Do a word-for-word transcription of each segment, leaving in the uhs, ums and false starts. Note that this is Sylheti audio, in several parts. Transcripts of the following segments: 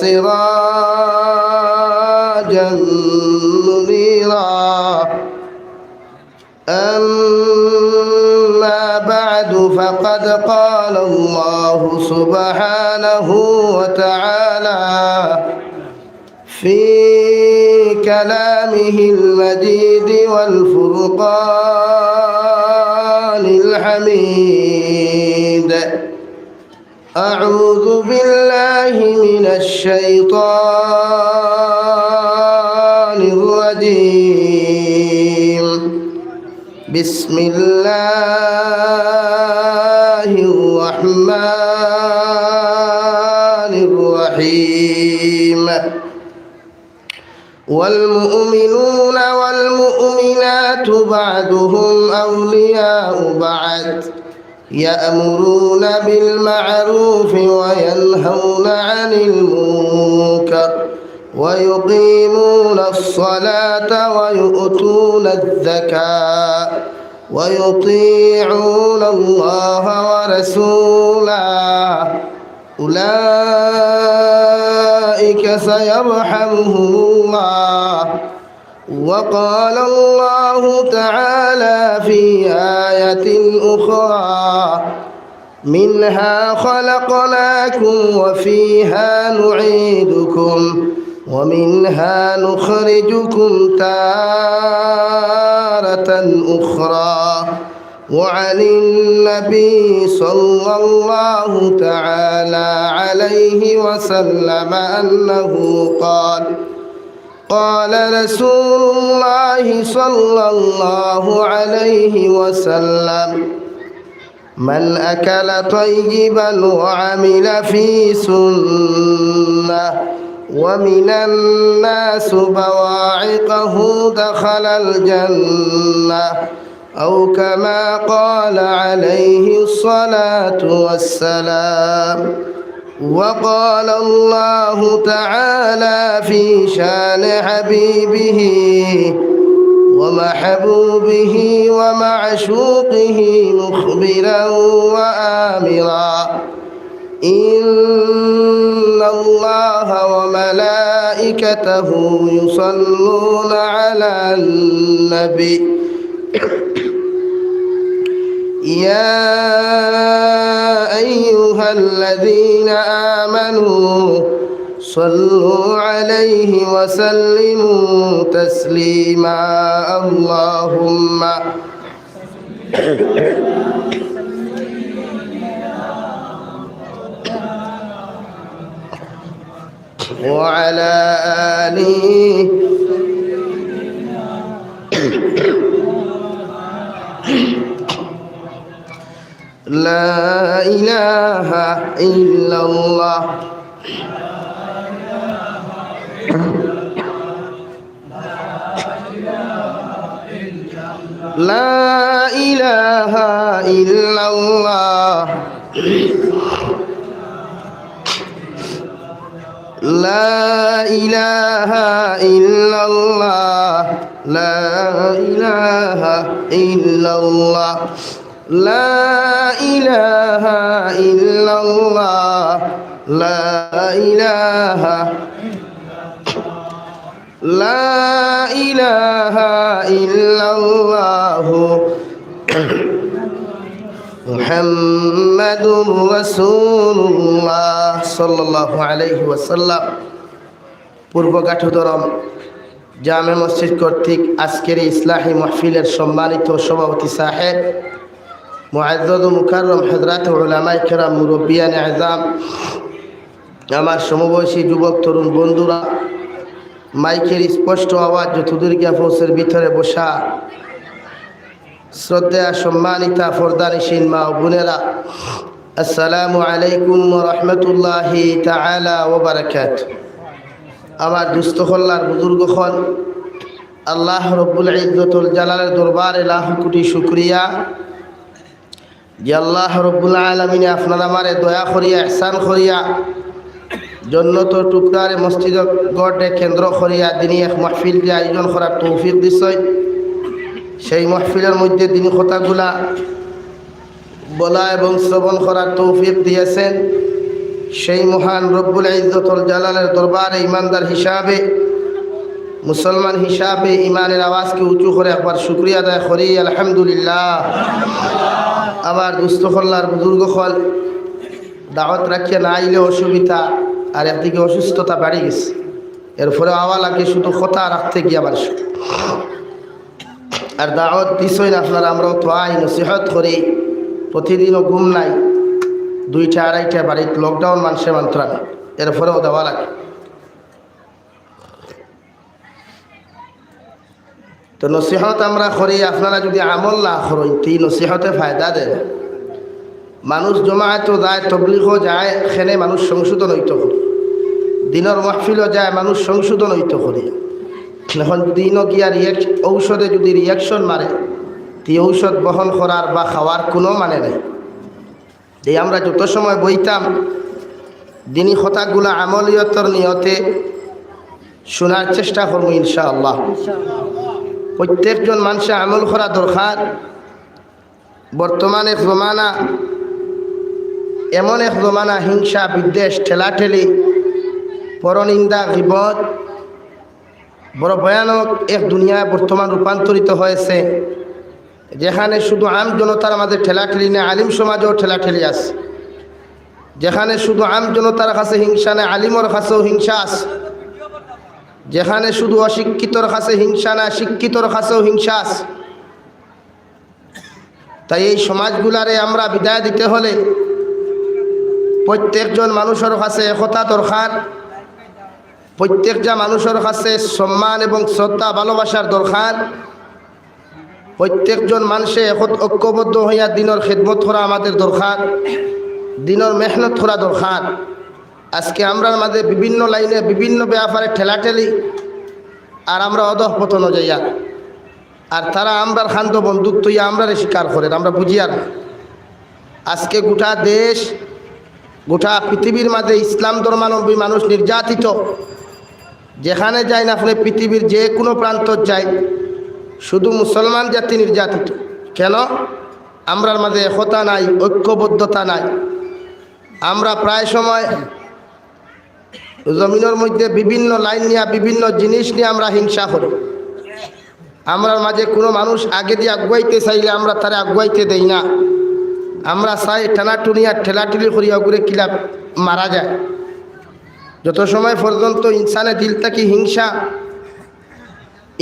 سراجا منيرا. أما بعد، فقد قال الله سبحانه وتعالى في كلامه المجيد والفرقان الحميد: أعوذ بالله من الشيطان الرجيم. بسم الله الرحمن الرحيم. والمؤمنون والمؤمنات بعضهم أولياء بعض، يأمرون بالمعروف وينهون عن المنكر ويقيمون الصلاة ويؤتون الزكاة ويطيعون الله ورسوله، أولئك سيرحمهم الله. وقال الله تعالى في آية أخرى: منها خلقناكم وفيها نعيدكم ومنها نخرجكم تارة أخرى. وعن النبي صلى الله تعالى عليه وسلم أنه قال: قال رسول الله صلى الله عليه وسم: من أكل طيبا وعمل في سنة، ومن الناس بواعقه، دخل الجنة، أو كما قال عليه الصلاة والسلام. وقال الله تعالى في شان حبيبه ومحبوبه ومعشوقه مخبرا وآمرا: إن الله وملائكته يصلون على النبي، يا أيها الذين آمنوا صلوا عليه وسلموا تسليما. اللهم وعلى آله. لا إله إلا الله. لا إله إلا الله. لا إله إلا الله. لا إله إلا الله. لا إله إلا الله. لا إله، لا إله إلا الله محمد رسول الله صلى الله عليه وسلم। পূর্ব গাঠুধরম জামে মসজিদ কর্তৃক আজকের এই ইসলাহি মাহফিলের সম্মানিত সভাপতি সাহেব, মুআজ্জাজ ও মুকাররম হযরত উলামায়ে কেরাম, মুরব্বিয়ানে আযম, আমার সমবয়সী যুবক তরুণ বন্ধুরা, মাইকের স্পষ্ট আওয়াজ যতদূর গিয়া পৌঁছের ভিতরে বসা শ্রদ্ধেয়া সম্মানিতা পর্দানিশীন মা ও বোনেরা, আসসালামু আলাইকুম ওয়া রাহমাতুল্লাহি তাআলা ওয়া বারাকাতুহু। আমার দুস্ত অকল আর বুজুর্গ অকল, আল্লাহ রব্বুল ইজ্জতুল জালালের দরবারে লাখ কোটি শুকরিয়া যে আল্লাহ রব্বুল আলামিনে আপনার আমারে দয়া করিয়া, ইহসান করিয়া, জন্নতর টুকরারে মসজিদ ঘররে কেন্দ্র করিয়া দিনি এক মাহফিল যে আয়োজন করার তৌফিক দিছইন। সেই মাহফিলের মধ্যে দিনি কথাগুলা বলা এবং শ্রবণ করার তৌফিক দিয়েছেন। সেই মহান রব্বুল ইজ্জতুল জালালের দরবারে ইমানদার হিসাবে, মুসলমান হিসাবে ইমানের আওয়াজকে উঁচু করে একবার শুকরিয়া আদায় করি, আলহামদুলিল্লাহ। আমার দুস্থ কল্লার বুজুর্গ কল দাওয়াত রাখিয়া না আইলে অসুবিধা, আর একদিকে অসুস্থতা বাড়ি গেছে, এরপরে আওয়া লাগে শুধু কথা রাখতে গিয়া মানুষ। আর দাওয়াত দিছইন আপনারা, আমরাও তো আই, নসিহত করি, প্রতিদিনও ঘুম নাই, দুইটা আড়াইটা বাড়িত লকডাউন মানষে মানতরা না, এরপরেও দেওয়া লাগে। তো নসিহত আমরা করি, আপনারা যদি আমল না করইন, তে ই নসিহতে ফায়দা দেয় না। মানুষ জমায়েতও যায়, তবলিগও যায়, এখানে মানুষ সংশোধন হইতো করি, দিনর মাহফিলও যায়, মানুষ সংশোধন হইতো করি। এখন দিনও গিয়া রিয়েক্ট ঔষধে যদি রিয়াকশন মারে, তে ঔষধ বহন করার বা খাওয়ার কোনো মানে নেই। এই আমরা যত সময় বইতাম, দিনই কথাগুলা আমলিয়তর নিয়তে শোনার চেষ্টা করবো ইনশাআল্লাহ। প্রত্যেকজন মানুষে আমল করা দরকার। বর্তমান এক জমানা, এমন এক জমানা, হিংসা, বিদ্বেষ, ঠেলাঠেলি, পরনিন্দা, গিবত, বড় ভয়ানক এক দুনিয়ায় বর্তমান রূপান্তরিত হয়েছে, যেখানে শুধু আম জনতার মাঝে ঠেলাঠেলি না, আলিম সমাজেও ঠেলাঠেলি আছে। যেখানে শুধু আম জনতার কাছে হিংসা না, আলিমর কাছেও হিংসা আছে। যেখানে শুধু অশিক্ষিতর কাছে হিংসা না, শিক্ষিতর কাছেও হিংসা আছে। তাই এই সমাজগুলারে আমরা বিদায় দিতে হলে প্রত্যেকজন মানুষের কাছে একতা দরকার, প্রত্যেকটা মানুষের কাছে সম্মান এবং শ্রদ্ধা ভালোবাসার দরকার। প্রত্যেকজন মানুষে একত-, ঐক্যবদ্ধ হইয়া দিনর খেদমত করা আমাদের দরকার, দিনর মেহনত করা দরকার। আজকে আমরার মাঝে বিভিন্ন লাইনে বিভিন্ন ব্যাপারে ঠেলাঠেলি, আর আমরা অধঃপতন যাইয়া, আর তারা আমরার খান্দো বন্দুক থইয়া আমরারে শিকার করের, আমরা বুঝিয়ার না। আজকে গোটা দেশ, গোটা পৃথিবীর মাঝে ইসলাম ধর্মাবলম্বী মানুষ নির্যাতিত। যেখানে যাইন আপনে, পৃথিবীর যে কোনো প্রান্ত যাইন, শুধু মুসলমান জাতি নির্যাতিত। কেন? আমরার মাঝে একতা নাই, ঐক্যবদ্ধতা নাই। আমরা প্রায় সময় জমিনর মধ্যে বিভিন্ন লাইন নিয়া, বিভিন্ন জিনিস নিয়া আমরা হিংসা করি। আমরার মাঝে কোনো মানুষ আগেদি আগুয়াইতে চাইলে আমরা তারে আগুয়াইতে দেই না। আমরা চাই টানাটুনি আর ঠেলাঠেলি করি অগুরে কিলা মারা যায়। যত সময় পর্যন্ত ইনসানে দিল থাকি হিংসা,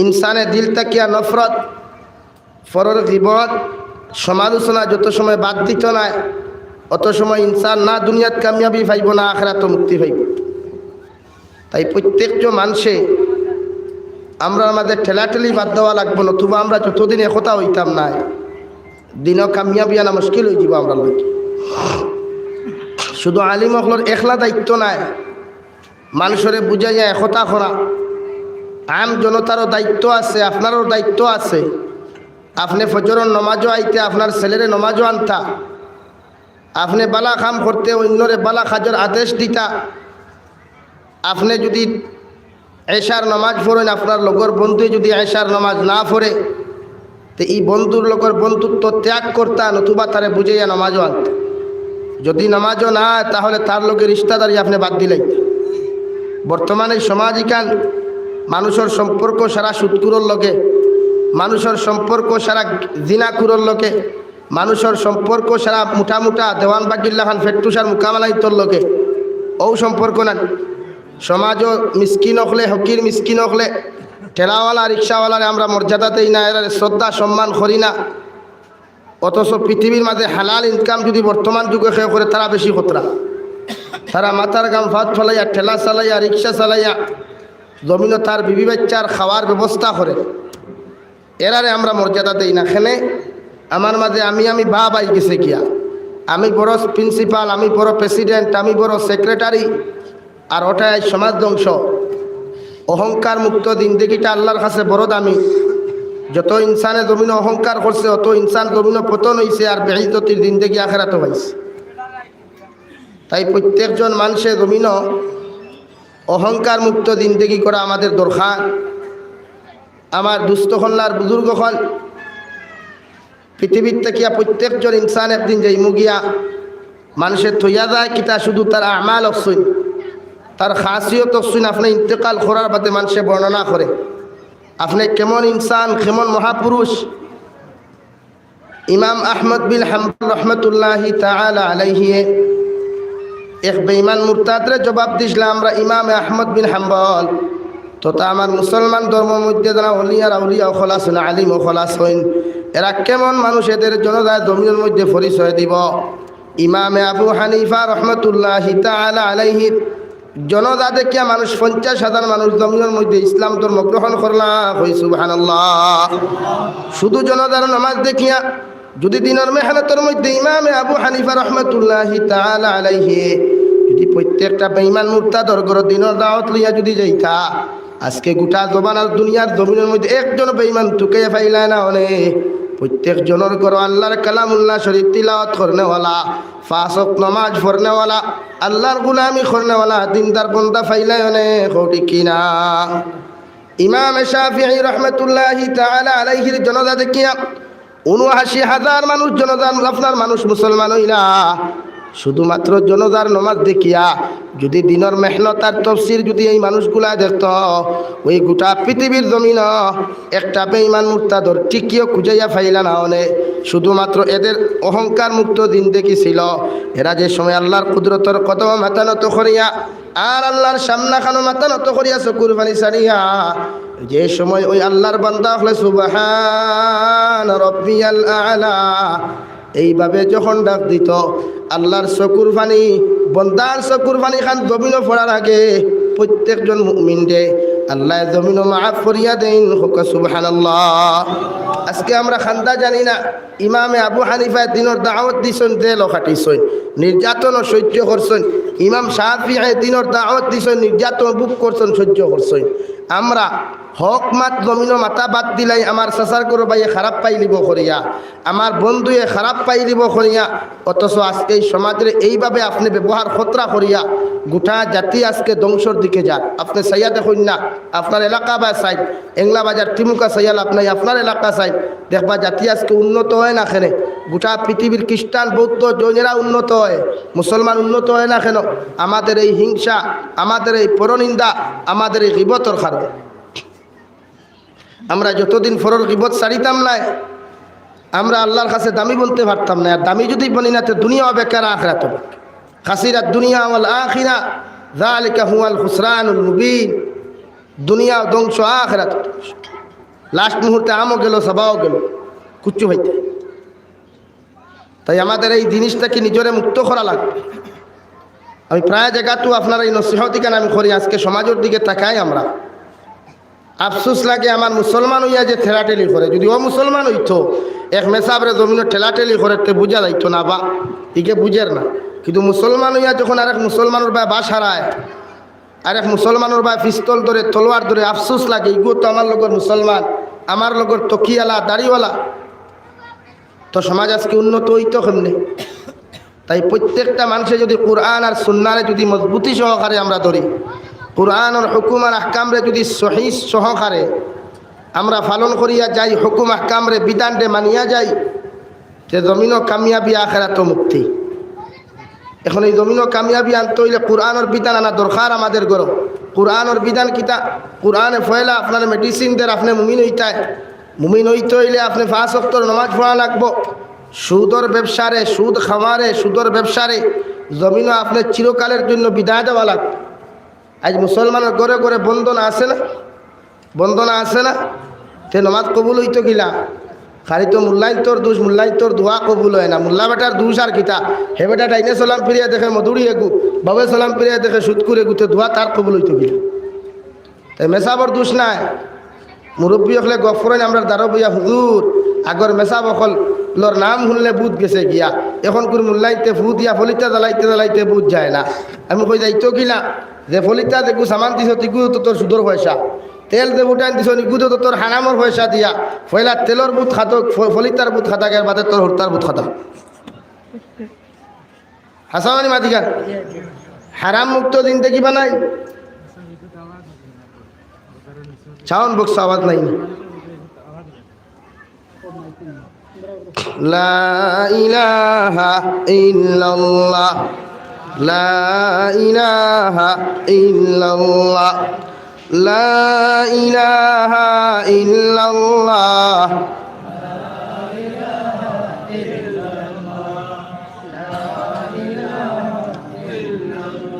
ইনসানে দিল থাকিয়া নফরত, পরর গিবত, সমালোচনা যত সময় বাদ দিত নায়, অত সময় ইনসান না দুনিয়াত কামিয়াবি পাইবো, না আখেরাতো মুক্তি পাইবো। তাই প্রত্যেকজন মানুষে আমরার মাঝে ঠেলাঠেলি বাদ দেওয়া লাগবো, নতুবা আমরা যতদিন একতা হইতাম নায়, দিনও কামিয়াবি আনা মুশকিল হয়ে যাবো আমরার লাগি। শুধু আলিম অকলর একলা দায়িত্ব নায়, মানুষরে বুঝাইয়া একতা করা। আম জনতারও দায়িত্ব আছে, আপনারও দায়িত্ব আছে। আপনে ফজরর নমাজও আইতে, আপনার ছেলেরে নমাজও আনতা, আপনে বালা কাম করতে, অন্যরে বালা কাজর আদেশ দিতা। আপনে যদি এশার নমাজ পড়েন, আপনার লগর বন্ধুয়ে যদি এশার নমাজ না পড়ে, তে ই বন্ধুর লগর বন্ধুত্ব ত্যাগ করতা, নতুবা তারে বুঝাইয়া নমাজও আনতা। যদি নমাজও না আয়, তাহলে তার লগে রিশতাদারি আপনে বাদ দিলাই। বর্তমানে সমাজ ইখান মানুষর সম্পর্ক সারা সুদকুরর লগে, মানুষর সম্পর্ক সারা জিনাকুরর লগে, মানুষর সম্পর্ক সারা মোটা মোটা দেওয়ান বাগির লাখান ফেট্টুসার মুকামালাইতর লগে। ও সম্পর্ক না। সমাজও মিসকিন অকলে, হকির মিসকিন অকলে, ঠেলাওয়ালা, রিক্সাওয়ালারে আমরা মর্যাদা দেই না, এরারে শ্রদ্ধা সম্মান করি না। অথচ পৃথিবীর মাঝে হালাল ইনকাম যদি বর্তমান যুগে কেউ করে, তারা বেশি খতরা। তারা মাথার গাম ফাত ফালাইয়া, ঠেলা চালাইয়া, রিক্সা চালাইয়া, জমিনও তার বিবি বাচ্চার খাওয়ার ব্যবস্থা করে। এরারে আমরা মর্যাদা দেই না। কেনে? আমার মাঝে আমি, আমি ভাব আই গেছে গিয়া। আমি বড় প্রিন্সিপাল, আমি বড় প্রেসিডেন্ট, আমি বড় সেক্রেটারি, আর ওটাই আজ সমাজ ধ্বংস। অহংকার মুক্ত জিন্দেগিটা আল্লাহর কাছে বড় দামি। যত ইনসানে জমিনও অহংকার করছে, অত ইনসান জমিনও পতন হইছে, আর বেইজ্জতির জিন্দেগি আখেরাতও পাইছে। তাই প্রত্যেকজন মানুষে জমিনও অহংকার মুক্ত জিন্দেগি করা আমাদের দরকার। আমার দুস্থ কল্লার বুজুর্গ অকল, পৃথিবীর থাকিয়া প্রত্যেকজন ইনসান একদিন যাইমু গিয়া। মানষে থইয়া যায় কিতা? শুধু তার আমাল অকসইন, তার খাসিয়ত অকসইন। আপনে ইন্তেকাল করার বাদে মানষে বর্ণনা করে, আপনে কেমন ইনসান, কেমন মহাপুরুষ। ইমাম আহমদ বিন হাম্বল রহমতুল্লাহি তাআলা আলাইহি এক বেঈমান মুরতাদরে জবাব দিছলা, আমরা ইমাম আহমদ বিন হাম্বল তথা আমার মুসলমান ধর্মর মধ্যে যারা অলি আর আউলিয়া অকল আছইন, আলিম অকল আছইন, এরা কেমন মানুষ, এদের জনাজায় জমিনর মধ্যে পরিচয় দিব? ইমামে আবু হানিফা রহমতুল্লাহি তাআলা আলাইহির জনাজা দেখিয়া মানুষ, পঞ্চাশ হাজার মানুষ জমিনর মধ্যে ইসলাম ধর্ম গ্রহণ করলা। কই সুবহানাল্লাহ। শুধু জনাজার নামাজ দেখিয়া যদি দিনর মেহনতর মধ্যে ইমামে আবু হানিফা রহমতুল্লাহি তাআলা আলাইহি যদি প্রত্যেকটা বেঈমান মুরতাদর ঘরো দিনর দাওয়াত লইয়া যদি যাইতা, আজকে গোটা জমানার দুনিয়ার জমিনর মধ্যে একজন বেঈমান তুকাইয়া পাইলা না অনে। প্রত্যেক জনর ঘরো আল্লাহর কালামুল্লাহ শরীফ তিলাওয়াত করনেওয়ালা, পাঁচ ওয়াক্ত নামাজ পড়নেওয়ালা, আল্লাহর গুলামি করনেওয়ালা দিনদার বন্দা পাইলা অনে। কও ঠিক কি না? ইমাম শাফিঈ রহমতুল্লাহি তাআলা আলাইহির জনাজা দেখিয়া ঊনআশি হাজার মানুষ জনাজার, আপনার মানুষ মুসলমান অইলা। শুধুমাত্র জনাজার নামাজ দেখিয়া যদি দিনর মেহনত আর তফসির যদি এই মানুষগুলা দেখত, ওই গোটা পৃথিবীর জমিন একটা বেঈমান মুরতাদর টিকিও খুঁজাইয়া পাইলা না অনে। শুধুমাত্র এদের অহংকার মুক্ত জিন্দেগি ছিল। এরা যে সময় আল্লাহর কুদরতর কদমো মাথা নত করিয়া আর আল্লাহর সামনাখানো মাথা নত করিয়া চকুর পানি ছাড়িয়া যে সময় ওই আল্লাহর বান্দা অকলে সুবহান রব্বিয়াল আলা এইভাবে যখন ডাক দিত, আল্লাহর চকুর পানি, বন্দার চকুর পানি খান জমিনো পড়ার আগে প্রত্যেকজন মুমিনরে আল্লায় জমিনো মাফ করিয়া দেইন। কউক্কা সুবহানাল্লাহ। আজকে আমরা কান্দা জানি না। ইমামে আবু হানিফায় দিনর দাওয়াত দিছইন, জেলও খাটিছইন, নির্যাতনও সহ্য করছইন। ইমাম শাফিয়ে দিনর দাওয়াত দিছইন, নির্যাতন ভোগ করছইন, সহ্য করছইন। আমরা হক মাত জমিনো মাথা বাদ দিলাই, আমার চাচার ঘরর ভাইয়ে খারাপ পাইলিবো করিয়া, আমার বন্ধুয়ে খারাপ পাইলিবো করিয়া, অথচ আজকে এই সমাজরে এইভাবে আপনে ব্যবহার খতরা করিয়া গোটা জাতি আজকে ধ্বংসর দিকে যার। আপনে চাইয়া দেখইন না, আপনার এলাকা বা সাইড, এংলা বাজার, তিমুকা চাইয়া লাভ নাই, আপনার এলাকা সাইড, দেখবা জাতি আজকে উন্নত অয় না কেনে। গোটা পৃথিবীর খ্রিস্টান, বৌদ্ধ, জৈনেরা উন্নত অয়, মুসলমান উন্নত অয় না কেনে? আমাদের এই হিংসা, আমাদের এই পরনিন্দা, আমাদের এই গীবতর কারণে। আমরা যতদিন পরর গীবত ছাড়িতাম নায়, আমরা আল্লাহর কাছে দামি বনতে পারতাম নায়। আর দামি যদি বনি না, তে দুনিয়াও বেকার, আখিরাতও বেকার। খাসিরাত দুনিয়া ওয়াল আখিরা, যালিকা হুয়াল খুসরানুল মুবিন। দুনিয়াও ধ্বংস, আখিরাতও ধ্বংস। লাস্ট মুহূর্তে আমও গেল, সবাও গেল, কুচ্ছু হইতে। তাই আমাদের এই জিনিস থাকি নিজরে মুক্ত করা লাগবে। আমি প্রায় জাগাত আপনারার এই নসিহতখান আমি করি, আজকে সমাজর দিকে তাকাই আমরা। আফসোস লাগে আমার মুসলমান অইয়া যে ঠেলাঠেলি করে, যদি অমুসলমান অইতো, এক মেসাবরে জমিনো ঠেলাঠেলি করে, তে বুঝা যাইতো না বা, ইগে বুঝের না। কিন্তু মুসলমান অইয়া যখন আরেক মুসলমানর বায় বাঁশ হারায়, আরেক মুসলমানর বায় পিস্তল ধরে, তলোয়ার ধরে, আফসোস লাগে, ইগু তো আমার লগর মুসলমান, আমার লগর তকিয়ালা, দাড়িওয়ালা। তো সমাজ আজকে উন্নত অইতো কেমনে? তাই প্রত্যেকটা মানষে যদি কুরআন আর সুন্নারে যদি মজবুতি সহকারে আমরা ধরি, কুরআনর হুকুম আর আহকামরে যদি সহি সহকারে আমরা পালন করিয়া যাই, হুকুম আহকামরে, বিধানরে মানিয়া যাই, তে জমিনো কামিয়াবি, আখেরাতো মুক্তি। এখন এই জমিনো কামিয়াবি আনতে অইলে কুরআনর বিধান আনা দরকার আমাদের ঘরো। কুরআনর বিধান কিতা? কুরআনে পয়লা আপনারে মেডিসিন দের, আপনে মুমিন অইতায়। মুমিন অইতে অইলে আপনে পাঁচ ওয়াক্তর নামাজ পড়া লাগবো। সুদর ব্যবসারে, সুদ খাওয়ারে, সুদর ব্যবসারে জমিনো আপনে চিরকালের জন্য বিদায় দেওয়া লাগবো। আইজ মুসলমানর ঘরে ঘরে বন্দনা আছে না? বন্দনা আছে না? তে নমাজ কবুল অইতো কিলা? খালি তো মুল্লাইন্তর দুষ, মুল্লাইন্তর দোয়া কবুল অয় না। মুল্লা বেটার দুষ আর কিতা? হে বেটা ডাইনে সালাম ফিরিয়া দেখে মদুড়ি এগু, বামে সালাম ফিরিয়া দেখে সুদখুর এগু, তে দোয়া তার কবুল অইতো কিলা? তাই মেসাবর দুষ নায়। মুরব্বি অকলে গফ করইন, আমরার দারো বইয়া, "হুজুর, আগর মেসাব অকলর নাম হুনলে বুঝ গেছে গিয়া, এখন কুন মুল্লাইন্তে ফু দিয়া ফলিতা জ্বালাইতে জ্বালাইতে বুঝ যায় না।" আমি কই, "যাইতো কিলা? যে ফলিতা যেগু সামান দিছ, তিগু তো তোর সুদর পয়সা, তেল যে উঠাইন দিছ, নিগু তো তোর হারামর পয়সা দিয়া। পয়লা তেলর বুথ খাতো, ফ-, ফলিতার বুথ খাতা, এর বাদে তোর হুরতার বুথ খাতা।" হাছা মানি মাতিকা? হারাম মুক্ত জিন্দেগি বানাই। সাউন্ড বক্স আওয়াজ নাই নি? لا إله إلا الله. لا إله إلا الله. لا إله إلا الله.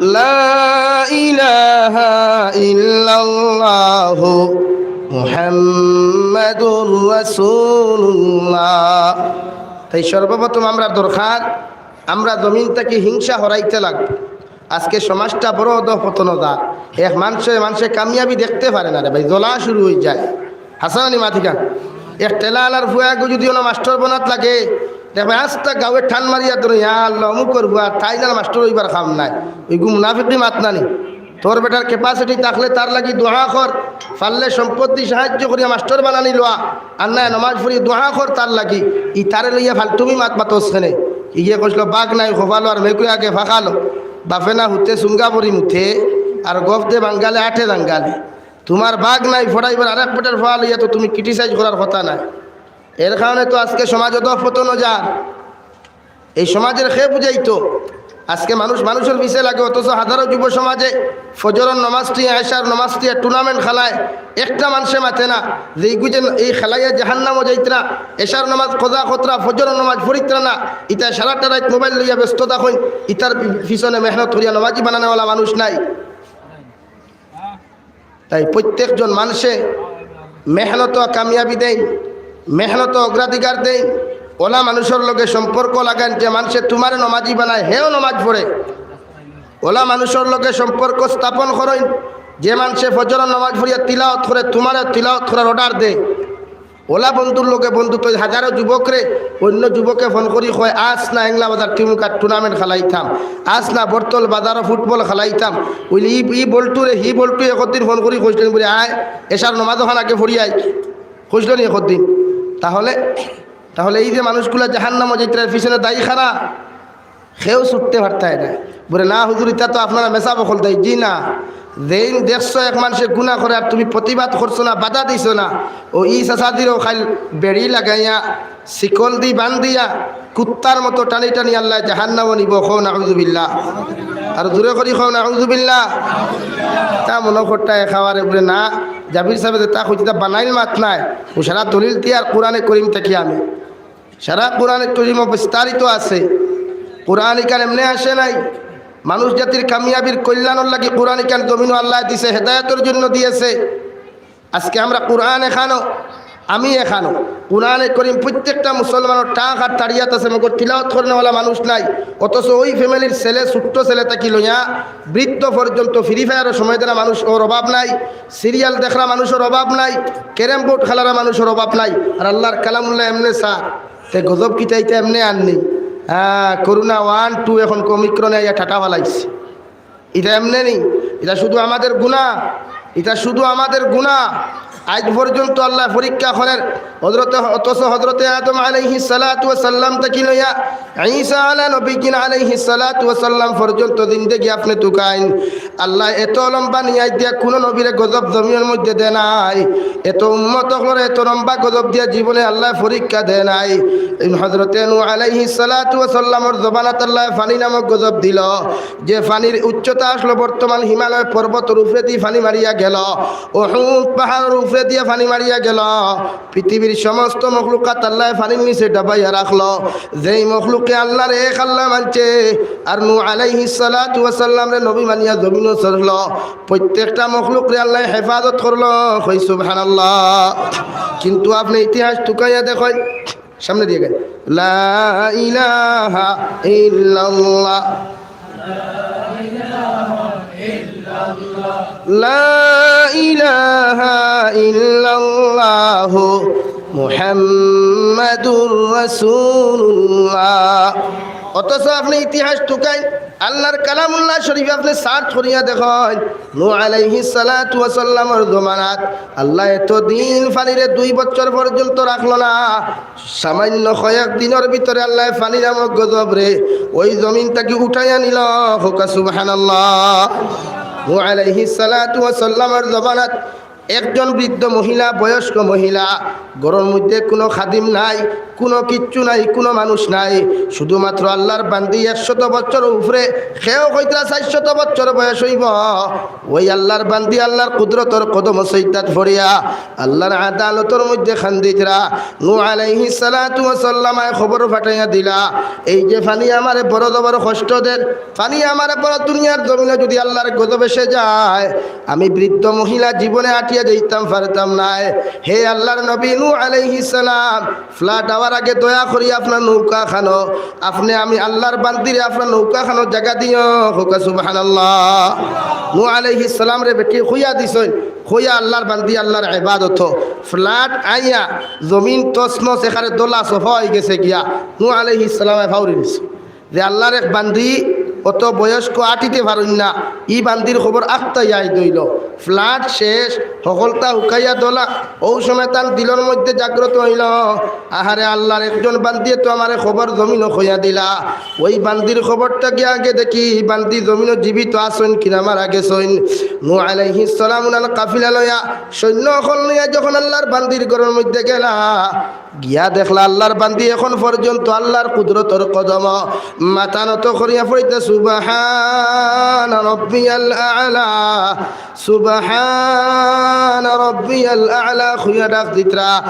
لا إله إلا الله محمد رسول الله. তাই সর্বপ্রথম আমরা দরকার, আমরা জমিন থাকি হিংসা হরাইতে লাগবো। আজকে সমাজটা বড় অধঃপতনো যার। এক মানষে, মানষে কামিয়াবি দেখতে পারে না রে ভাই, জ্বলা শুরু অই যায়। হাছা নি মাত ইখান? এক ঠেলাআলার ফুয়াগু যুদি অনো মাস্টর বনাত লাগে, দেখবে আস্তা গাঁওয়ে টান মারিয়া ধরে, "ইয়া আল্লাহ, অমুকর ফুয়া, তাইন আর মাস্টর অইবার কাম নাই।" অইগু মুনাফিকি মাত না নি? তোর বেটার capacity থাকলে তার লাগি দোয়া কর, পারলে সম্পত্তি সাহায্য করিয়া মাস্টর বানানি লওয়া, আর নায় নমাজ পড়ি দোয়া কর তার লাগি। ইতারে লইয়া ফালতুমি মাত মাতস কেনে? ইগিয়ে কইছিল, "বাঘ নাই খোফালো আর মেকুয়ে আগে ফাঁকালো।" বাফে না হুতে সুঙ্গা পড়ি মুতে, আর গফ দে বাঙ্গালে আটে জাঙ্গালে। তুমার বাঘ নাই ফড়াইবার আরেক বেটার ফুয়া লইয়া তো তুমি criticize করার কথা নায়। এর কারণে তো আজকে সমাজ অধঃপতনো যার। এই সমাজের কে বুঝাইতো? আজকে মানুষ মানুষর পিছে লাগে, অথচ হাজারো যুব সমাজে ফজরর নমাজ থুইয়া, এশার নমাজ থুইয়া tournament খেলায়, একটা মানষে মাতে না যে ইগু যে এই খেলাইয়া জাহান্নামো যাইতরা, এশার নমাজ কজা করতরা, ফজরর নমাজ পড়িতরা না, ইতা সারাটা রাইত mobile লইয়া ব্যস্ত থাকইন, ইতার পিছনে মেহনত করিয়া নমাজি বানানেওয়ালা মানুষ নাই। তাই প্রত্যেকজন মানষে মেহনত কামিয়াবি দেইন, মেহনত অগ্রাধিকার দেইন, ওলা মানুষর লগে সম্পর্ক লাগাইন, যে মানষে তুমারে নমাজি বানায়, হেও নমাজ পড়ে। ওলা মানুষর লগে সম্পর্ক স্থাপন করইন, যে মানষে ফজরর নমাজ পড়িয়া তিলাওয়াত করে, তুমারে তিলাওয়াত করার order দেয়। ওলা বন্ধুর লগে বন্ধুত্ব, হাজারো যুবকরে অন্য যুবকে ফোন করি কয়, "আস না, এংলা বাজার টিমুকার tournament খেলাইতাম, আস না, বর্তল বাজারো football খেলাইতাম।" অইলে ই, ই বল্টুরে, হি বল্টু একদিন ফোন করি কইছলনি বুলে, "আয়, এশার নমাজ অখান আগে পড়ি আই।" কইছলনি একদিন? তাহলে, তাহলে এই যে মানুষগুলা জাহান্নামো যাইতরার পিছনে দায়ী কারা? কেউ ছুটতে পারতায় না। বুলে, "না হুজুর, ইতা তো আপনারা মেসাব অকলতায়।" জি না, যেইন দেখছো এক মানষে গুনা করে আর তুমি প্রতিবাদ করছো না, বাধা দিছো না, অউ ই চাচাজিরেও কাইল বেড়ি লাগাইয়া, শিকল দি বান্ধিয়া, কুত্তার মতো টানি টানি আল্লায় জাহান্নামো নিবো। কও নাউজুবিল্লাহ। আর জোরে করি কও নাউজুবিল্লাহ। তা মনো করতায় খাওয়ারে বুলে, "না, জাবির সাবে যেতা কইছে তা বানাইল মাত নায়, অউ সারা দলিল দিয়া আর কোরআনে করিম থাকি আমি।" সারা কোরআনে করিমো বিস্তারিত আছে। কোরআন ইখান এমনে আসে নাই। মানুষ জাতির কামিয়াবির কল্যাণর লাগি কোরআন ইখান জমিনো আল্লায় দিছে, হেদায়েতর জন্য দিয়েছে। আজকে আমরা কোরআন এখানো, আমি এখানো, কোরআনে করিম প্রত্যেকটা মুসলমানর টাক আর তাড়িয়াত আছে, মগর তিলাওয়াত করনেওয়ালা মানুষ নাই। অথচ ওই family-র ছেলে, ছোট্ট ছেলে থাকি লইয়া বৃদ্ধ পর্যন্ত Free Fire-ও সময় দেনা মানুষর অভাব নাই, serial দেখরা মানুষর অভাব নাই, carrom board খেলারা মানুষর অভাব নাই। আর আল্লাহর কালামুল্লাহ এমনে সার, তে গজব কিতা ইতা এমনে আননি। হ্যাঁ, করোনা one, two, এখন Omicron-এ আইয়া ঠাটা ফালাইছে। ইতা এমনে নি, ইতা শুধু আমাদের গুনা, ইতা শুধু আমাদের গুনা। আইজ পর্যন্ত আল্লায় পরীক্ষা করের হজরতে, অথচ হজরতে আদম আলাইহিস সালাতু ওয়াস সালাম থাকি লইয়া ঈসা আলা নবীনা আলাইহিস সালাতু ওয়াস সালাম পর্যন্ত জিন্দেগি আপনে তুকাইন। আল্লায় এত লম্বা নিয়াজ দিয়া কুনু নবীরে গজব জমিনর মধ্যে দেয় নাই, এত উম্মত অকলরে এত লম্বা গজব দিয়া জীবনে আল্লায় পরীক্ষা দেয় নাই। হজরতে নূহ আলাইহিস সালাতু ওয়াস সালামর জমানাত আল্লায় পানি নামক গজব দিলো। যে পানির উচ্চতা আসলো বর্তমান হিমালয় পর্বতর উপরেদি পানি মারিয়া গেলো, উহুদ পাহাড়র উপরেদি পানি মারিয়া গেলো, পৃথিবীর সমস্ত মখলুকাত আল্লায় পানির নিচে ডাবাইয়া রাখলো। যেই মখলুকে আল্লাহর এক আল্লাহ মানছে, আর নূহ আলাইহিস সালাতু ওয়াস সালামরে নবী মানিয়া জমিনো চললো, প্রত্যেকটা মখলুকরে আল্লায় হেফাজত করলো। কই সুবহানাল্লাহ। কিন্তু আপনে ইতিহাস তুকাইয়া দেখইন, সামনে দিয়া গেল। লা ইলাহা ইল্লাল্লাহ। লা ইলাহা ইল্লাল্লাহু মুহাম্মাদুর রাসূলুল্লাহ। অথচ আপনে ইতিহাস তুকাইন, আল্লাহর কালামুল্লাহ শরীফ আপনে search করিয়া দেখইন, নূহ আলাইহিস সালাতু ওয়াস সালামর জমানাত আল্লায় এতদিন পানিরে দুই বছর পর্যন্ত রাখলো না। সামান্য কয়েক দিনর ভিতরে আল্লায় পানি নামক গজবরে ওই জমিন থাকি উঠাইয়া নিলো। কউক্কা সুবহানাল্লাহ। নূহ আলাইহিস সালাতু ওয়াস সালামর জমানাত একজন বৃদ্ধ মহিলা, বয়স্ক মহিলা, ঘরর মধ্যে কুনু খাদিম নাই, কুনু কিচ্ছু নাই, কুনু মানুষ নাই, শুধুমাত্র আল্লার বান্দি, একশত বছরর উপরে, কেউ কইতরা চাইরশত বছর বয়স অইবো। ওই আল্লার বান্দি আল্লার কুদরতর কদমো সইজদাত পড়িয়া আল্লার আদালতর মধ্যে কান্দিতরা। নূহ আলাইহিস সালাতু ওয়াস সালামে খবর পাঠাইয়া দিলা, এই যে পানি আমারে বড় জবর কষ্ট দের, পানি আমারে বড়, দুনিয়ার জমিনো যদি আল্লার গজব এসে যায়, আমি বৃদ্ধ মহিলা জীবনে আটিয়া যাইতাম পারতাম নায়। হে আল্লার নবী নূহ আলাইহিস সালাম, flood আওয়ার আগে দয়া করি আপনার নৌকা খানো, আপনে আমি আল্লার বান্দিরে আপনার নৌকা খানো জাগা দিও। কউক্কা সুবহানাল্লাহ। নূহ আলাইহিস সালামরে বেটি কইয়া দিছইন, কইয়া আল্লার বান্দি আল্লার ইবাদত। Flood আইয়া জমিন তছনছ, একেবারে দলা সফা অইগেছে গিয়া। নূহ আলাইহিস সালামে ফাউরি দিছে যে আল্লার এক বান্দি অত বয়স্ক, আটিতে পারইন না, ই বান্দির খবর আখতা ইয়াদ অইলো। Flood শেষ, হকলতা হুকাইয়া দলা, অউ সময় তান দিলর মধ্যে জাগ্রত অইলো, আহারে, আল্লার একজন বান্দিয়ে তো আমারে খবর জমিনো কইয়া দিলা। ওই বান্দির খবরটা গিয়া আগে দেখি, বান্দি জমিনো জীবিত আছইন কিনা মারা গেছইন। নূহ আলাইহিস সালাম উনার কাফিলা লইয়া, সৈন্য অকল লইয়া যখন আল্লার বান্দির ঘরর মধ্যে গেলা, গিয়া দেখলা আল্লার বান্দি এখন পর্যন্ত আল্লার কুদরতর কদমো মাথা নত করিয়া পড়িতে, "সুবহানা রব্বিয়াল আ'লা, সুবহানা রব্বিয়াল আ'লা" কইয়া ডাক দিতরা।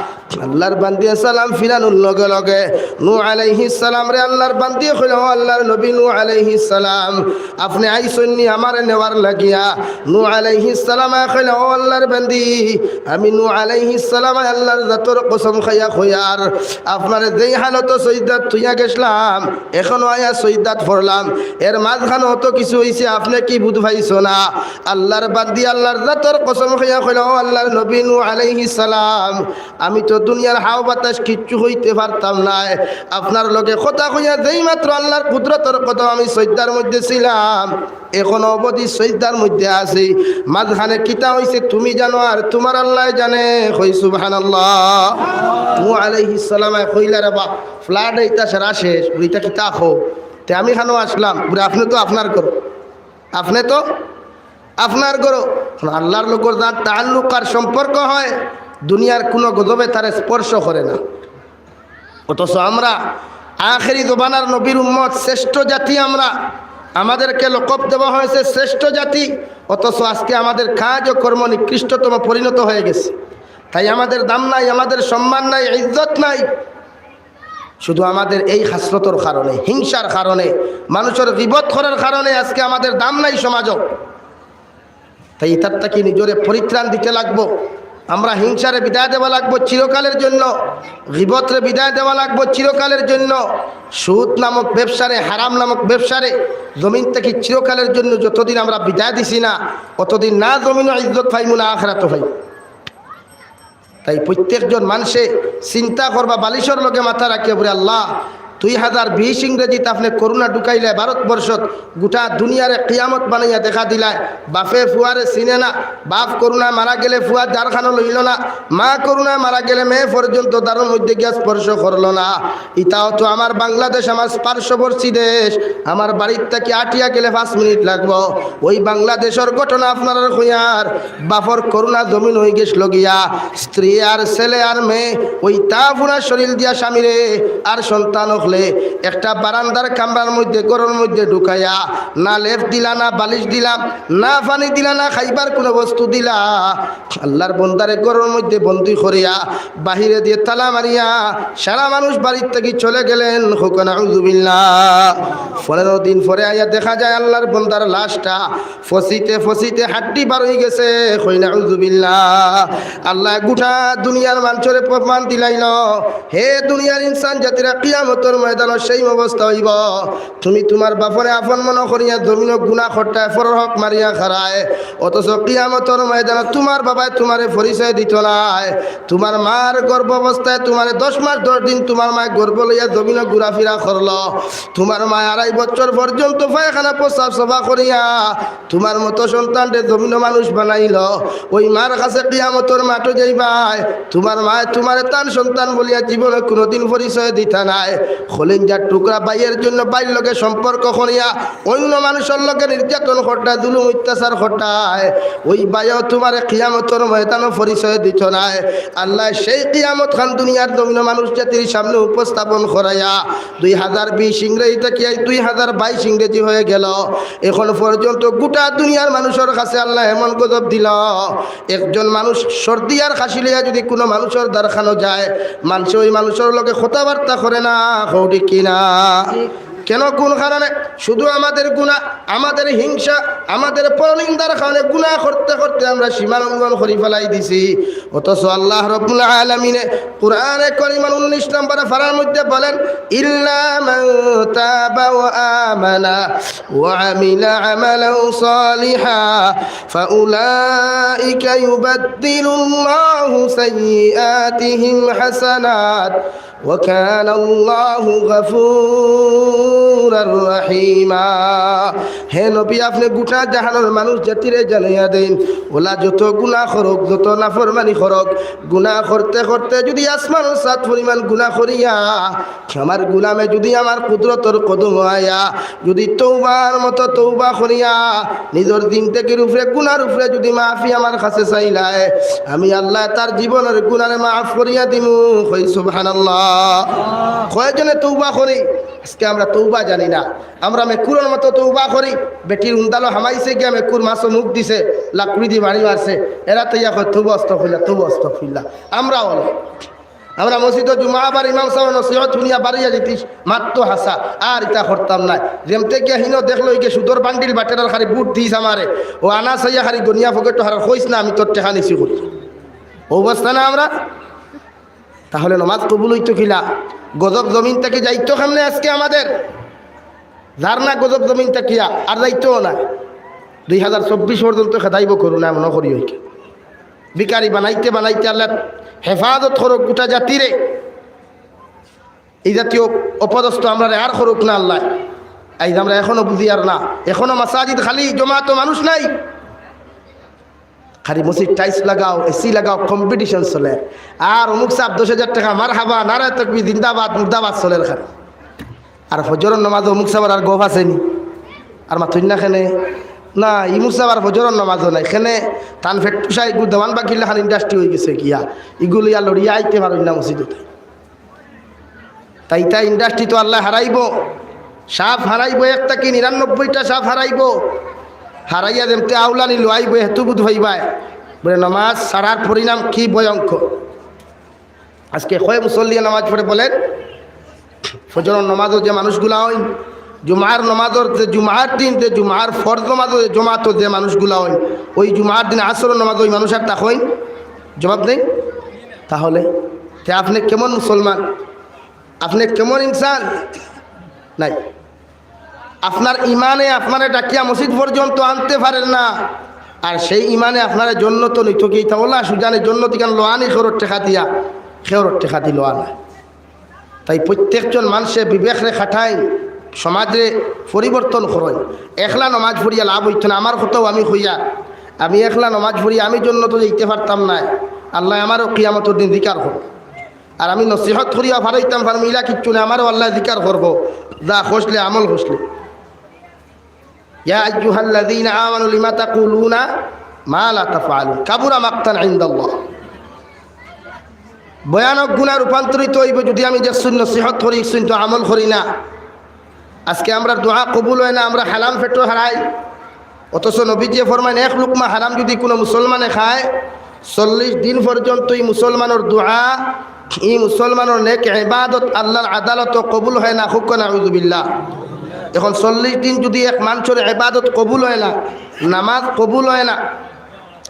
আল্লার বান্দিয়ে সালাম ফিরানোর লগে লগে নূহ আলাইহিস সালামরে আল্লার বান্দিয়ে কইলা, "ও আল্লার নবী নূহ আলাইহিস সালাম, আপনে আইছইন নি আমারে নেওয়ার লাগিয়া?" নূহ আলাইহিস সালামে কইলা, "ও আল্লার বান্দি, আমি নূহ আলাইহিস সালামে আল্লার জাতর কসম খাইয়া কইয়ার, আপনারে যেই হালতো সইজদাত থইয়া গেছলাম, এখনো আইয়া সইজদাত পড়লাম, এর মাঝখানো অত কিছু অইছে, আপনে কি বুঝ পাইছো না?" আল্লার বান্দি আল্লার জাতর কসম খাইয়া কইলা, "ও আল্লার নবী নূহ আলাইহিস সালাম, আমি তো দুনিয়ার হাওয়া বাতাস কিচ্ছু কইতে পারতাম নায়। আপনার লগে কথা কইয়া যেই মাত্র আল্লার কুদরতর কথা আমি সইজদার মধ্যে ছিলাম, এখনো অবধি সইজদার মধ্যে আছি। মাঝখানে কিতা অইছে তুমি জানো আর তুমার আল্লায় জানে।" কই সুবহানাল্লাহ। নূহ আলাইহিস সালামে কইলা, "রে বা, flood ইটা সারা শেষ, বুলে ইটা কিতা কও? তে আমি খানো আছলাম?" বুলে, "আপনে তো আপনার ঘরো।" আপনে তো আপনার ঘরো। আল্লার লগর যার তাআল্লুক আর সম্পর্ক হয়, দুনিয়ার কুনু গজবে তারে স্পর্শ করে না। অথচ আমরা আখেরি জমানার নবীর উম্মত, শ্রেষ্ঠ জাতি আমরা, আমাদেরকে লকব দেওয়া হয়েছে শ্রেষ্ঠ জাতি, অথচ আজকে আমাদের কাজ ও কর্ম নিকৃষ্টতম পরিণত হয়ে গেছে। তাই আমাদের দাম নাই, আমাদের সম্মান নাই, ইজ্জত নাই। শুধু আমাদের এই খাসলতর কারণে, হিংসার কারণে, মানুষর গিবত করার কারণে আজকে আমাদের দাম নাই সমাজো। তাই ইতার থাকি নিজরে পরিত্রাণ দিতে লাগবো। আমরা হিংসারে বিদায় দেওয়া লাগবো চিরকালের জন্য, গিবতরে বিদায় দেওয়া লাগবো চিরকালের জন্য, সুদ নামক ব্যবসারে, হারাম নামক ব্যবসারে জমিন থাকি চিরকালের জন্য যতদিন আমরা বিদায় দিছি না, অতদিন না জমিনো ইজ্জত পাইমু না আখেরাতো পাইমু। তাই প্রত্যেকজন মানষে চিন্তা করবা, বালিশর লগে মাথা রাখিয়া বলে, "আল্লাহ, দুই হাজার বিশ ইংরেজিত আপনে করোনা ঢুকাইলায় ভারতবর্ষত, গোটা দুনিয়ারে কিয়ামত বানাইয়া দেখা দিলায়। বাপে ফুয়ারে চিনে না, বাপ করোনায় মারা গেলে ফুয়া দারখানো লইল না, মা করোনায় মারা গেলে মেয়ে পর্যন্ত দারর মধ্যে গিয়া স্পর্শ করল না। ইতাও তো আমার বাংলাদেশ, আমার পার্শ্ববর্তী দেশ, আমার বাড়ির থাকি আটিয়া গেলে পাঁচ মিনিট লাগবো। ওই বাংলাদেশর ঘটনা আপনারার কইয়ার, বাপর করোনা জমিন অইগেছলো গিয়া, স্ত্রী আর ছেলে আর মেয়ে, ওই তা পুরা শরীর দিয়া স্বামীরে আর সন্তান অকলে একটা বারান্দার কামরার মধ্যে, ঘরর মধ্যে ঢুকাইয়া, না লেপ দিলা, না বালিশ দিলা, না পানি দিলা, না খাইবার কুনু বস্তু দিলা। আল্লার বন্দারে ঘরর মধ্যে বন্দী করিয়া, বাহিরে দিয়া তালা মারিয়া, সারা মানুষ বাড়ির থাকি চলে গেলেন।" কউক্কা নাউজুবিল্লাহ। পনেরো দিন পরে আইয়া দেখা যায় আল্লার বন্দার লাশটা ফসিতে ফসিতে হাড্ডি বার অইগেছে। কই নাউজুবিল্লাহ। আল্লায় গোটা দুনিয়ার মানষরে প্রমাণ দিলাইল, হে দুনিয়ার ইনসান জাতিরা, কিয়ামতর ময়দানো same অবস্থা অইবো। তুমি তুমার বাপরে আপন মনো করিয়া জমিনো গুনা করতায়, পরর হক মারিয়া খারায়, অথচ কিয়ামতর ময়দানো তুমার বাবায় তুমারে পরিচয় দিতো নায়। তুমার মার গর্ভাবস্থায় তুমারে দশ মাস দশ দিন তুমার মায় গর্ভ লইয়া জমিনো ঘুরাফিরা করলো। তুমার মায় আড়াই বছর পর্যন্ত পায়খানা প্রস্রাব সাফা করিয়া তুমার মতো সন্তানরে জমিনো মানুষ বানাইল। ওই মার কাছে কিয়ামতর মাঠো যাইবায়, তুমার মায় তুমারে তান সন্তান বলিয়া জীবনে কুনুদিন পরিচয় দিতা নায়। কলিজার টুকরা ভাইর জন্য ভাইর লগে সম্পর্ক করিয়া অইন্য মানুষর লগে নির্যাতন করতায়, জুলুম অত্যাচার করতায়, অউ ভাইও তুমারে কিয়ামতর ময়দানো পরিচয় দিতো নায়। আল্লায় সেই কিয়ামত খান দুনিয়ার জমিনো মানুষ জাতির সামনে উপস্থাপন করাইয়া দুই হাজার বিশ ইংরেজি থাকিয়া দুই হাজার বাইশ ইংরেজি অইগেলো। অখন পর্যন্ত গোটা দুনিয়ার মানুষর কাছে আল্লায় এমন গজব দিলো, একজন মানুষ সর্দি আর কাশি লইয়া যুদি কুনু মানুষর দ্বারখানো যায়, মানষে অউ মানুষর লগে কথাবার্তা করে না, কও ঠিক কি না? কেন, কুন কারণে? শুধু আমাদের গুনা, আমাদের হিংসা, আমাদের পরনিন্দার কারণে গুনা করতে করতে আমরা সীমা লঙ্ঘন করি ফালাই দিছি। অথচ আল্লাহ রাব্বুল আলামিনে কুরআনে করিমর উনিশ নম্বর পারার মধ্যে বলেন, "ইল্লা মান তাবা ওয়া আমানা ওয়া আমিলা আমালান সালিহা ফাউলাইকা ইউবাদদিলুল্লাহু সাইয়্যিআতিহিম হাসানাত ওয়া কানাল্লাহু গাফুরার রাহিমা।" হে নবী, আপনে গোটা জাহানর মানুষ জাতিরে জানাইয়া দেইন, অলা যত গুনা করউক, যত নাফরমানি করউক, গুনা করতে করতে যুদি আসমানর ছাদ পরিমাণ গুনা করিয়া আমার গুলামে যুদি আমার কুদরতর কদমো আইয়া যুদি তওবার মতো তওবা করিয়া নিজর জিন্দেগির উপরে গুনার উপরে যুদি মাফি আমার কাছে চাইলায়, আমি আল্লায় তার জীবনর গুনারে মাফ করিয়া দিমু। কই সুবহানাল্লাহ। কয়জনে তওবা করি? আজকে আমরা তওবা জানি না। আমরা মেকুরর মতো তওবা করি। বেটির উন্দালো হামাইছে গিয়া মেকুর মাছো মুখ দিছে, লাকুড়ি দি বাড়ি মারছে। এরা তো ইয়া কয়, "তওবা আস্তাগফিরুল্লাহ, তওবা আস্তাগফিরুল্লাহ।" আমরাও না। আমরা মসজিদো জুমা আবার ইমাম সাবে নসিহত হুনিয়া বারইয়া যাইতিস, মাত তো হাছা, আর ইতা করতাম নায়। যেমতে গিয়া হিনো দেখলো, ইগে সুদর বান্ডিল বাটেরার খালি বুট দিস আমারে, অউ আনা চাইয়া খালি গনিয়া পকেটো হারার কইস না, আমি তোর টেকা নিছি করি। অউ অবস্থা না আমরা? তাহলে নমাজ কবুল অইতো কিলা? গজব জমিন থাকি যাইতো কেমনে আজকে আমাদের? যার না গজব জমিন থাকিয়া আর যাইতো না। দুই হাজার চব্বিশ পর্যন্ত খেদাইবো করুণা মনে করি অইকে। ভিখারি বানাইতে বানাইতে আল্লায় হেফাজত করউক গোটা জাতিরে। এই জাতীয় অপদস্থ আমরারে আর করউক না আল্লায়। আইজ আমরা এখনো বুঝিয়ার না, এখনো মাসাজিদ খালি, জমাতো মানুষ নাই। খালি মসজিদ টাইলস লাগাও, এসি লাগাও, কম্পিটিশন চলে। আর অমুক সাব দশ হাজার টেকা, মারহাবা, নারায়ে তাকবীর, জিন্দাবাদ, মুর্দাবাদ চলের খালি। আর ফজরর নমাজো অমুক সাবর আর গফ আছে নি? আর মাতইন না কেনে? না, ইমুক সাবর ফজরর নমাজো নাই। কেনে? তান ফেট্টুশা ইগু দেওয়ান বাকির লাখান ইন্ডাস্ট্রি অইগেছে গিয়া। ইগু লইয়া লড়িয়া আইতে পারইন না মসজিদো। তাই তাই ইন্ডাস্ট্রি তো আল্লায় হারাইবো। সাব হারাইবো, এক থাকি নিরানব্বইটা সাব হারাইবো। হারাইয়া যেমতে আউলানি লইবো, হেতু বুধ অইবায়। বলে, নমাজ ছাড়ার পরিণাম কি ভয়ঙ্কর। আজকে কয় মুসল্লিয়ে নামাজ পড়ে বলেন? ফজরর নামাজো যে মানুষগুলা অইন, জুমার নামাজর যে, জুমার দিন যে, জুমার ফরজ নামাজো যে, জমাতো যে মানুষগুলা অইন, ওই জুমার দিন আসরর নামাজো ওই মানুষ আর থাকইন? জবাব দেইন। তাহলে তে আপনে কেমন মুসলমান? আপনে কেমন ইনসান? নাই। আপনার ইমানে আপনারে ডাকিয়া মসজিদ পর্যন্ত আনতে পারের না, আর সেই ইমানে আপনারে জন্নতো নিতো কি? ইতা অলা সুজানে জন্নত ইখান লওয়ানি খেওরর টেকা দিয়া, খেওরর টেকা দি লওয়া না। তাই প্রত্যেকজন মানষে বিবেকরে খাটাইন, সমাজরে পরিবর্তন করইন। একলা নমাজ পড়িয়া লাভ অইতো না। আমার কথাও আমি কইয়ার, আমি একলা নমাজ পড়িয়া আমি জন্নতো যাইতে পারতাম নায়, আল্লায় আমারেও কিয়ামতর দিন জিকার করবা। আর আমি নসিহত করিয়া ফারাইতাম পারমু, ইলা কিচ্ছু নাই, আমারেও আল্লায় জিকার করবা, যা কইছলে, আমল কইছলে। ইয়া আইয়ুহাল্লাযীনা আমানু লিমা তাকুলুনা মা লা তাফআলুন, কাবুরা মাকতান ইনদাল্লাহ। ভয়ানক গুনায় রূপান্তরিত অইবো যুদি আমি দেখছইন নসিহত করি, দেখছইন তো আমল করি না। আজকে আমরার দোয়া কবুল অয় না, আমরা হারাম পেটো হারাই। অথচ নবীজিয়ে ফরমাইন, এক লুকমা হারাম যুদি কুনু মুসলমানে খায়, চল্লিশ দিন পর্যন্ত ই মুসলমানর দোয়া, ই মুসলমানর নেক ইবাদত আল্লার আদালতো কবুল অয় না, কউক্কা নাউজুবিল্লাহ। এখন চল্লিশ দিন যুদি এক মানষর ইবাদত কবুল অয় না, নামাজ কবুল অয় না,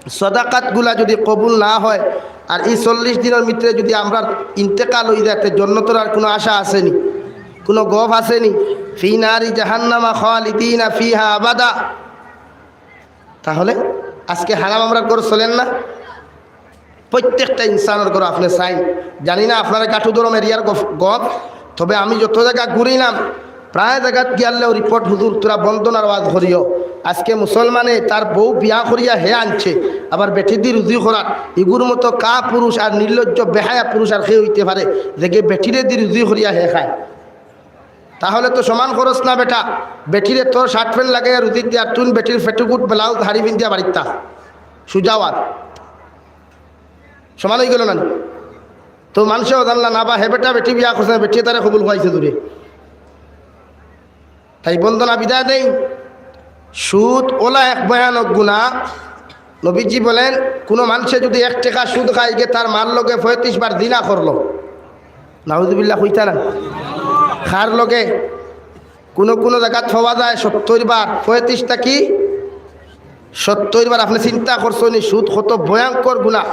সদাকাতগুলা যুদি কবুল না অয়, আর ই চল্লিশ দিনর ভিতরে যুদি আমরার ইন্তেকাল অইযায়, তে জন্নতর আর কুনু আশা আছে নি? কুনু গফ আছে নি? ফি নারি জাহান্নামা খালিদিনা ফিহা আবাদা। তাহলে আজকে হারাম আমরার ঘরো চলের না? প্রত্যেকটা ইনসানর ঘরো আপনে চাইন। জানি না আপনার কাঠুদরম এরিয়ার গফ, গফ, তবে আমি যত জাগা ঘুরিলাম, প্রায় জাগাত গিয়ারলেও রিপোর্ট, "হুজুর, তোরা বন্দনার ওয়াজ করিও।" আজকে মুসলমানে তার বউ বিয়া করিয়া হে আনছে, আবার বেটি দি রুজি করার, ইগুর মতো কাপুরুষ আর নির্লজ্জ বেহায়া পুরুষ আর কে অইতে পারে, যেগে বেটিরে দি রুজি করিয়া হে খায়? তাহলে তো সমান খরচ না বেটা। বেটিরে তোর শার্ট প্যান্ট লাগাইয়া রুজি দিয়া, তুই বেটির পেটিকোট ব্লাউজ হাড়ি পিন্দিয়া বাড়িত থাক, সুজা ওয়াজ। সমান অইগেলো না নি? তো মানষেও জানলা না বা হে বেটা বেটি বিয়া করছে না, বেটিয়ে তারে কবুল করাইছে দূরে। তাই বন্দনা বিদায় দেই। সুদ অলা এক ভয়ানক গুনা। নবীজি বলেন, কুনু মানষে যুদি এক টেকা সুদ খায়, ইগে তার মার লগে পঁয়ত্রিশ বার জিনা করলো। নাউজুবিল্লাহ কইতা না? কার লগে? কুনু কুনু জাগাত পাওয়া যায় সত্তইর বার, পঁয়ত্রিশ থাকি সত্তইর বার। আপনে চিন্তা করছইন নি সুদ কত ভয়ঙ্কর গুনা?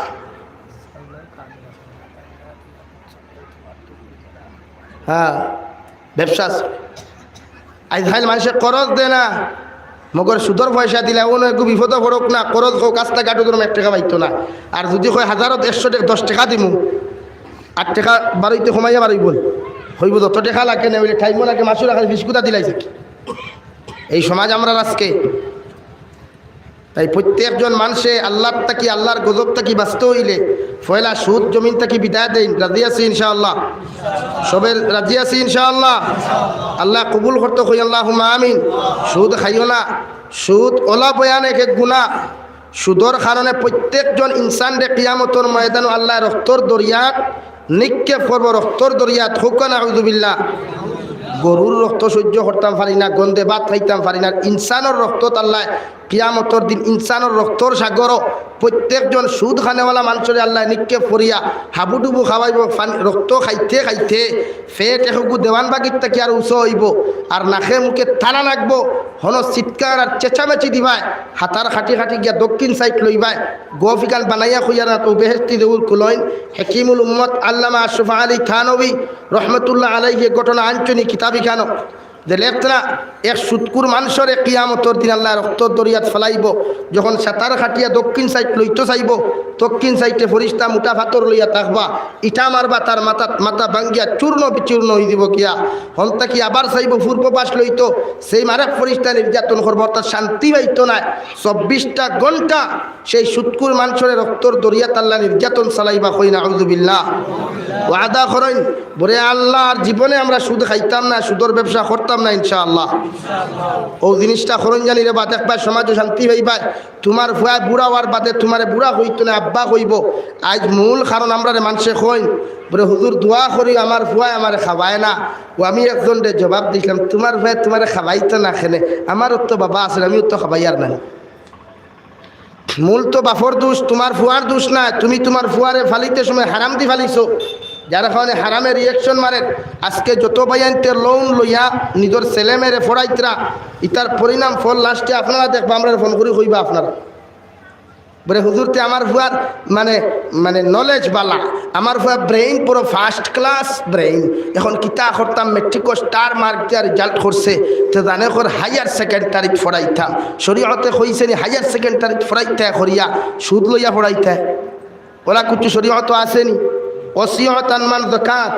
হ্যাঁ, ব্যবসা আছে। আইজকাইল মানষে করজ দেয় না, মগর সুদর পয়সা দিলে অনো একগু বিপদো পড়ুক না, করজ কউক, আস্তা গাটু ধরুম, এক টেকা পাইতো না। আর যুদি কয় হাজারত একশো টেকা, দশ টেকা দিমু, আট টেকা বারইতে কমাইয়া বারইবো, কইবো যত টেকা লাগে না, অইলে টাইমও লাগে, মাসও লাগে, ফিসকুতা দিলাইছে কি? এই সমাজ আমরার আজকে। তাই প্রত্যেকজন মানষে আল্লার থাকি, আল্লার গজব থাকি বাঁচতে অইলে পয়লা সুদ জমিন থাকি বিদায় দেইন। রাজি আছি ইনশাআল্লাহ? সবে রাজি আছি ইনশাআল্লাহ? আল্লায় কবুল করতো কই, আল্লাহুম্মা আমিন। সুদ খাইও না, সুদ অলা ভয়ানক এক গুনা। সুদর কারণে প্রত্যেকজন ইনসানরে কিয়ামতর ময়দানো আল্লায় রক্তর দরিয়াত নিক্ষেপ করবো, রক্তর দরিয়াত। কউক্কা নাউজুবিল্লাহ। গরুর রক্ত সইজ্য করতাম পারি না, গন্ধে ভাত খাইতাম পারি না, ইনসানর রক্তত আল্লায় কিয়ামতর দিন ইনসানর রক্তর সাগরো প্রত্যেকজন সুদ খানেওয়ালা মানষরে আল্লায় নিক্ষেপ করিয়া হাবুডুবু খাওয়াইবো, পানি, রক্ত খাইতে খাইতে পেট একগু দেওয়ানবাগির থাকি আর উঁচা অইবো, আর নাকে মুখে তালা লাগবো, হনো চিৎকার আর চেঁচামেচি দিবায়, হাতার কাটি কাটি গিয়া দক্ষিণ সাইড লইবায়। গফ ইখান বানাইয়া কইয়ার না তো বেহেশতি দেউর কুলইন। হাকিমুল উম্মত আল্লামা আশরাফ আলী থানভী রহমতুল্লাহ আলাইহি এ ঘটনা আনছইন ই কিতাব ইখানো। যে লেখরা এক সুদখুর মানষরে কিয়ামতর দিন আল্লায় রক্তর দরিয়াত ফালাইবো, যখন সাতার কাটিয়া দক্ষিণ সাইড লইতো চাইবো, দক্ষিণ সাইডে ফিরিস্তা মুটা পাথর লইয়া থাকবা, ইটা মারবা তার মাথাত, মাথা ভাঙ্গিয়া চূর্ণ বিচূর্ণ অইযিবো গিয়া। হন থাকি আবার চাইবো পূর্ব পাশ লইতো, সেই মারেক ফিরিস্তা নির্যাতন করবো, অর্থাৎ শান্তি পাইতো নায়। চব্বিশটা ঘন্টা সেই সুদখুর মানষরে রক্তর দরিয়াত আল্লায় নির্যাতন চালাইবা, কই নাউজুবিল্লাহ। ওয়াদা করইন, বলে, আল্লাহ, আর জীবনে আমরা সুদ খাইতাম না, সুদর ব্যবসা করতাম না ইনশাআল্লাহ। অউ জিনিসটা করইন জানি রে বা, দেখবায় সমাজো শান্তি পাইবায়। তুমার ফুয়ায় বুড়া অওয়ার বাদে তুমারে বুড়া কইতো নায়, আব্বা কইবো। আইজ মূল কারণ আমরারে মানষে কইন, বলে, হুজুর, দোয়া করি, আমার ফুয়ায় আমারে খাওয়ায় না। অউ আমি একজনরে জবাব দিছলাম, তুমার ফুয়ায় তুমারে খাওয়াইতো না কেনে? আমারও তো বাবা আছে, আমিও তো খাওয়াইয়ার নায়। মূল তো বাপর দোষ, তুমার ফুয়ার দোষ নায়। তুমি তুমার ফুয়ারে ফালিতে সময় হারামদি ফালিছো, যার কারণে হারামে reaction মারের। আজকে যত ভাইয়াইন্তে loan লইয়া নিজর ছেলে মেয়েরে পড়াইতরা, ইতার পরিণাম ফল last-এ আপনারা দেখবা, আমরারে ফোন করি কইবা আপনারা। বলে, হুজুর, তে আমার ফুয়ার মানে, মানে knowledge বালা, আমার ফুয়ার brain পুরো first class brain। এখন কিতা করতাম, matric-ও star mark দিয়া result করছে, তে জানে কর higher secondary-ত পড়াইতাম। শরীয়তে কইছে নি higher secondary-ত পড়াইতায় করিয়া সুদ লইয়া পড়াইতায়? অলা কুচ্ছু শরীয়তো আছে নি? ওয়াসিউতান মান যাকাত,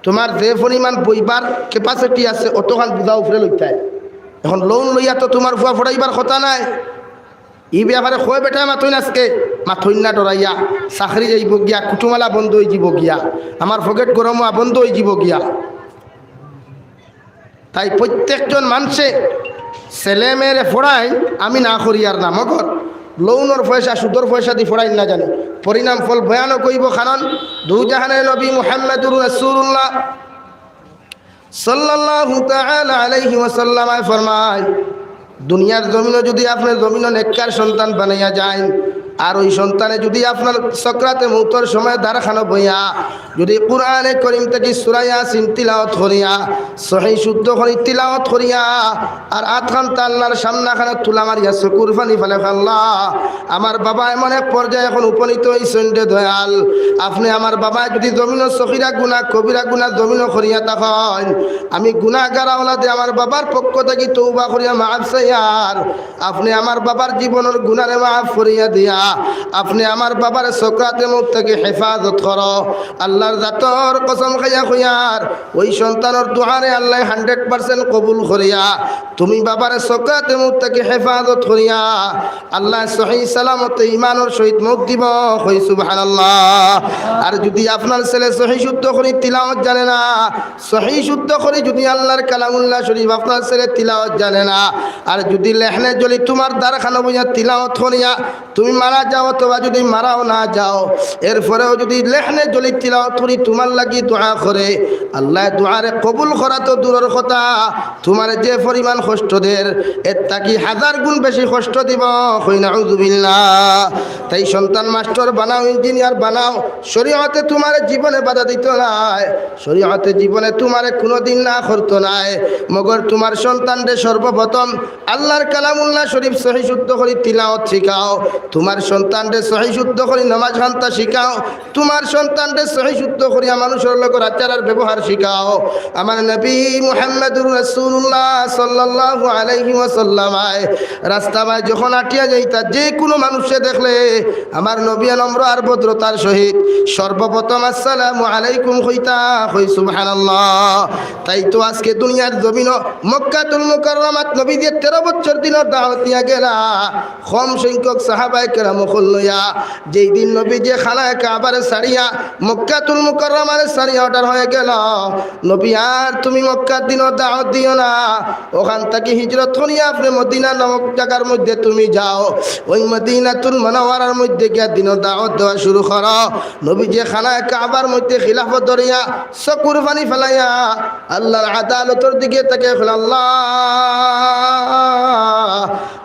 তুমার যে পরিমাণ বইবার capacity আছে, অতখান বুঝা উপরে লইতায়। এখন loan লইয়া তো তুমার ফুয়া পড়াইবার কথা নায়। ই ব্যাপারে কয় বেটায় মাতইন আজকে, মাতইন না ডরাইয়া, চাকরি যাইবো গিয়া, কুটুমালা বন্ধ অইযিবো গিয়া, আমার পকেট গরম অওয়া বন্ধ অইযিবো গিয়া। তাই প্রত্যেকজন মানষে ছেলে মেয়েরে পড়াইন, আমি না করিয়ার না, মগর loan-র পয়সা, সুদর পয়সাদি পড়াইন না জানি, পরিণাম ফল ভয়ানক অইবো। কারণ দুজাহানের নবী মুহাম্মাদুর রাসূলুল্লাহ সাল্লাল্লাহু তাআলা আলাইহি ওয়াসাল্লামে ফরমায়, দুনিয়ার জমিনো যুদি আপনে জমিনো নেককার সন্তান বানাইয়া যাইন, আর ওই সন্তানে যুদি আপনার সকরাতে মউতর সময় দারখানো বইয়া যুদি কুরআনে করিম থাকি সূরা ইয়াসিন তিলাওয়াত করিয়া, সহি শুদ্ধ করি তিলাওয়াত করিয়া, আর আতখানতা আল্লার সামনাখানো তুলা মারিয়া চকুর পানি ফালে, আল্লাহ, আমার বাবা এমন এক পর্যায়ে এখন উপনীত অইছইন রে দয়াল, আপনে আমার বাবায় যুদি জমিনো সগিরা গুনা, কবিরা গুনা জমিনো করিয়া থাকইন, আমি গুনাগার আওলাদে আমার বাবার পক্ষ থাকি তওবা করিয়া মাফ চাইয়ার, আপনে আমার বাবার জীবনর গুনারে মাফ করিয়া দিয়া, আপনে আমার বাবারে সকরাতে মউত থাকি হেফাজত করো।" আল্লার জাতর কসম খাইয়া কইয়ার, ওই সন্তানর দোয়ারে আল্লায় hundred percent কবুল করিয়া, তুমি বাবারে সকরাতে মউত থাকি হেফাজত করিয়া, আল্লায় সহি সালামতে ইমানর সহিত মউত দিবো। কই সুবহানাল্লাহ। আর যুদি আপনার ছেলে সহি শুদ্ধ করি তিলাওয়াত জানে না, সহি শুদ্ধ করি যুদি আল্লার কালামুল্লাহ শরিফ আপনার ছেলে তিলাওয়াত জানে না, আর যুদি লেহনে জলি তুমার দারখানো বইয়া তিলাওয়াত করিয়া তুমি মারা যাও অথবা যুদি মারাও না যাও, এরপরেও যুদি লেহনে জলি তিলাওয়াত করি তুমার লাগি দোয়া করে, আল্লায় দোয়ারে কবুল করা তো দূরর কথা, তুমারে যে পরিমাণ কষ্ট দের, এর থাকি হাজার গুণ বেশি কষ্ট দিবো। কই নাউজুবিল্লাহ। তাই সন্তান মাস্টার বানাও, ইঞ্জিনিয়ার বানাও, শরিয়তে তুমারে জীবনে বাধা দিতো নায়, শরিয়তে জীবনে তুমারে কুনুদিন না করতো নায়। মগর তুমার সন্তানরে সর্বপ্রথম আল্লার কালামুল্লাহ শরিফ সহি শুদ্ধ করি তিলাওয়াত শিখাও, তুমার সন্তানরে সহি শুদ্ধ করি নামাজ খান্তা শিখাও, তুমার সন্তানরে সহি শুদ্ধ করিয়া মানুষর লগে আচার আর ব্যবহার শিখাও। আমার নবী মুহাম্মাদুর রাসূলুল্লাহ সাল্লাল্লাহু আলাইহি ওয়াসাল্লাম আয় রাস্তা বায় যখন আটিয়া যাইতা, যে কুনু মানুষে দেখলে আমার নবী নম্র আর ভদ্রতার সহিত সর্বপ্রথম "আসসালামু আলাইকুম" কইতা। কই সুবহানাল্লাহ। তাই তো আজকে দুনিয়ার জমিনো মক্কাতুল মুকাররমাত নবীজিয়ে তেরো বছর দিনর দাওয়াত দিয়া গেলা। কম সংখ্যক সাহাবায়ে কেরাম অকল লইয়া, যেই দিন নবীজিয়ে খানায়ে কাবারে ছাড়িয়া মক্কাতুল মুকাররমারে ছাড়িয়া অর্ডার হয়ে গেল, "নবী, আর তুমি মক্কার দিনর দাওয়াত দিও না, ওখান থাকি হিজরত করিয়া আপনে মদিনা নামক জাগার মধ্যে তুমি যাও, ওই মদিনাতুল মুনাওয়ারার মধ্যে গিয়া দিনর দাওয়াত দেওয়া শুরু করো।" নবীজিয়ে খানায়ে কাবার মধ্যে খিলাফ ধরিয়া চকুর পানি ফালাইয়া আল্লার আদালতর দিকে তাকাইয়া কইলা, "আল্লাহ,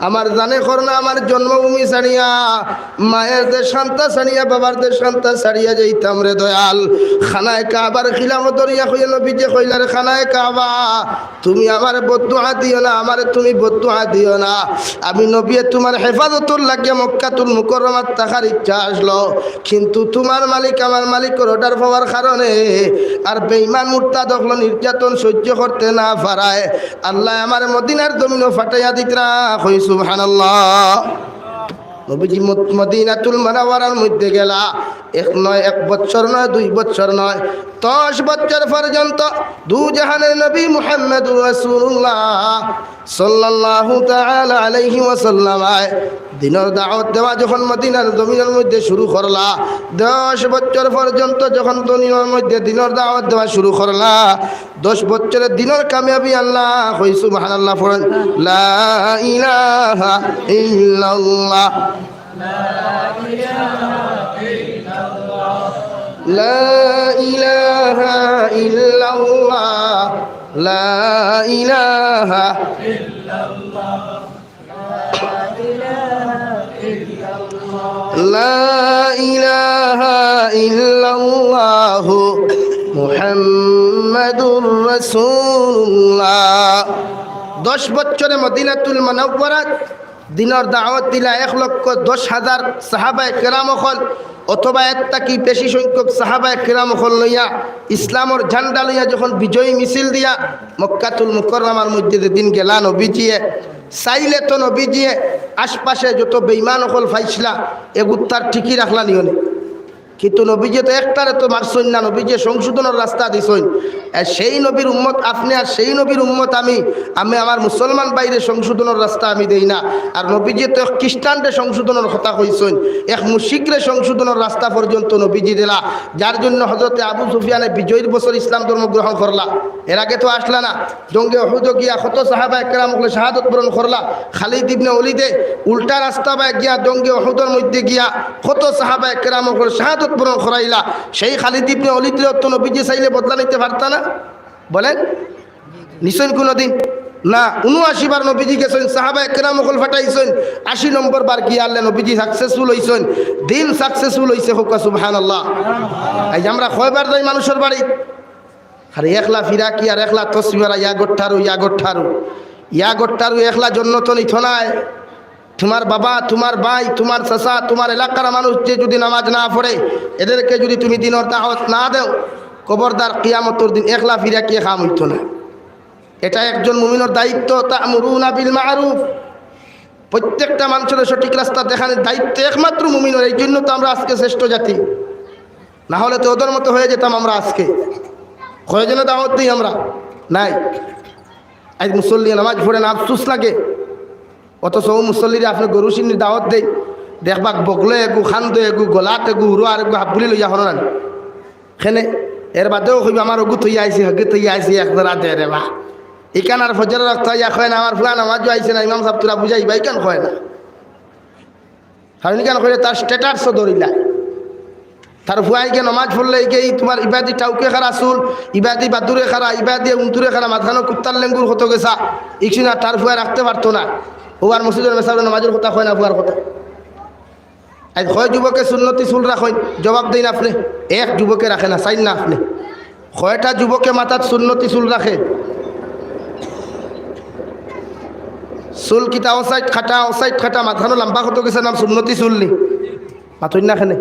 আমার জানে করনা, আমার জন্মভূমি ছাড়িয়া, মায়ের দেশ খান্তা ছাড়িয়া, বাবার দেশ খান্তা ছাড়িয়া যাইতাম রে দয়াল।" খানায়ে কাবার খিলাফ ধরিয়া কইয়া নবীজিয়ে কইলা, "রে খানায়ে কাবা, তুমি আমারে বদদোয়া দিও না, আমারে তুমি বদদোয়া দিও না। আমি নবীয়ে তুমার হেফাজতর লাগিয়া মক্কাতুল মুকাররমাত থাকার ইচ্ছা আছলো, কিন্তু তুমার মালিক আমার মালিকর অর্ডার পাওয়ার কারণে আর বেঈমান মুরতাদ অকলর নির্যাতন সহ্য করতে না পারায় আল্লায় আমারে মদিনার জমিনো ফাটাইয়া দিতরা।" কই সুবহানাল্লাহ। নবীজি মদ-, মদিনাতুল মুনাওয়ারার মধ্যে গেলা, এক নয়, এক বছর নয়, দুই বছর নয়, দশ বছর পর্যন্ত দুজাহানের নবী মুহাম্মাদুর রাসূলুল্লাহ সাল্লাল্লাহু তাআলা আলাইহি ওয়াসাল্লাম আয় দিনর দাওয়াত দেওয়া যখন মদিনার জমিনর মধ্যে শুরু করলা, দশ বছর পর্যন্ত যখন দুনিয়ার মধ্যে দিনর দাওয়াত দেওয়া শুরু করলা, দশ বছরে দিনর কামিয়াবি আনলা। কই সুবহানাল্লাহ পড়েন। লা ইলাহা ইল্লাল্লাহ। লা ইলাহা ইল্লাল্লাহ। লা ইলাহা ইল্লাল্লাহ। লা ইলাহা ইল্লাল্লাহু মুহাম্মাদুর রাসূলুল্লাহ। দশ বছরে মদিনাতুল মুনাওয়ারাত দিনর দাওয়াত দিলা এক লক্ষ দশ হাজার সাহাবায়ে কেরাম অকল, অথবা এর থাকি বেশি সংখ্যক সাহাবায়ে কেরাম অকল লইয়া, ইসলামর ঝান্ডা লইয়া যখন বিজয়ী মিছিল দিয়া মক্কাতুল মুকাররমার মধ্যে যেদিন গেলা নবীজিয়ে, চাইলে তো নবীজিয়ে আশপাশে যত বেঈমান অকল পাইছলা, এগুত্তার ঠিকই রাখলা নিয়নে। কিন্তু নবীজিয়ে তো একটারে তো মারছইন না, নবীজিয়ে সংশোধনর রাস্তা দিছইন। আর সেই নবীর উম্মত আপনে, আর সেই নবীর উম্মত আমি। আমি আমার মুসলমান ভাইরে সংশোধনর রাস্তা আমি দেই না। আর নবীজিয়ে তো এক খ্রিস্টানরে সংশোধনর কথা কইছইন, এক মুশরিকরে সংশোধনর রাস্তা পর্যন্ত নবীজি দিলা, যার জন্য হযরতে আবু সুফিয়ানে বিজয়ীর বছর ইসলাম ধর্ম গ্রহণ করলা। এর আগে তো আছলা না। জঙ্গে উহুদো গিয়া কত সাহাবায়ে কেরাম অকলে শাহাদত বরণ করলা। খালিদ ইবনে ওলিদে উল্টা রাস্তা বায় গিয়া জঙ্গে উহুদর মধ্যে গিয়া কত সাহাবায়ে কেরাম অকলে শাহাদত বরণ করাইলা। সেই খালিদ ইবনে ওলিদরে তো নবীজি চাইলে বদলা নিতে পারতা না? বলেন, নিছইন কুনুদিন? না। ঊনআশি বার নবীজি গেছইন, সাহাবায়ে কেরাম অকল ফাটাইছইন, আশি নম্বর বার গিয়া আল্লাহ নবীজি successful অইছইন, দিন successful অইছে। কউক্কা সুবহানাল্লাহ। এই যে আমরা কয়বার যাই মানুষর বাড়ি, আর একলা ফিরাকি আর একলা তসবি মারা, ইয়া গো ঠারু, ইয়া গো ঠারু, ইয়া গো ঠারু, একলা জন্নত নিত নায়। তুমার বাবা, তুমার ভাই, তুমার চাচা, তুমার এলাকার মানুষ যে যুদি নামাজ না পড়ে, এদেরকে যুদি তুমি দিনর দাওয়াত না দেও, খবরদার কিয়ামতর দিন একলা ফিরাকিয়ে কাম অইতো না। এটা একজন মুমিনর দায়িত্ব, তা'মুরুনা বিল মা'রুফ। প্রত্যেকটা মানুষরে সঠিক রাস্তা দেখানির দায়িত্ব একমাত্র মুমিনর। এই জন্য তো আমরা আজকে শ্রেষ্ঠ জাতি, না হলে তো ওদের মতো হয়ে যেতাম আমরা আজকে। কয়জনে দাওয়াত দেই আমরা? নাই। আইজ মুসল্লি নামাজ পড়ে না, আফসোস লাগে। অথচ অউ মুসল্লিরে আপনে গরু শিন্নির দাওয়াত দেইন, দেখবা বগলো এগু, কান্দো এগু, গলাত এগু, হুরো আরেগু, হাবগুলি লইয়া হরনানি। কেনে? এর বাদেও কইবা, "আমার অগু থইয়া আইছি, হগু থইয়া আইছি, এক জোড়া দে রে বা।" ইখান আর ফজরর ওয়াক্ত আইয়া কয় না, "আমার ফুলা নামাজও আইছে না, ইমাম সাব তোরা বুঝাইবা," ইখান কয় না। কারণ ইখান কইলে তার status-ও ধরিলা। তার ফুয়াইগে নামাজ পড়লে ইগে ই তুমার ইবাদি টাউকে খাড়া চুল, ইবাদি বাদুরে খাড়া, ইবাদি উন্তুরে খাড়া, মাঝখানো কুত্তার লেঙ্গুর কত গেছা, ইকশিনা তার ফুয়া রাখতে পারতো না। ও আর মসজিদর মেসাবে নামাজর কথা কয় না, ফুয়ার কথা। আইজ কয় যুবকে সুন্নতি চুল রাখইন? জবাব দেইন আপনে। এক যুবকে রাখে না, চাইন না আপনে। কয়টা যুবকে মাথাত সুন্নতি চুল রাখে? চুল কিতা অসাইট কাটা, অসাইট কাটা, মাথানো লম্বা কত গেছে, নাম সুন্নতি চুল নি? মাতইন না কেনে?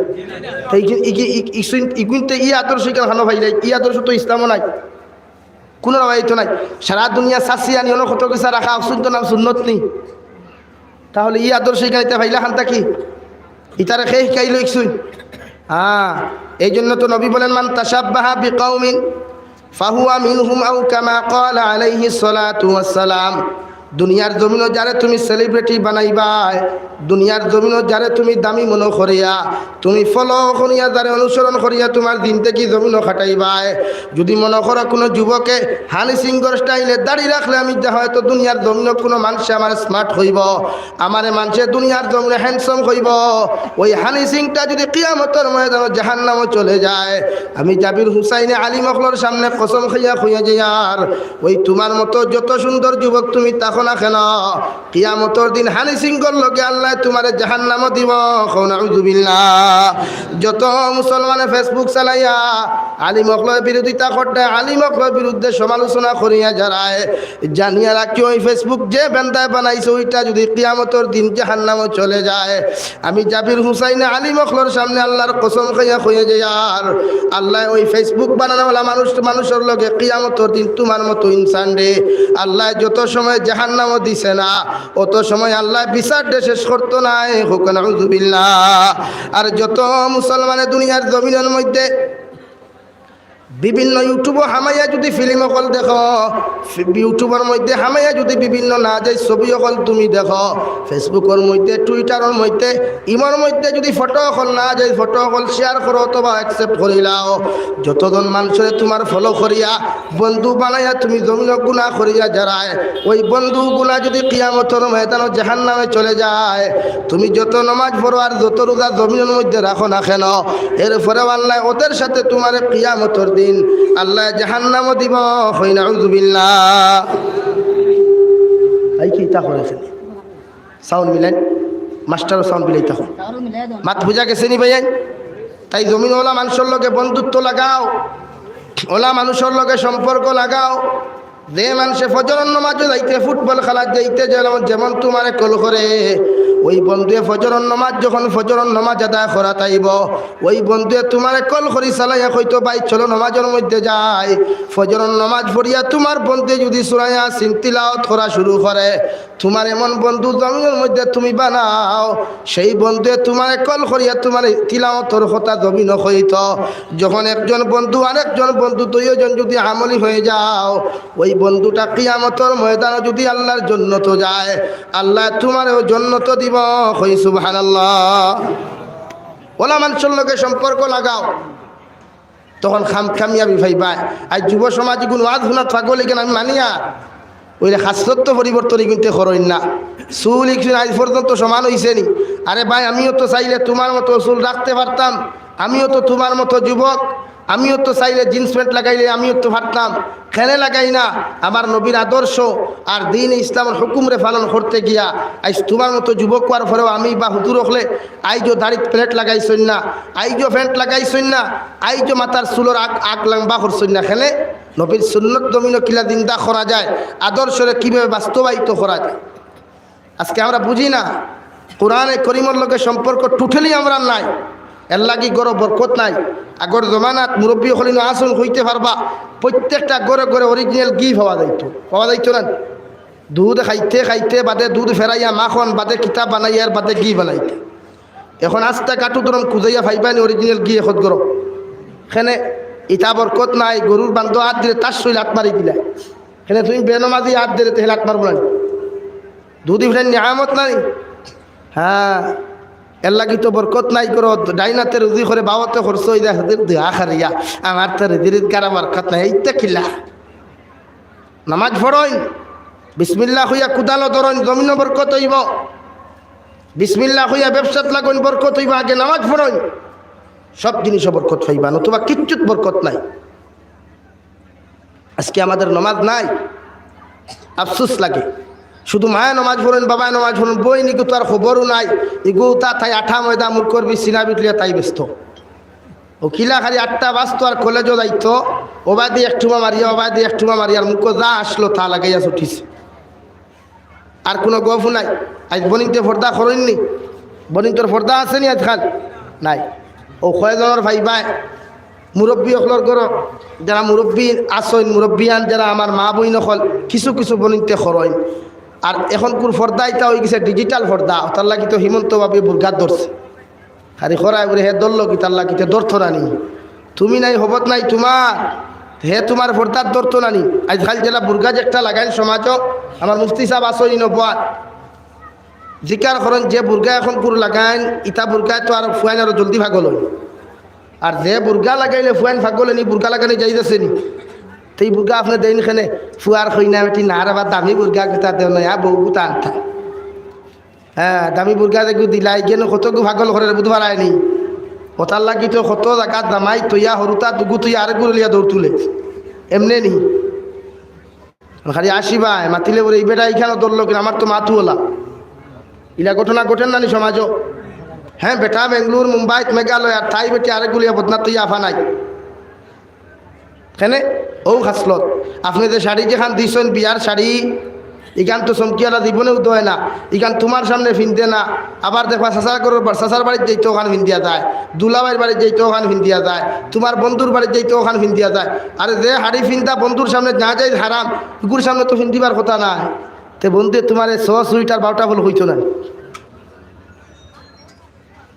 তে ইগি-, ইগি-, ইগ-, ইগ-, ইগুইনতে ই আদর্শ ইখান খানো পাইলাই, ই আদর্শ তো ইসলামও নাই। কুনু রাওয়াইতো নাই। সারা দুনিয়া চাচিয়া নিয়নো কত গেছা রাখা, অকসুন তো নাম সুন্নত নি। তাহলে ই আদর্শ ইখান ইতা পাইলা খান থাকি? ইতারে কে হিকাইলো ইকসুন? হ্যাঁ, এই জন্য তো নবী বলেন, "মান তাশাব্বাহা বিকাউমিন ফাহুয়া মিনহুম আও কামা ক্বালা আলাইহিস সালাতু ওয়াস সালাম।" দুনিয়ার জমিনো যারে তুমি celebrity বানাইবায়, দুনিয়ার জমিনো যারে তুমি দামি মনো করিয়া, তুমি follow করিয়া, যারে অনুসরণ করিয়া তুমার জিন্দেগি জমিনো কাটাইবায়, যুদি মনো করো কুনু যুবকে হানি সিংর style-এ দাড়ি রাখলে আমি যা হয়তো দুনিয়ার জমিনো কুনু মানষে আমারে smart কইবো, আমারে মানষে দুনিয়ার জমিনো handsome কইবো, ওই হানি সিংটা যুদি কিয়ামতর ময়দানো জাহান্নামো চলে যায়, আমি জাবির হুসাইনে আলিম অকলর সামনে কসম খাইয়া কইয়া যাইয়ার, ওই তুমার মতো যত সুন্দর যুবক তুমি থাকো না কেন, কিয়ামতর দিন হানি সিংর লগে আল্লায় তুমারে জাহান্নামো দিবো। কও নাউজুবিল্লাহ। যত মুসলমানে Facebook চালাইয়া আলিম অকলর বিরোধিতা করতে, আলিম অকলর বিরুদ্ধে সমালোচনা করিয়া যারায়, জানিয়া রাখিও, ওই Facebook যে বেন্দায় বানাইছে, ওইটা যুদি কিয়ামতর দিন জাহান্নামো চলে যায়, আমি জাবির হুসাইনে আলিম অকলর সামনে আল্লার কসম খাইয়া কইয়া যাইয়ার, আল্লায় ওই Facebook বানানোআলা মানুষ, মানুষর লগে কিয়ামতর দিন তুমার মতো ইনসানরে আল্লায় যত সময় জাহান্নামো দিছে না, অত সময় আল্লায় বিচারটা শেষ করতো নায়। কও নাউজুবিল্লাহ। আর যত মুসলমানে দুনিয়ার জমিনর মধ্যে বিভিন্ন YouTube-ও হামাইয়া যুদি film অকল দেখো, ফি-, YouTube-র মধ্যে হামাইয়া যুদি বিভিন্ন নাজাইজ ছবি অকল তুমি দেখো, Facebook-র মধ্যে, Twitter-র মধ্যে, ইমোর মধ্যে যুদি photo অকল, নাজাইজ photo অকল share করো অথবা accept করিলাও, যতজন মানষরে তুমার follow করিয়া, বন্ধু বানাইয়া তুমি জমিনো গুনা করিয়া যারায়, ওই বন্ধু গুনা যুদি কিয়ামতর ময়দানো জাহান্নামে চলে যায়, তুমি যত নমাজ পড়ো আর যত রোজা জমিনর মধ্যে রাখো না কেন, এরপরেও আল্লায় ওদের সাথে তুমারে কিয়ামতর দিন আল্লায় জাহান্নামো দিবো। কও নাউজুবিল্লাহ। ভাই, কিতা করেছেন? Sound মিলাইন, মাস্টারও sound মিলাইতা কও। মাত বুঝা গেছে নি ভাইয়াইন? তাই জমিনো অলা মানষর লগে বন্ধুত্ব লাগাও, অলা মানষর লগে সম্পর্ক লাগাও। যে মানষে ফজরর নমাজো যাইতে, football খেলাত যাইতে যেমন, যেমন তুমারে call করে, ওই বন্ধুয়ে ফজরর নমাজ যখন ফজরর নমাজ আদায় করাত আইবো, ওই বন্ধুয়ে তুমারে call করি চালাইয়া কইতো, "ভাই, চলো নমাজর মধ্যে যাই।" ফজরর নমাজ পড়িয়া তুমার বন্ধুয়ে যুদি সূরা ইয়াসিন তিলাওয়াত করা শুরু করে, তুমার এমন বন্ধু জমিনর মধ্যে তুমি বানাও, সেই বন্ধুয়ে তুমারে call করিয়া তুমারে তিলাওয়াতর কথা জমিনো কইতো। যখন একজন বন্ধু আরেকজন বন্ধু দুইজন যুদি আমলি হয়ে যাও, ওই বন্ধুটা কিয়ামতর ময়দানো যুদি আল্লার জন্নতো যায়, আল্লায় তুমারেও জন্নতো দিবো। কও সুবহানাল্লাহ। অলা মানষর লগে সম্পর্ক লাগাও। তখন খাম-, কামিয়াবি পাইবায়। আইজ যুব সমাজ ইগুন ওয়াজ হুনাত পাগল ইগুন আমি মানিয়ার। অইলে খাসলত তো পরিবর্তন ইগুনতে করইন না। চুল ইগুন আইজ পর্যন্ত সমান অইছে নি? আরে ভাই, আমিও তো চাইলে তুমার মতো চুল রাখতে পারতাম, আমিও তো তুমার মতো যুবক, আমিও তো চাইলে jeans pant লাগাইলে আমিও তো পারতাম। কেনে লাগাই না? আমার নবীর আদর্শ আর দ্বীন ইসলামর হুকুমরে পালন করতে গিয়া আইজ তুমার মতো যুবক অওয়ার পরেও আমি বা হুজুর অকলে আইজও দাড়িত plait লাগাইছইন না, আইজও pant লাগাইছইন না, আইজও মাথার চুলর আগ, আগ লম্বা করছইন না। কেনে? নবীর সুন্নত জমিনো কিলা জিন্দা করা যায়, আদর্শরে কিভাবে বাস্তবায়িত করা যায়। আজকে আমরা বুঝি না, কোরআনে করিমর লগে সম্পর্ক totally আমরার নাই, এরলাগি ঘরো বরকত নাই। আগর জমানাত মুরব্বি অকল ইনো আছইন কইতে পারবা, প্রত্যেকটা ঘরে ঘরে original ঘি পাওয়া যাইতো, পাওয়া যাইতো না? দুধ খাইতে খাইতে বাদে দুধ ফেরাইয়া মাখন বাদে কিতা বানাইয়ার বাদে ঘি বানাইতা। এখন আস্তা কাঠু ধরম খুজাইয়া পাইবানি original ঘি একত গরো। কেনে ইতা বরকত নাই, গরুর বান্দ আত দিলে তার শরীর আত মারি দিলা। কেনে তুমি বেনমাজি আত দিলে তেহে আত মারবো না নি? দুধ ইফরান নিয়ামত নাই। হ্যাঁ, এর লাগি তো বরকত নাই করো। ডাইনাতে রুজি করে বাওতে খরচ হয়ে যায়, হুজুর দোয়া খারিয়া। আমার তো রুজির গারা বরকত নাই, এই তো কিলা। নামাজ পড়ইন, বিসমিল্লাহ কইয়া কুদালো ধরইন, জমিনো বরকত অইবো। বিসমিল্লাহ কইয়া ব্যবসাত লাগইন, বরকত অইবো। আগে নামাজ পড়ইন, সব জিনিসো বরকত পাইবা, নতুবা কিচ্ছুত বরকত নাই। আজকে আমাদের নামাজ নাই, আফসোস লাগে। শুধু মায়ে নামাজ পড়ইন, বাবায় নামাজ পড়ইন, বইন ইগু তো আর খবরও নাই। ইগু তা তাই আঠা ময়দা মুরকর বি সিনা বিটলিয়া তাই ব্যস্ত। ও কিলা খালি আটটা বাজতো আর কলেজও যাইতো, ওবায়দি এক ঠুমা মারিয়া, ওবায়দি এক ঠুমা মারিয়া, আর মুখো যা আসলো তা লাগাইয়া ছুটিছে। আর কোনো গফও নাই। আইজ বনিন্তে পর্দা করইননি? বনিন্তর পর্দা আছে নি আজকাল? নাই। ও কয়জনর পাইবায়, মুরব্বী অকলর গরো, যারা মুরব্বী আছইন, মুরব্বিয়ান যারা আমার মা বইন অকল, কিছু কিছু বনিন্তে করইন। আর এখনকুর পর্দা ইতা অইগেছে digital পর্দা, অতার লাগি তো হিমন্ত বাবু বুরগাত ধরছে। খালি খরায় বুলে হে ধরলো কিতার লাগি, তে ধরতো না নি? তুমি নাই, হবত নাই তুমার, হে তুমার পর্দাত ধরতো না নি? আইজকাল যেলা বুরগা যে একটা লাগাইল সমাজো, আমার মুফতি সাব আছইন নবুয়াত, জিকার করইন যে বুরগা এখনকুর লাগাইন, ইতা বুরগায় তো আর ফুয়াইন আরো জলদি পাগল অইন। আর যে বুরগা লাগাইলে ফুয়াইন পাগল অইন, ই বুরগা লাগানি জায়েজ আছে নি? তে ই বুরগা আপনে দেইন কেনে? ফুয়ার কইনা বেটি না রে বা, দামি বুরগা গুতা দেও না, ইয়া বউ গুতা আনতা। হ্যাঁ, দামি বুরগা দেখু দিলাই, ইগেন কতগু পাগল করের বুঝ পারায়নি। অতার লাগি তো কত জাগাত জামাই থইয়া, হুরুতা দুগু থইয়া আরেকগু লইয়া দৌড় তুলে। এমনে নি? খালি আসিবায়, মাতিলে বুলে, "ই বেটা ইখানো ধরলো কিনা, আমার তো মাতু ওলা।" ইলা ঘটনা ঘটের না নি সমাজো? হ্যাঁ, বেটা বেঙ্গলোর, মুম্বাইত, মেঘালয়, আর তাই বেটি আরেকগু লইয়া বদনাত থইয়া আফা নাই। কেনে? অউ খাসলত। আপনে যে শাড়ি যেখান দিছইন, বিয়ার শাড়ি, ইখান তো চমকিআলা জীবনেও দেয় না। ইখান তুমার সামনে ফিন্দে না। আবার দেখবা, চাচার ঘরর বা-, চাচার বাড়িত যাইতে অখান ফিন্দিয়া যায়, দুলাভাইর বাড়িত যাইতে অখান ফিন্দিয়া যায়, তুমার বন্ধুর বাড়িত যাইতে অখান ফিন্দিয়া যায়। আরে, যে শাড়ি ফিন্দা বন্ধুর সামনে না যাইজ হারাম, ইগুর সামনে তো ফিন্দিবার কথা নায়। তে বন্ধুয়ে তুমারে ছ সুইটার বারোটা ফুল কইতো না।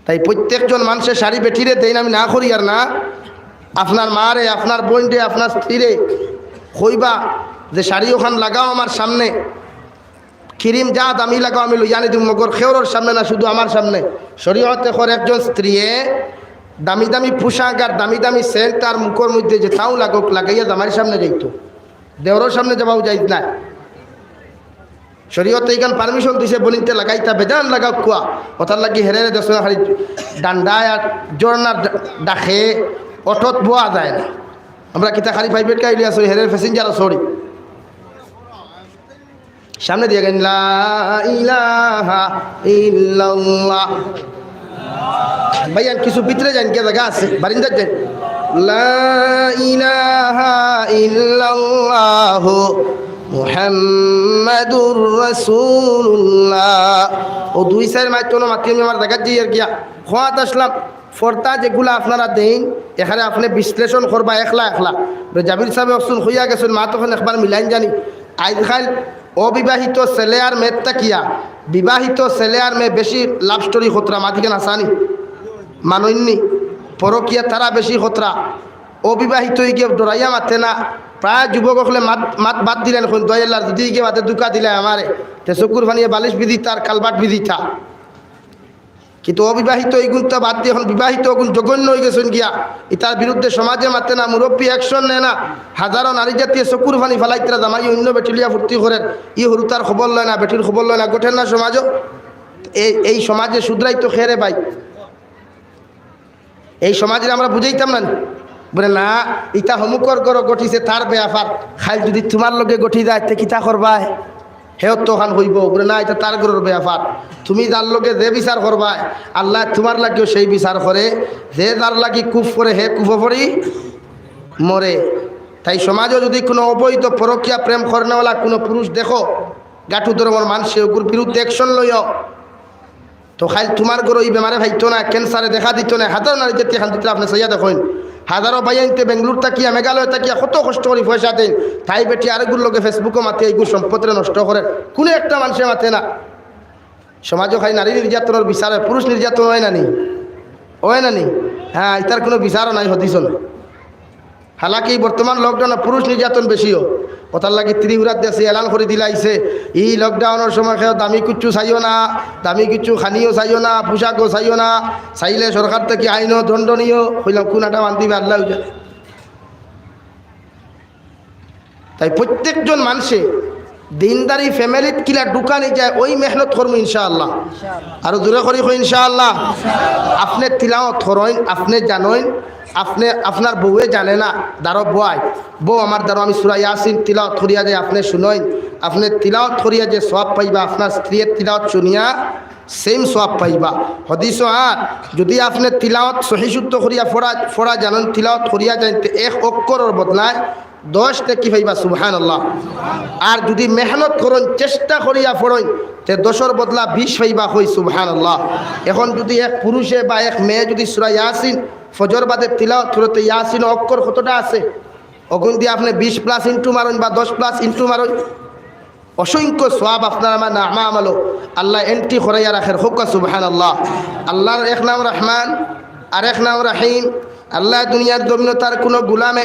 তাই প্রত্যেকজন মানষে শাড়ি বেটিরে দেইন, আমি না করিয়ার না। আপনার মারে, আপনার বইনরে, আপনার স্ত্রীরে কইবা যে, "শাড়ি অখান লাগাও আমার সামনে, ক্রিম যা দামি লাগাও, আমি লইয়া আনি দিমু, মগর কেউরর সামনে না, শুধু আমার সামনে।" শরীয়তে কর একজন স্ত্রীয়ে দামি দামি পোশাক আর দামি দামি সেন্ট আর মুখর মধ্যে যেতাউ লাগউক, লাগাইয়া জামাইর সামনে যাইতো, দেওরর সামনে যাওয়াও জায়েজ নায়। শরীয়তে ইখান permission দিছে, বনিন্তে লাগাইতা বেজান লাগাউক্কা। অতার লাগি হেরেরে দেখছো না, খালি ডান্ডায় আর ঝর্ণার ডা-, ডাকে অটোত বওয়া যায় না। আমরা কিতা খালি private গাড়ি লইয়া চড়ি, হেরের passenger-ও চড়ি। সামনে দিয়া গাইন, "লা ইলাহা ইল্লাল্লাহ।" ভাইয়ান, কিছু ভিতরে যাইন, গিয়া জাগা আছে, বারিন্দাত যাইন। লা ইলাহা ইল্লাল্লাহু মুহাম্মাদুর রাসূলুল্লাহ। অউ দুই চাইর মাইত কুনু মাতি আমি আমার জাগাত যাইয়ার গিয়া। কওয়াত আছলাম, পর্দা যেগুলা আপনারা দেইন, এখানে আপনে বিশ্লেষণ করবা একলা একলা। বলে, "জাবির সাবে অকছুন কইয়া গেছইন, মাত অখন একবার মিলাইন জানি।" আইজকাইল অবিবাহিত ছেলে আর মেয়ের থাকিয়া বিবাহিত ছেলে আর মেয়ে বেশি love story করতরা, মাতিখান আছানি? মানইননি? পরকিয়া তারা বেশি করতরা। অবিবাহিত অইগিয়া ডরাইয়া মাতে না। প্রায় যুবক অকলে মাত, মাত বাদ দিলাইন, কইন, "দোয়াই আল্লার, যদি ইগে বাদে ধুকা দিলায় আমারে, তে চকুর পানিয়ে বালিশ ভিজিতা আর culvert ভিজিতা।" কিন্তু অবিবাহিত ইগুনতা বাদ দিয়া অখন বিবাহিত অগুন জঘন্য অইগেছইন গিয়া। ইতার বিরুদ্ধে সমাজে মাতে না, মুরব্বি action নেয় না। হাজারো নারী জাতিয়ে চকুর পানি ফালাইতরা, জামাই অইন্য বেটি লইয়া ফুর্তি করের, ই হুরুতার খবর লয় না, বেটির খবর লয় না, ঘটের না সমাজো? এই, এই সমাজে শুধরাইতো কেরে ভাই? এই সমাজরে আমরা বুঝাইতাম না নি? বলে, "না, ইতা হমুকর ঘরো ঘটিছে, তার বেয়াপার। কাইল যদি তুমার লগে ঘটি যায়, তে কিতা করবায়? হেও তো অখান কইবো।" বলে, "না, ইতা তার ঘরর বেয়াপার। তুমি যার লগে যে বিচার করবায়, আল্লায় তুমার লাগিও সেই বিচার করে। যে যার লাগি কুফ করে, হে কুফো পড়ি মরে।" তাই সমাজো যদি কুনু অবৈধ পরকিয়া প্রেম করনেওয়ালা কুনু পুরুষ দেখো, গাটু ধরমর মানষে অগুর বিরুদ্ধে action লইও। তো কাইল তুমার ঘরো ই বেমারে পাইতো না, cancer-এ দেখা দিতো না, হাজার নারী জাতি কান্দিতরা, আপনে চাইয়া দেখইন। হাজারো ভাইয়াইন্তে বেঙ্গালুর থাকিয়া, মেঘালয় থাকিয়া কত কষ্ট করি পয়সা দেইন, তাই বেটি আরেকগুর লগে Facebook-ও মাতে, এইগুর সম্পদরে নষ্ট করের। কুনু একটা মানষে মাতে না। সমাজো খালি নারী নির্যাতনর বিচার অয়, পুরুষ নির্যাতন অয় না নি? অয় না নি? হ্যাঁ, ইতার কুনু বিচারও নাই, হদিসও নাই। হালাকি বর্তমান lockdown-ও পুরুষ নির্যাতন বেশিও। অতার লাগি ত্রিপুরার দেশে এলান করি দিলাইছে, ই lockdown-র সময় কেউ দামি কিচ্ছু চাইও না, দামি কিচ্ছু খানিও চাইও না, পোশাকও চাইও না, চাইলে সরকার থাকি আইনো দণ্ডনীয়। কইলাম, কুনাটা বান্ধিবে আল্লাহ জানে। তাই প্রত্যেকজন মানষে দিনদারি family-ত কিলা ঢুকানি যায়, ওই মেহনত করমু ইনশাআল্লাহ। আরো জোরে করি কই ইনশাআল্লাহ। আপনে তিলাওয়াত করইন, আপনে জানইন, আপনে, আপনার বউয়ে জানে না, দাঁড়ো বয়, বউ আমার দাঁড়ো, আমি সূরা ইয়াসিন তিলাওয়াত করিয়া যাই, আপনে শুনইন, আপনে তিলাওয়াত করিয়া যে সওয়াব পাইবা, আপনার স্ত্রীয়ে তিলাওয়াত শুনিয়া same সওয়াব পাইবা। হদিসও আর যদি আপনে তিলাওয়াত সহি শুদ্ধ করিয়া পড়া, পড়া জানইন, তিলাওয়াত করিয়া যাইন, তে এক অক্ষরর বদলায় দশ নেকি পাইবা, সুবহানাল্লাহ। আর যদি মেহনত করইন, চেষ্টা করিয়া পড়ইন, তে দশর বদলা বিশ পাইবা, কই সুবহানাল্লাহ। এখন যদি এক পুরুষে বা এক মেয়ে যদি সূরা ইয়াসিন ফজর বাদে তিলাওয়াত করে, তে ইয়াসিন অক্ষর কতটা আছে? অগুন দিয়া আপনে বিশ plus into মারইন বা দশ plus into মারইন, অসংখ্য সওয়াব আপনার আমার নামা আমলো আল্লায় entry করাইয়া রাখের। কউক্কা সুবহানাল্লাহ। আল্লাহর এক নাম রহমান, আর এক নাম রহিম। আল্লায় দুনিয়ার জমিনো তার কুনু গুলামে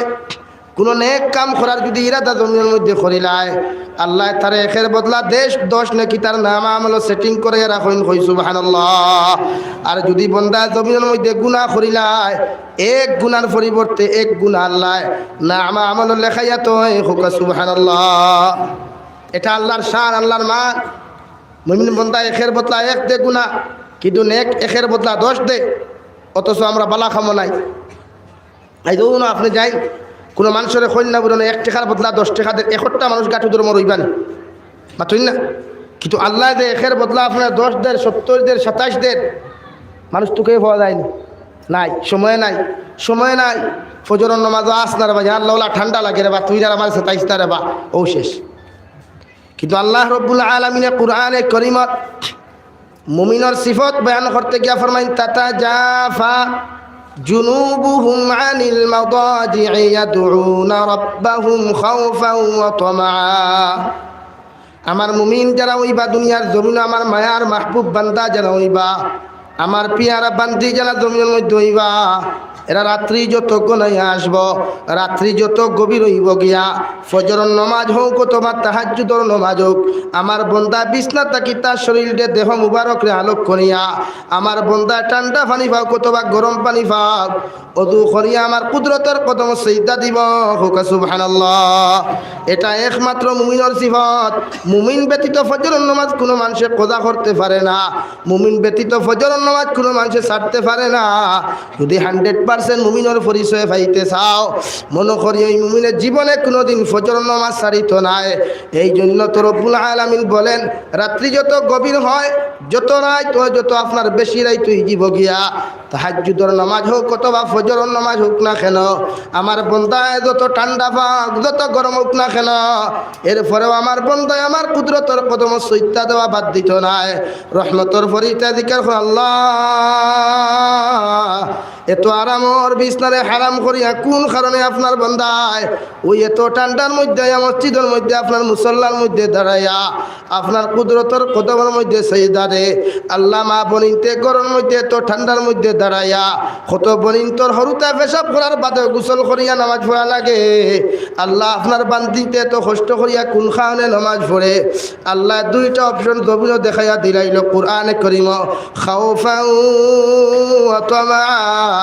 কুনু নেক কাম করার যদি ইরাদা জমিনর মধ্যে করিলায়, আল্লায় তারে একের বদলা দশ, দশ নেকি তার নামা আমলো setting করাইয়া রাখইন। কই সুবহানাল্লাহ। আর যদি বন্দা জমিনর মধ্যে গুনাহ করিলায়, এক গুনার পরিবর্তে এক গুনাহ আল্লায় নামা আমলো লেখাইয়া থয়। কউক্কা সুবহানাল্লাহ। এটা আল্লাহর শান, আল্লাহর মান। মুমিন বন্দা একের বদলা এক দে গুনাহ, কিন্তু নেক একের বদলা দশ দে, অথচ আমরা বালা কামো নাই। এই ধরুন, আপনে যাইন, কুনু মানষরে কইন না, বুঝলেন, এক টেকার বদলা দশ টেকা দের, একটা মানুষ গাটু ধর্ম রইবা নি, মাতইন না। কিন্তু আল্লায় যে একের বদলা আপনার দশ দের, সত্তর দের, সাতাইশ দের, মানুষ তুকে পাওয়া যায়নি, নাই, সময় নাই, সময় নাই। ফজরর নামাজও আস না রে বা, আল্লাহ, ওলা ঠান্ডা লাগে রে বা, তুই আর আমার সাতাইশ না রে বা, ও শেষ। কিন্তু আল্লাহ রব্বুল আলামিনে কুরআনে করিমত মুমিনর সিফত বয়ান করতে গিয়া ফরমাইন, "তাতাজাফা জুনুবুহুম আনিল মাদাজিই ইয়াদউনা রাব্বাহুম খাওফাও ওয়া তামাআ।" আমার মুমিন যারা অইবা, দুনিয়ার জমিনো আমার মায়ার মাহবুব বান্দা যারা অইবা, আমার পিয়ারা বান্দি যারা জমিনর মধ্যে অইবা, এরা রাত্রি যত ঘনাইয়া আসবো, রাত্রি যত গভীর অইবো গিয়া, ফজরর নমাজ হউক অথবা তাহাজ্জুদর নমাজ হউক, আমার বন্দা বিছনা থাকি তার শরীররে, দেহ মুবারকরে আলোক করিয়া, আমার বন্দা ঠান্ডা পানি পাউক অথবা গরম পানি পাউক, অজু করিয়া আমার কুদরতর কদমো সিজদা দিবো। কউক্কা সুবহানাল্লাহ। এটা একমাত্র মুমিনর সিফত। মুমিন ব্যতীত ফজরর নমাজ কুনু মানষে কাজা করতে পারে না, মুমিন ব্যতীত ফজরর নমাজ কুনু মানষে ছাড়তে পারে না। যদি hundred percent মুমিনর পরিচয় পাইতে চাও, মনো করি ওই মুমিনে জীবনে কুনুদিন ফজরর নমাজ ছাড়িতো নায়। এই জন্য তো রব্বুল আলামিন বলেন, রাত্রি যত গভীর হয়, যত রাইত হয়, যত আপনার বেশি রাইত অইযিবো গিয়া, তাহাজ্জুদর নমাজ হউক অথবা ফজরর নমাজ হউক না কেন, আমার বন্দায় যত ঠান্ডা পাউক, যত গরম হউক না কেন, এরপরেও আমার বন্দায় আমার কুদরতর কদমো সিজদা দেওয়া বাদ দিতো নায়। রহমতর ফরিস্তায় জিকির করে, "আল্লাহ, এত আরামর বিছনারে হারাম করিয়া কোন কারণে আপনার বন্দায় ওই এত ঠান্ডার মধ্যে আইয়া মসজিদর মধ্যে আপনার মুসল্লার মধ্যে দাঁড়াইয়া আপনার কুদরতর কদমর মধ্যে সিজদা দে।" আল্লাহ, মা বনিন্তে ঘরর মধ্যে এত ঠান্ডার মধ্যে দাঁড়াইয়া, কত বনিন্তর হুরুতায় পেশাব করার বাদে গোসল করিয়া নামাজ পড়া লাগে। আল্লাহ, আপনার বান্দিন্তে এত কষ্ট করিয়া কোন কারণে নামাজ পড়ে? আল্লাহ দুইটা option জমিনো দেখাইয়া দিলাইলো কোরআনে করিমো, খাওফাও ওয়া তামাআ।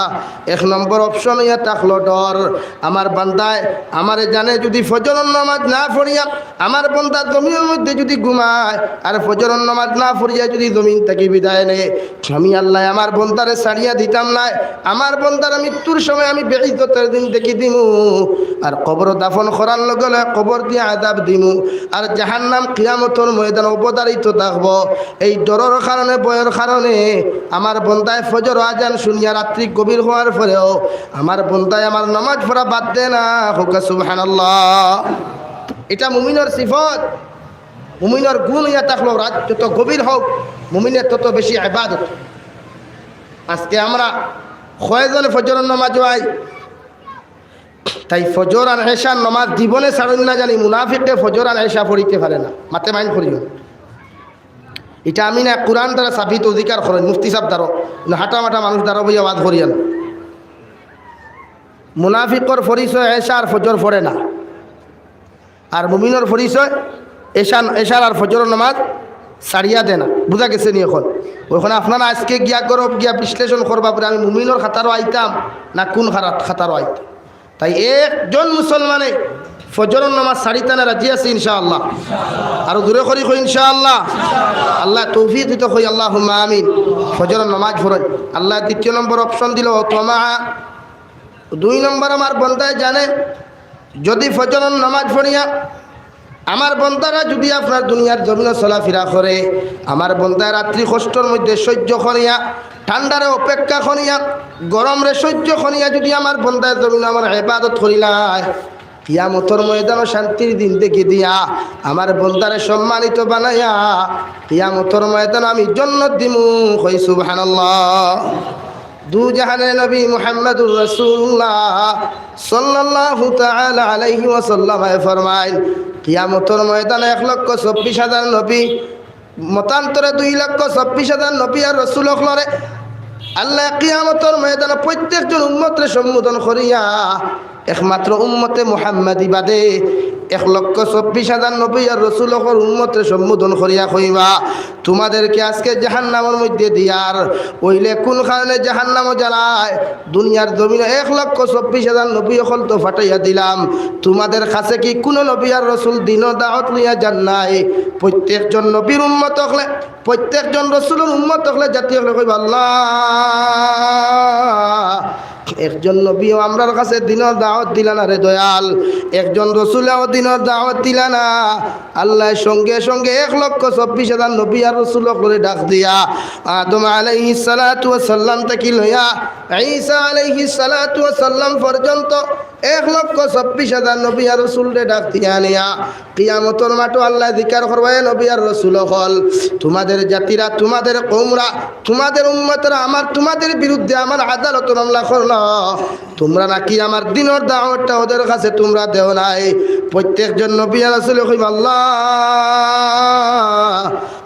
এক নম্বর option অইয়া থাকলো ডর। আমার বান্দায় আমারে জানে যদি ফজরর নামাজ না পড়িয়া, আমার বন্দা জমিনর মধ্যে যদি ঘুমায়, আর ফজরর নামাজ না পড়িয়া যদি জমিন থাকি বিদায় নেয়, আমি আল্লাহ আমার বন্দারে ছাড়িয়া দিতাম নায়। আমার বন্দারে মৃত্যুর সময় আমি বেইজ্জতের দিন দেখি দিমু, আর কবরো দাফন করার লগে লগে কবর দিয়া আযাব দিমু, আর জাহান্নাম কিয়ামতর ময়দান অবধারিত থাকবো। এই ডরর কারণে, ভয়র কারণে আমার বন্দায় ফজর আজান শুনিয়া রাত্রি গভীর হওয়ার পরেও আমার বন্দায় আমার নামাজ পড়া বাদ দেয় না। কউক্কা সুবহানাল্লাহ। এটা মুমিনর সিফত। মুমিনর গুণ অইয়া থাকলো, রাত যত গভীর হউক, মুমিনের তত বেশি ইবাদত। আজকে আমরা কয়জনে ফজরর নামাজ আই, তাই ফজর আর এশার নমাজ জীবনে ছাড়ইন না জানি, মুনাফিকে ফজর আর এশা পড়িতে পারে না। মাতে মাইন করিও। ইটা আমি না, কুরআন দ্বারা সাবিত, অস্বীকার করইন, মুফতি সাব দ্বারা, হাটা মাটা মানুষ দ্বারা বইয়া ওয়াজ করিয়ান। মুনাফিকর পরিচয় এশা আর ফজর পড়ে না, আর মুমিনর পরিচয় এশা, এশার আর ফজরর নমাজ ছাড়িয়া দেয় না। বুঝা গেছে নি অখন? অখন আপনারা আইজকে গিয়া গরব গিয়া বিশ্লেষণ করবা, পরে আমি মুমিনর খাতারও আইতাম না কুন খারা-, খাতারও আইতাম। তাই একজন মুসলমানে ফজরর নমাজ ছাড়িতা না রাজি আছে ইনশাআল্লাহ। আরো জোরে করি কই ইনশাআল্লাহ। আল্লায় তৌফিক দিতো কই, আল্লাহুম্মা আমিন। ফজরর নমাজ পড়ইন। আল্লায় দ্বিতীয় নম্বর option দিলো, "ওয়া তামাআ।" দুই নম্বর, আমার বন্দায় জানে, যদি ফজরর নমাজ পড়িয়া আমার বন্দারা যদি আপনার দুনিয়ার জমিনো চলাফিরা করে, আমার বন্দায় রাত্রি কষ্টর মধ্যে সহ্য করিয়া, ঠান্ডারে অপেক্ষা করিয়া, গরমরে সহ্য করিয়া যদি আমার বন্দায় জমিনো আমার ইবাদত করিলায়, কিয়ামতর ময়দানো শান্তির দিন দেখি দিয়া আমার বন্দারে সম্মানিত বানাইয়া কিয়ামতর ময়দানো আমি জন্নত দিমু। কই সুবহানাল্লাহ। দু জাহানের নবী মুহাম্মাদুর রাসূলুল্লাহ সাল্লাল্লাহু তাআলা আলাইহি ওয়াসাল্লাম ফরমাইন, কিয়ামতর ময়দানে এক লক্ষ চব্বিশ হাজার নবী, মতান্তরে দুই লক্ষ চব্বিশ হাজার নবী আর রসুল অকলরে আল্লায় কিয়ামতর ময়দানে প্রত্যেকজন উম্মতরে সম্বোধন করিয়া, একমাত্র উম্মতে মুহাম্মাদি বাদে এক লক্ষ চব্বিশ হাজার নবী আর রসুল অকলর উম্মতরে সম্বোধন করিয়া কইবা, "তোমাদেরকে আজকে জাহান্নামর মধ্যে দিয়ার, অইলে কুন কারণে জাহান্নামো জ্বালায়? দুনিয়ার জমিনো এক লক্ষ চব্বিশ হাজার নবী অকল তো ফাটাইয়া দিলাম, তোমাদের কাছে কি কুনু নবী আর রসুল দিনর দাওয়াত লইয়া যান নাই?" প্রত্যেকজন নবীর উম্মত অকলে, প্রত্যেকজন রসুলর উম্মত অকলে, জাতি অকলে কইবা, "আল্লাহ, একজন নবীও আমরার কাছে দিনর দাওয়াত দিলা না রে দয়াল, একজন রসুলেও দিনর দাওয়াত দিলা না।" আল্লায় সঙ্গে সঙ্গে এক লক্ষ চব্বিশ হাজার নবী আর রসুল অকলরে ডাক দিয়া আদম আলাইহিস সালাতু ওয়াস সালাম থাকি লইয়া ঈসা আলাইহিস সালাতু ওয়াস সালাম পর্যন্ত এক লক্ষ চব্বিশ হাজার নবী আর রসুলরে ডাক দিয়া আনিয়া কিয়ামতর মাঠো আল্লায় জিকার করবা, "এ নবী আর রসুল অকল, তোমাদের জাতিরা, তোমাদের কওমরা, তোমাদের উম্মতরা আমার, তোমাদের বিরুদ্ধে আমার আদালতো মামলা করলো, তোমরা নাকি আমার দিনর দাওয়াতটা ওদের কাছে তোমরা দেও নাই।" প্রত্যেকজন নবী আর রসুলে কইবা, "আল্লাহ,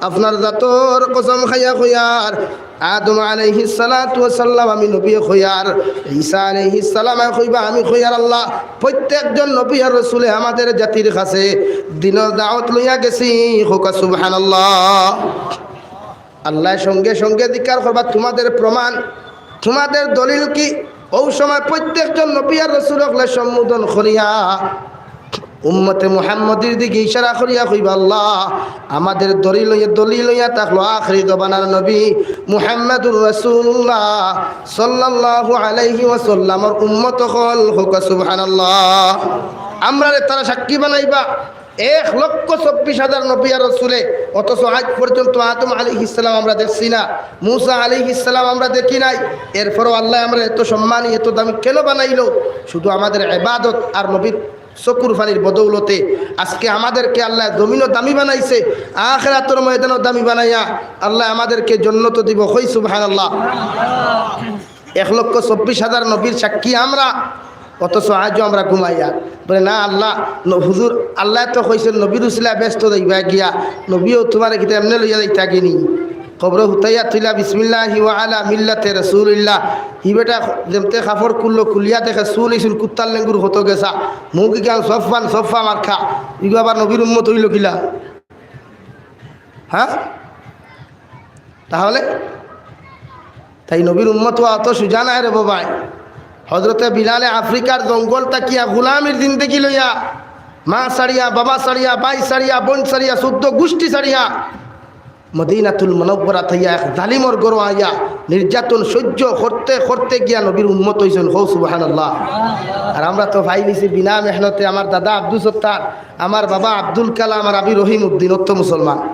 আপনার জাতর কসম খাইয়া কইয়ার, আদম আলাইহিস সালাতু ওয়াস সালাম আমি নবী কইয়ার, ঈসা আলাইহিস সালাম কইবা আমি কইয়ার, আল্লাহ, প্রত্যেকজন নবী আর রসুলে আমাদের জাতির কাছে দিনর দাওয়াত লইয়া গেছি।" কউক্কা সুবহানাল্লাহ। আল্লায় সঙ্গে সঙ্গে জিকার করবা, "তোমাদের প্রমাণ, তোমাদের দলিল কি?" অউ সময় প্রত্যেকজন নবী আর রসুল অকলে সম্বোধন করিয়া উম্মতে মুহাম্মদীর দিকে ইশারা করিয়া কইবা, "আল্লাহ, আমাদের দলিল লইয়া, দলিল লইয়া থাকলো আখেরি জমানার নবী মুহাম্মাদুর রাসূলুল্লাহ সাল্লাল্লাহু আলাইহি ওয়াসাল্লামর উম্মত অকল।" কউক্কা সুবহানাল্লাহ। আমরারে তারা সাক্ষী বানাইবা, এক লক্ষ চব্বিশ হাজার নবী আর রসুলে, অথচ আজ পর্যন্ত আদম আলাইহিস সালাম আমরা দেখছি না, মুসা আলাইহিস সালাম আমরা দেখি নাই। এরপরও আল্লায় আমরারে এত সম্মানী, এত দামি কেন বানাইলো? শুধু আমাদের ইবাদত আর নবীর চকুর পানির বদৌলতে আজকে আমাদেরকে আল্লায় জমিনো দামি বানাইছে, আখেরাতর ময়দানো দামি বানাইয়া আল্লায় আমাদেরকে জন্নত দিবো। কই সুবহানাল্লাহ। এক লক্ষ চব্বিশ হাজার নবীর সাক্ষী আমরা, অথচ আজও আমরা ঘুমাইয়ার। বলে, "না আল্লাহ, ন-, হুজুর, আল্লায় তো কইছইন নবীর উছিলায় বেহেস্তো যাইবায় গিয়া, নবীও তুমারে কিতা এমনে লইয়া যাইতা গি নি?" কবরো হুতাইয়া থইলা, "বিসমিল্লাহি ওয়া আলা মিল্লাতে রাসূলিল্লাহ।" ই বেটা যেমতে কাপড় খুললো, খুলিয়া দেখে চুল ইছুন কুত্তার লেঙ্গুর কত গেছা, মুখ ইখান সফফান সফফা মার্কা, ইগু আবার নবীর উম্মত অইলো কিলা? হ্যাঁ? তাহলে তাই নবীর উম্মত অওয়া অত সুজা নায় রে বাবাই। হজরতে বিলালে আফ্রিকার জঙ্গল থাকিয়া গুলামির জিন্দেগি লইয়া, মা ছাড়িয়া, বাবা ছাড়িয়া, ভাই ছাড়িয়া, বইন ছাড়িয়া, চৌদ্দ গুষ্টি ছাড়িয়া, মদিনাতুল মুনাওয়ারাত আইয়া এক জালিমর ঘরো আইয়া নির্যাতন সহ্য করতে করতে গিয়া নবীর উম্মত অইছইন। কও সুবহানাল্লাহ। আর আমরা তো পাইলিছি বিনা মেহনতে, আমার দাদা আব্দুস সত্তার, আমার বাবা আব্দুল কালাম আর আমি রহিম উদ্দিন, অত মুসলমান।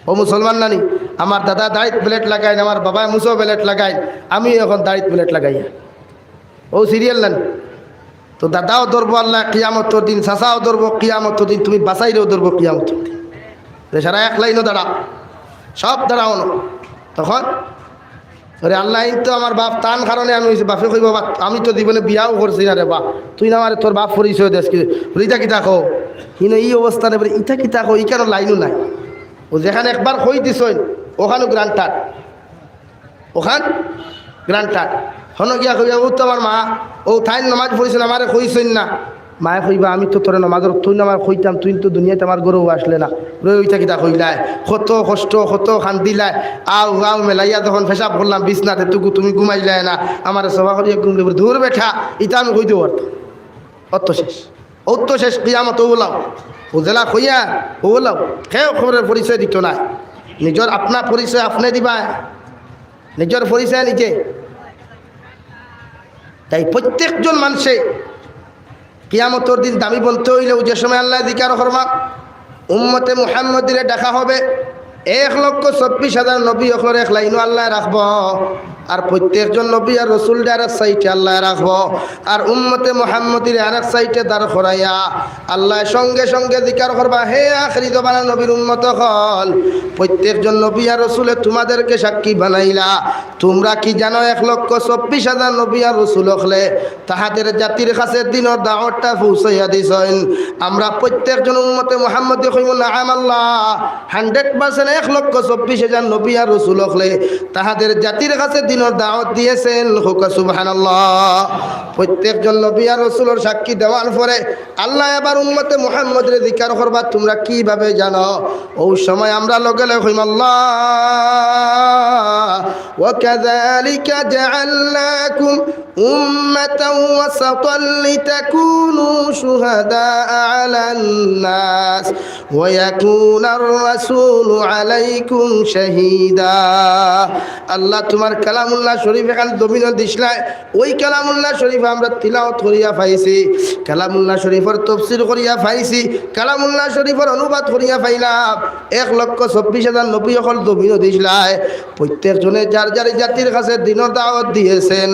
অউ মুসলমান নানি? আমার দাদা দাড়িত blade লাগাইন, আমার বাবায় মুছো blade লাগাইন, আমিও এখন দাড়িত blade লাগাইয়ার। অউ serial নানি? তো দাদাও ধরবো আল্লায় কিয়ামতর দিন, চাচাও ধরবো কিয়ামতর দিন, তুমি বাচাইলেও ধরবো কিয়ামতর দিন। তে সারা এক লাইনো দাঁড়া, সব দাঁড়াও না। তখন ওরে আল্লাহ, ইন তো আমার বাপ, তান কারণে আমি অইছি।" বাপে কইবো, "বা, আমি তো জীবনে বিয়াও করছি না রে বা, তুই না আমারে তোর বাপ পরিচয় দেস কি?" বলে, "ইটা কিতা কও?" হিনো ই অবস্থা নেই, বলে, "ইটা কিতা কও? ইখানো লাইনও নাই।" ও যেখানে একবার কই দিছইন, ওখানো গ্রান্টার, ওখান গ্রান্টার। হনো গিয়া কইবা, "ও তো আমার মা, ও তাইন নামাজ পড়ছইন, আমারে কইছইন না।" মায়ে কইবা, "আমি তো তোরে নামাজর, তুই না আমার কইতাম, তুই তো দুনিয়াত আমার ঘরেও আসলে না। রই ওইটা কিতা কইলায়? কত কষ্ট, কত কান্দিলায়। আও, আও মেলাইয়া যখন পেশাব করলাম বিছনাতে, তুকু তুমি ঘুমাইলায় না, আমারে সভা করিয়া ঘুম দেবো। দূর বেটা, ইটা আমি কই দেবো অর্থ।" অত শেষ, অত শেষ কিয়ামত ওলাও, ও জেলা কইয়া ওলাও। কেউ খবরের পরিচয় দিত না। নিজর আপনা পরিচয় আপনে দিবা, নিজর পরিচয় নিজে। তাই প্রত্যেকজন মানুষে কিয়ামতর দিন দামি বনতে হইলে, ওই যে সময় আল্লাহ জিকার করবা, উম্মতে মুহাম্মদীরে ডাকা হবে, এক লক্ষ চব্বিশ হাজার নবী অকলর এক লাইনও আল্লাহ রাখবো। আর প্রত্যেকজন নবী আর রসুলরে আরেক সাইডে আল্লাহ রাখবো, আর উম্মতে মুহাম্মদীরে আরেক সাইডে দাঁড় করাইয়া আল্লাহ সঙ্গে সঙ্গে জিকার করবা, "হে আখেরি জমানা নবীর উম্মত অকল, প্রত্যেকজন নবী আর রসুলে তোমাদেরকে সাক্ষী বানাইলা। তোমরা কি জানো, এক লক্ষ চব্বিশ হাজার নবী আর রসুল অকলে তাহাদের জাতির কাছে দিনর দাওয়াতটা পৌঁছাইয়া দিছইন?" আমরা প্রত্যেকজন উম্মতে মুহাম্মদী কইমু, "নাআম আল্লাহ, হান্ড্রেড পার্সেন্ট এক লক্ষ চব্বিশ হাজার নবী আর রসুল অকলে তাহাদের জাতির কাছে দিনর দাওয়াত দিয়েছেন।" কউক্কা সুবহানাল্লাহ। প্রত্যেকজন নবী আর রসুলর সাক্ষী দেওয়ার পরে আল্লাহ আবার উম্মতে মুহাম্মদীরে জিকার করবা, "তোমরা কিভাবে জানো?" ওই সময় আমরা লগে লগে কইমু, "আল্লাহ, ওয়া কাযালিকা জাআলনাকুম উম্মাতাও ওয়াসাতাল লিতাকুনু শুহাদাআ আলান নাস ওয়া ইয়াকুনার রাসূলু আলাইকুম শাহীদা।" আল্লাহ, তোমার কালামুল্লাহ শরীফ এখান জমিনো দিছলায়, ওই কালামুল্লাহ শরীফ আমরা তিলাওয়াত করিয়া পাইছি, কালামুল্লাহ শরীফর তফসির করিয়া পাইছি, কালামুল্লাহ শরীফর অনুবাদ করিয়া পাইলাম। এক লক্ষ চব্বিশ হাজার নবী অকল জমিনো দিছলায়, প্রত্যেকজনে যার যার জাতির কাছে দিনর দাওয়াত দিয়েছেন।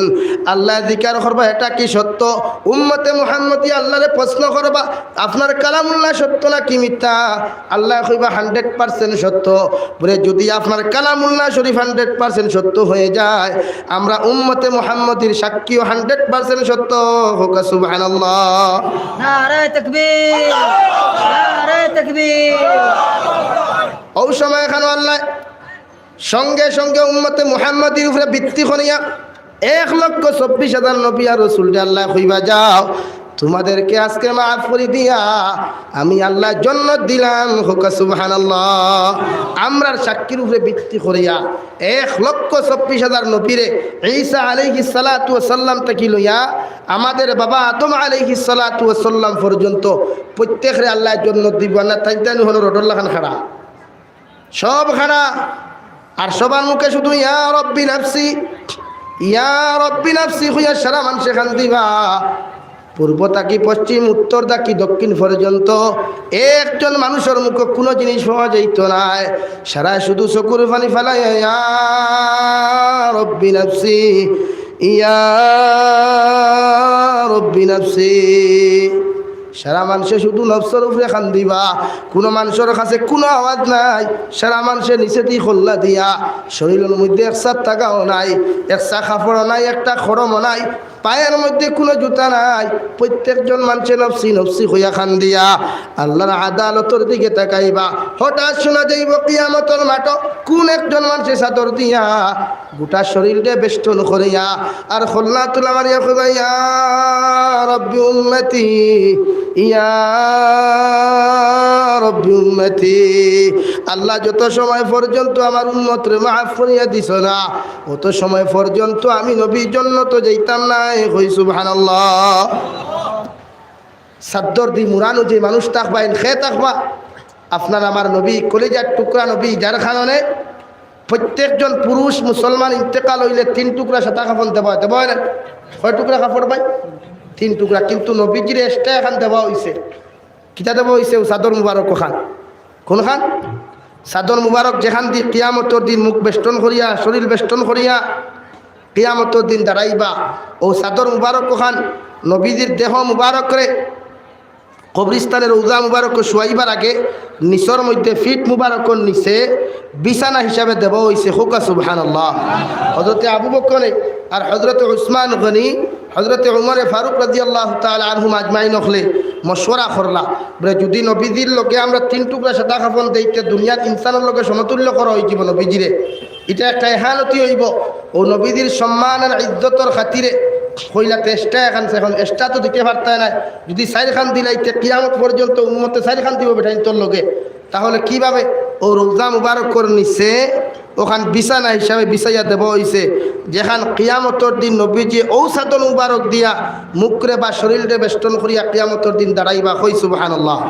আল্লাহ জিকার করবা, "এটা কি সত্য?" উম্মতে মুহাম্মদী আল্লাহরে প্রশ্ন করবা, "আপনার কালামুল্লাহ সত্য নাকি মিথ্যা?" আল্লাহ কইবা, "হান্ড্রেড পার্সেন্ট সত্য।" বলে, "যদি আপনার কালামুল্লাহ শরীফ হান্ড্রেড পার্সেন্ট সত্য হয়ে যায়, আমরা উম্মতে মুহাম্মদীর সাক্ষীও হান্ড্রেড পার্সেন্ট সত্য।" কউক্কা সুবহানাল্লাহ। নারায়ে তাকবীর, নারায়ে তাকবীর। ওই সময় এখানে আল্লাহ সঙ্গে সঙ্গে উম্মতে মুহাম্মদীর উপরে ভিত্তি করিয়া এক লক্ষ চব্বিশ হাজার নবী আর রসুলরে আল্লাহ কইবা, "যাও, তোমাদেরকে আজকে মাফ করি দিয়া আমি আল্লাহ জন্নত দিলাম।" কউক্কা সুবহানাল্লাহ। আমরার সাক্ষীর উপরে ভিত্তি করিয়া এক লক্ষ চব্বিশ হাজার নবীরে, ঈসা আলাইহিস সালাতু ওয়াস সালাম থাকি লইয়া আমাদের বাবা আদম আলাইহিস সালাতু ওয়াস সালাম পর্যন্ত প্রত্যেকরে আল্লাহ জন্নত দিবা। না তাই তাই হলো রোডর লাখান খাড়া, সব খাড়া, আর সবার মুখে শুধু "ইয়া রব্বি নাফসি, ইয়া রব্বি নাফসি" কইয়া সারা মানষে কান্দিবা। পূর্ব থাকি পশ্চিম, উত্তর থাকি দক্ষিণ পর্যন্ত একজন মানুষর মুখো কুনু জিনিস পাওয়া যাইতো নায়। সারা শুধু চকুর পানি ফালাইয়া, "ইয়া রব্বি নাফসি, ইয়া রব্বি নাফসি।" সারা মানষে শুধু নফসর উপরে কান্দিবা। কুনু মানষর কাছে কুনু আওয়াজ নাই। সারা মানষে নিচেদি কল্লা দিয়া, শরীলর মধ্যে একচা তাগাও নাই, একচা কাপড়ও নাই, একটা খড়মও নাই, পায়ের মধ্যে কুনু জুতা নাই। প্রত্যেকজন মানষে নফসি নফসি কইয়া কান্দিয়া আল্লাহর আদালতর দিকে তাকাইবা। হঠাৎ শুনা যাইবো কিয়ামতর মাঠো কুন একজন মানষে চাদর দিয়া গোটা শরীলরে বেষ্টন করিয়া আর কল্লা তুলা মারিয়া কইবা, "ইয়া রব্বি উম্মতি, ইয়া রব্বি উম্মতি।" আল্লাহ, যত সময় পর্যন্ত আমার উম্মতরে মাফ করিয়া দিছো না, অত সময় পর্যন্ত আমি নবী জন্নতো যাইতাম নায়। কই সুবহানাল্লাহ। চাদর দি মুড়ানো যে মানুষ থাকবা, এন খে থাকবা, আপনার আমার নবী, কলিজার টুকরা নবী, যার কারণে প্রত্যেকজন পুরুষ মুসলমান ইন্তেকাল হইলে তিন টুকরা সাদা কাফন দেওয়া হয়, দেওয়া হয় না? কয় টুকরা কাপড় ভাই? তিন টুকরা। কিন্তু নবীজির এক্সট্রা এখান দেওয়া হইছে। কিতা দেওয়া হইছে? ও চাদর মুবারক ওখান। কোনখান? চাদর মুবারক যেখান দি কিয়ামতর দিন মুখ বেষ্টন করিয়া, শরীর বেষ্টন করিয়া কিয়ামতর দিন দাঁড়াইবা, ও চাদর মুবারক ওখান নবীজির দেহ মুবারকরে কবরিস্তানে রওজা মুবারকো শুয়াইবার আগে নিচর মধ্যে ফিট মুবারকর নিচে বিছানা হিসাবে দেওয়া অইছে। কউক্কা সুবহানাল্লাহ। হযরতে আবু বকরে আর হযরতে উসমান গনি, হযরতে উমরে ফারুক রাদিয়াল্লাহু তাআলা আনহুম আজমাইন অকলে মশওয়ারা করলা, বলে, যুদি নবীজির লগে আমরা তিন টুকরা সাদা কাফন দেই, তে দুনিয়ার ইনসানর লগে সমতুল্য করা অইযিবো নবীজিরে, ইটা একটা এহানতি অইবো। অউ নবীজির সম্মান আর ইজ্জতর খাতিরে কইলা, তে extra এখান, এখন extra তো দিতে পারতায় নায়, যুদি চাইরখান দিলাইতে কিয়ামত পর্যন্ত উম্মতে চাইরখান দিবো বেটাইন্তর লগে, তাহলে কিভাবে? অউ রওজা মুবারকর নিচে অখান বিছানা হিসাবে বিছাইয়া দেওয়া অইছে, যেখান কিয়ামতর দিন নবীজিয়ে অউ চাদর মুবারক দিয়া মুখরে বা শরীলরে বেষ্টন করিয়া কিয়ামতর দিন দাঁড়াইবা। কই সুবহানাল্লাহ।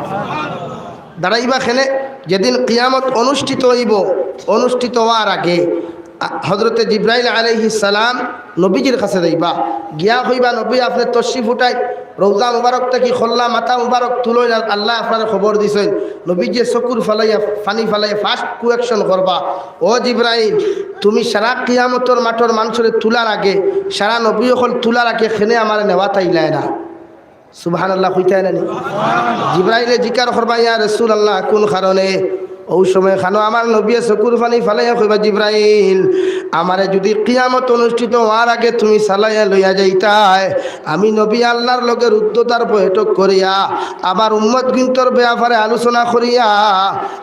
দাঁড়াইবা কেনে? যেদিন কিয়ামত অনুষ্ঠিত অইবো, অনুষ্ঠিত অওয়ার আগে আ-, হযরতে জিব্রাইল আলাইহিস সালাম নবীজির কাছে যাইবা, গিয়া কইবা, "নবী, আপনে তশরিফ উঠাইন, রওজা মুবারক থাকি খল্লা মাথা মুবারক তুলইন, আর আল্লায় আপনারে খবর দিছইন।" নবীজিয়ে চকুর ফালাইয়া, পানি ফালাইয়া first question করবা, "ও জিব্রাইল, তুমি সারা কিয়ামতর মাঠর মানষরে তুলার আগে, সারা নবী অকল তুলার আগে কেনে আমারে নেওয়াত আইলায় না?" সুবহানাল্লাহ কইতায় না নি? জিব্রাইলে জিকার করবা, "ইয়া রাসূলুল্লাহ, কুন কারণে?" অউ সময় খানো আমার নবীয়ে চকুর পানি ফালাইয়া কইবা, "জিব্রাইল, আমারে যুদি কিয়ামত অনুষ্ঠিত অওয়ার আগে তুমি চালাইয়া লইয়া যাইতায়, আমি নবী আল্লার লগে রুদ্ধদ্বার বৈঠক করিয়া, আমার উম্মতগুইন্তর বেয়াপারে আলোচনা করিয়া,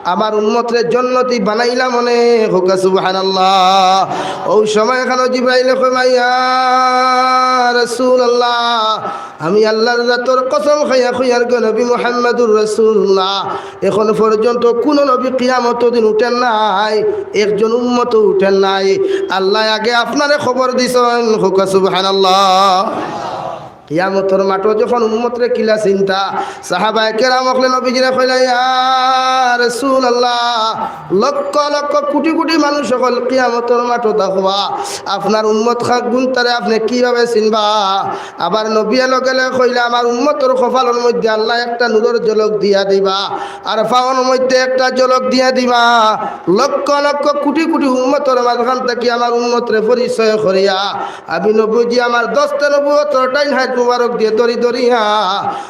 আমার উম্মতরে জন্নতি বানাইলাম অনে।" কউক্কা সুবহানাল্লাহ। অউ সময় খানো জিব্রাইলে কইবা, "ইয়া রাসূলুল্লাহ, আমি আল্লার জাতর কসম খাইয়া কইয়ার গো নবী মুহাম্মাদুর রাসূলুল্লাহ, এখন পর্যন্ত কুনু নবী কিয়ামতর দিন উঠের নাই, একজন উম্মতও উঠের নাই। আল্লায় আগে আপনারে খবর দিছইন।" কউক্কা সুবহানাল্লাহ। কিয়ামতর মাঠো যখন উম্মতরে কিলা চিনতা, সাহাবায়ে কেরাম অকলে নবীজিরে কইলা, "ইয়া রাসূলুল্লাহ, লক্ষ লক্ষ কুটি কুটি মানুষ অকল কিয়ামতর মাঠো দেখবা, আপনার উম্মত খান গুনতারে আপনে কিভাবে চিনবা?" আবার নবীয়ে লগে লগে কইলা, "আমার উম্মতর কপালর মধ্যে আল্লায় একটা নূরর ঝলক দিয়া দিবা, আর পাওর মধ্যে একটা ঝলক দিয়া দিবা। লক্ষ লক্ষ কুটি কুটি উম্মতর মাঝখান থাকি আমার উম্মতরে পরিচয় করিয়া আমি নবীজি আমার দস্তে নবুয়তর ডাইন হাত মুবারক দিয়া ধরি ধরিয়া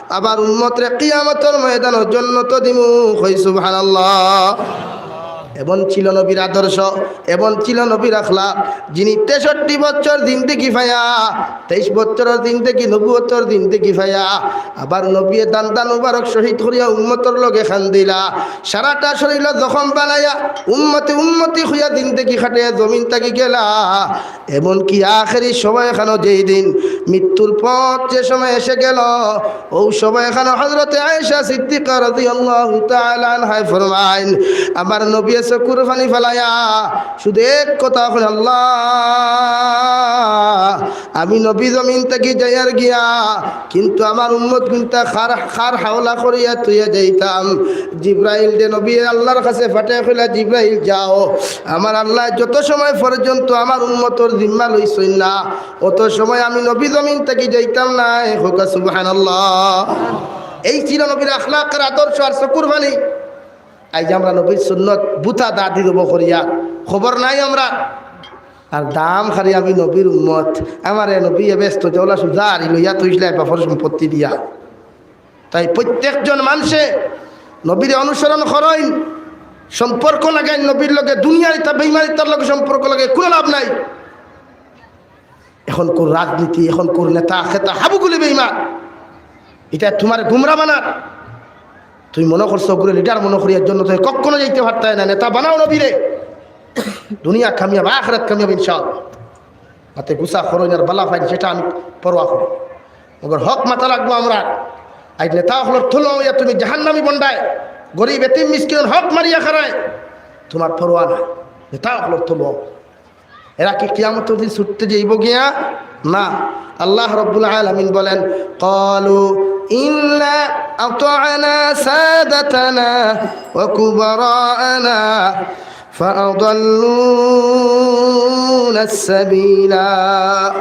আমার উম্মতরে কিয়ামতর ময়দানো জন্নত দিমু।" কই সুবহানাল্লাহ। এমন ছিল নবীর আদর্শ, এমন ছিল নবীর আখলাক, যিনি তেষট্টি বছর জিন্দেগি পাইয়া, তেইশ বছরর জিন্দেগি, নবুয়তর জিন্দেগি পাইয়া, আবার নবীয়ে দান্দান মুবারক শহীদ করিয়া উম্মতর লগে কান্দিলা, সারাটা শরীলো জখম বানাইয়া উম্মতি উম্মতি কইয়া জিন্দেগি কাটাইয়া জমিন থাকি গেলা। এমনকি আখেরি সময় খানো যেই দিন মৃত্যুর পথ যে সময় এসে গেল, অউ সময় খানো হযরতে আয়েশা সিদ্দিকা রাদিয়াল্লাহু তাআলা আনহায় ফরমাইন, আমার নবীয়ে চকুর পানি ফালাইয়া শুধু এক কথা কইন, "আল্লাহ, আমি নবী জমিন থাকি যাইয়ার গিয়া, কিন্তু আমার উম্মতগুইন্তা কার, কার হাওলা করিয়া থইয়া যাইতাম?" জিব্রাইলরে নবীয়ে আল্লার কাছে পাঠাইয়া কইলা, "জিব্রাইল, যাও, আমার আল্লায় যত সময় পর্যন্ত আমার উম্মতর জিম্মা লইছইন না, অত সময় আমি নবী জমিন থাকি যাইতাম নায়।" কউক্কা সুবহানাল্লাহ। এই ছিল নবীর আখলাক আর আদর্শ আর চকুর পানি। আইজ আমরা নবীর সুন্নত বুতা দাদি দেব করিয়া খবর নাই আমরা। আর দাম খালি আমি নবীর উম্মত, আমারে নবীয়ে বেহেস্তো জাওলা সুজা আরি লইয়া থইছলা বাপর সম্পত্তি দিয়া। তাই প্রত্যেকজন মানষে নবীরে অনুসরণ করইন, সম্পর্ক লাগাইন নবীর লগে। দুনিয়ার ইতা বেইমানির লগে সম্পর্ক লাগাই কুনু লাভ নাই। এখনকুর রাজনীতি, এখনকুর নেতা খেতা হাবুগুলি বেইমান। ইতা তুমারে গুমরা বানার। তুমি মনো করছো অগুরে লিডার মনো করি, এর জন্য তুমি কখনো যাইতে পারতায় না। নেতা বানাও নবীরে, দুনিয়া কামিয়াব, আখিরাত কামিয়াব ইনশাআল্লাহ। তাতে গুসা করইন আর বালা পাইন, সেটা আমি পরোয়া করি। মগর হক মাতা লাগবো আমরা। আইজ নেতা অকলর থলো অইয়া তুমি জাহান্নামি বন্ডায়, গরিব এতিম মিসকিনর হক মারিয়া খারায়, তুমার পরোয়া নাই। নেতা অকলর থলো এরা কি কিয়ামতর দিন ছুটতে যাইবো গিয়া? না। আল্লাহ রাব্বুল আলামিন বলেন, "ক্বালু ইন্না আতা'না সাদাতানা ওয়া কুবরা'না ফাআদাল্লুনাস সাবিলা।"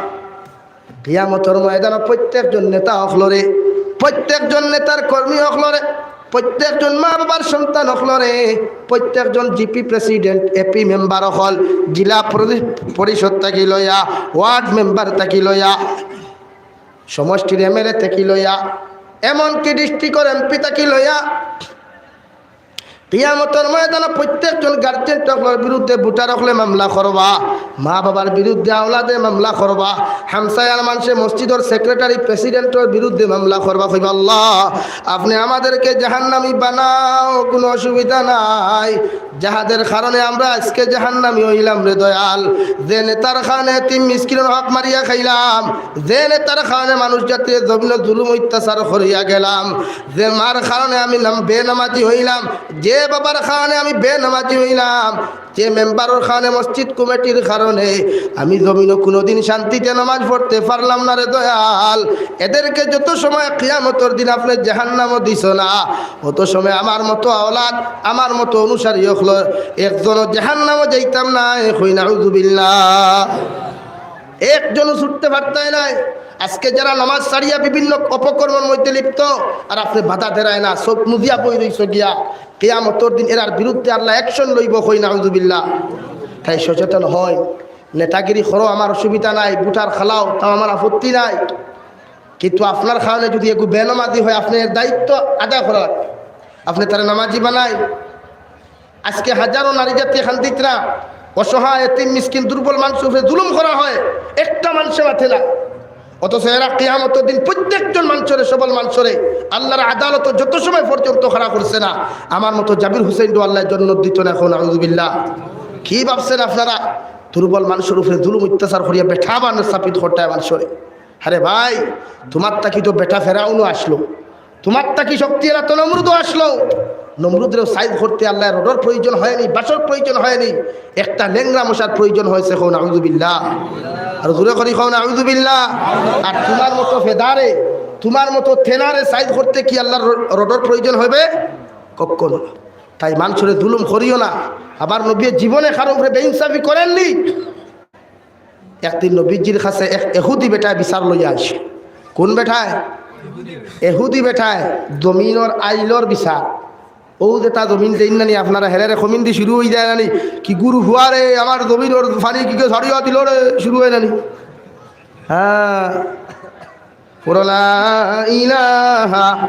কিয়ামতর ময়দানো প্রত্যেকজন নেতা অকলরে, প্রত্যেকজন নেতার কর্মী অকলরে, প্রত্যেকজন মা বাবার সন্তান অকলরে, প্রত্যেকজন জিপি প্রেসিডেন্ট, এপি মেম্বার অকল, জেলা পরি-, পরিষদ থাকি লইয়া, ওয়ার্ড মেম্বার থাকি লইয়া, সমষ্টির এমএলএ থাকি লইয়া, এমনকি ডিস্ট্রিক্টর এমপি থাকি লইয়া কিয়ামতর ময়দানো প্রত্যেকজন গার্জিয়ান অকলর বিরুদ্ধে ভোটার অকলে মামলা করবা, মা বাবার বিরুদ্ধে আওলাদে মামলা করবা, হামসায়ার মানষে মসজিদর সেক্রেটারি প্রেসিডেন্টর বিরুদ্ধে মামলা করবা। কইবা, "আল্লাহ, আপনে আমাদেরকে জাহান্নামী বানাও, কুনু অসুবিধা নাই। যাহাদের কারণে আমরা আজকে জাহান্নামী অইলাম রে দয়াল, যে নেতার কারণে এতিম মিসকিনর হক মারিয়া খাইলাম, যে নেতার কারণে মানুষ জাতিরে জমিনো জুলুম অত্যাচার করিয়া গেলাম, যে মার কারণে আমি নাম-, বেনামাজি অইলাম, যে বাবার কারণে আমি বেনামাজি অইলাম, যে মেম্বারর কারণে, মসজিদ কমিটির কারণে আমি জমিনো কুনুদিন শান্তিতে নামাজ পড়তে পারলাম না রে দয়াল, এদেরকে যত সময় কিয়ামতর দিন আপনে জাহান্নামো দিছো না, অত সময় আমার মতো আওলাদ, আমার মতো অনুসারী অকল একজনও জাহান্নামো যাইতাম নায়।" কই নাউজুবিল্লাহ। একজনও ছুটতে পারতায় নায়। আজকে যারা নামাজ ছাড়িয়া বিভিন্ন অপকর্মর মধ্যে লিপ্ত, আর আপনে বাধা দেরায় না, চউখ মুজিয়া বই রইছো গিয়া, কিয়ামতর দিন এরার বিরুদ্ধে আল্লাহ অ্যাকশন লইবো। কই নাউজুবিল্লাহ। তাই সচেতন অই, নেতাগিরি করো, আমার অসুবিধা নাই, ভোটার খালাও, তাও আমার আপত্তি নাই, কিন্তু আপনার কারণে যদি এগু বেনামাজি অয়, আপনে এর দায়িত্ব আদায় করা লাগবো। আপনে তারে নামাজি বানাইন। আজকে হাজারো নারী জাতি কান্দিতরা, অসহায়, এতিম, মিসকিন, দুর্বল মানষর উপরে জুলুম করা অয়, একটা মানষে মাতে না। অথচ এরা কিয়ামতর দিন প্রত্যেকজন মানষরে, সবল মানষরে আল্লাহর আদালতো যত সময় পর্যন্ত খাড়া করছে না, আমার মতো জাবির হুসাইনরে আল্লায় জন্নত দিতো না। কও নাউজুবিল্লাহ। কি ভাবছেন আপনারা? দুর্বল মানষর উপরে জুলুম অত্যাচার করিয়া বেটা বানাইয়া স্থাপিত করতায় মানষরে। আরে ভাই, তুমার থাকি তো বেটা ফেরাউনও আসলো, তুমার থাকি শক্তি এলা তো নমরুদও আসলো। নমরুদরেও সাইজ করতে আল্লায় রডর প্রয়োজন হয়নি, বাঁশর প্রয়োজন হয়নি, একটা লেংড়া মশার প্রয়োজন হয়েছে। কও নাউজুবিল্লাহ। আর জোরে করি কও নাউজুবিল্লাহ। আর তুমার মতো ফেদারে, তুমার মতো তেনারে সাইজ করতে কি আল্লাহর র-, রডর প্রয়োজন হবে? কখনো না। তাই মানষরে জুলুম করিও না। আবার নবী জীবনে কারো উপরে বেইনসাফি করেননি। একদিন নবীজির কাছে এক এহুদি বেটায় বিচার লইয়া আইছে। কোন বেটায়? এহুদি বেটায় জমিনর আইলর বিচার। অউ যেটা জমিন দেইন নানি আপনারা, হেরারে কমিন দি শুরু অই যায় নানি, "কি গুরু হুয়ারে, আমার জমিনর পানি কিগু ছাড়িয়া দিলো রে", শুরু অয় নানি। হ্যাঁ, পুরা লা ইলাহা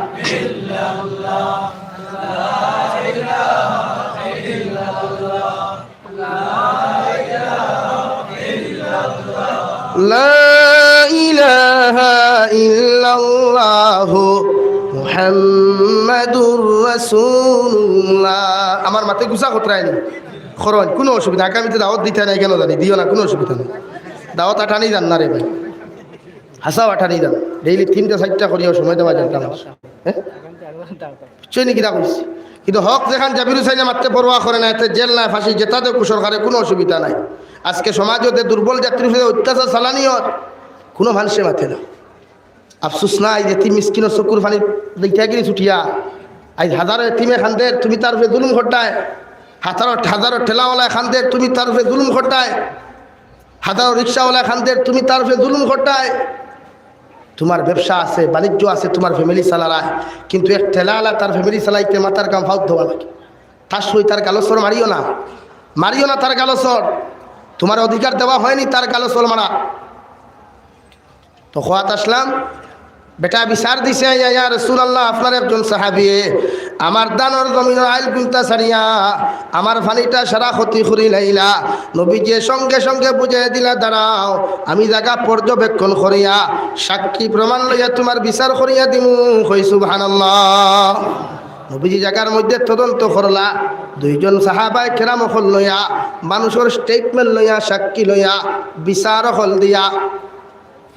লা ইলাহা ইল্লাল্লাহু মুহাম্মাদুর রাসূলুল্লাহ। আমার মাতে গুছা খতরায়নি। খরচ, কুনু অসুবিধা, আগামীতে দাওয়াত দিতা নায় কেনে জানি, দিও না, কুনু অসুবিধা নাই। দাওয়াত আটানি যান না রে ভাই, হাছা আটানি যান। ডেইলি তিনটা চাইরটা করিয়া সময় দেওয়া যায় না। হ্যাঁ? বুঝছইন নি কিতা কইছি? কিন্তু হক যেখান জাবির হুসাইনে মাততে পরোয়া করে না, এতে জেল নায়, ফাঁসি, যেটা দেউক সরকারে, কুনু অসুবিধা নাই। আজকে সমাজো যে দুর্বল জাতির উপরে অত্যাচার চালানি অর, কুনু মানষে মাতে না। আফসোস না, আইজ এতিম মিসকিনর চকুর পানি দেখিয়া গেলি ছুটিয়া। আইজ হাজারো এতিমে কান্দের, তুমি তার উপরে জুলুম করতায়। হাজারো, হাজারো ঠেলাওয়ালায় কান্দের, তুমি তার উপরে জুলুম করতায়। হাজারো রিক্সাওয়ালায় কান্দের, তুমি তার উপরে জুলুম করতায়। তুমার ব্যবসা আছে, বাণিজ্য আছে, তুমার ফ্যামিলি চালারায়, কিন্তু এক ঠেলাওয়ালা তার ফ্যামিলি চালাইতে মাথার ঘাম পাওত দেওয়া লাগে। তার সই তার গালো চড় মারিও না, মারিও না তার গালো চড়। তুমার অধিকার দেওয়া হয়নি তার গালো চড় মারা। তো কওয়াত আসলাম, বেটা বিচার দিছে, "ইয়া, ইয়া রাসূলুল্লাহ, আপনার একজন সাহাবিয়ে আমার ধানর জমিনর আইল গুনতা ছাড়িয়া আমার পানিটা সারা ক্ষতি করি লাইলা।" নবীজিয়ে সঙ্গে সঙ্গে বুঝাই দিলা, "দাঁড়াও, আমি জাগা পর্যবেক্ষণ করিয়া সাক্ষী প্রমাণ লইয়া তুমার বিচার করিয়া দিমু।" কই সুবহানাল্লাহ। নবীজি জাগার মধ্যে তদন্ত করলা, দুইজন সাহাবায়ে কেরাম অকল লইয়া, মানুষর স্টেটমেন্ট লইয়া, সাক্ষী লইয়া, বিচার অকল দিয়া।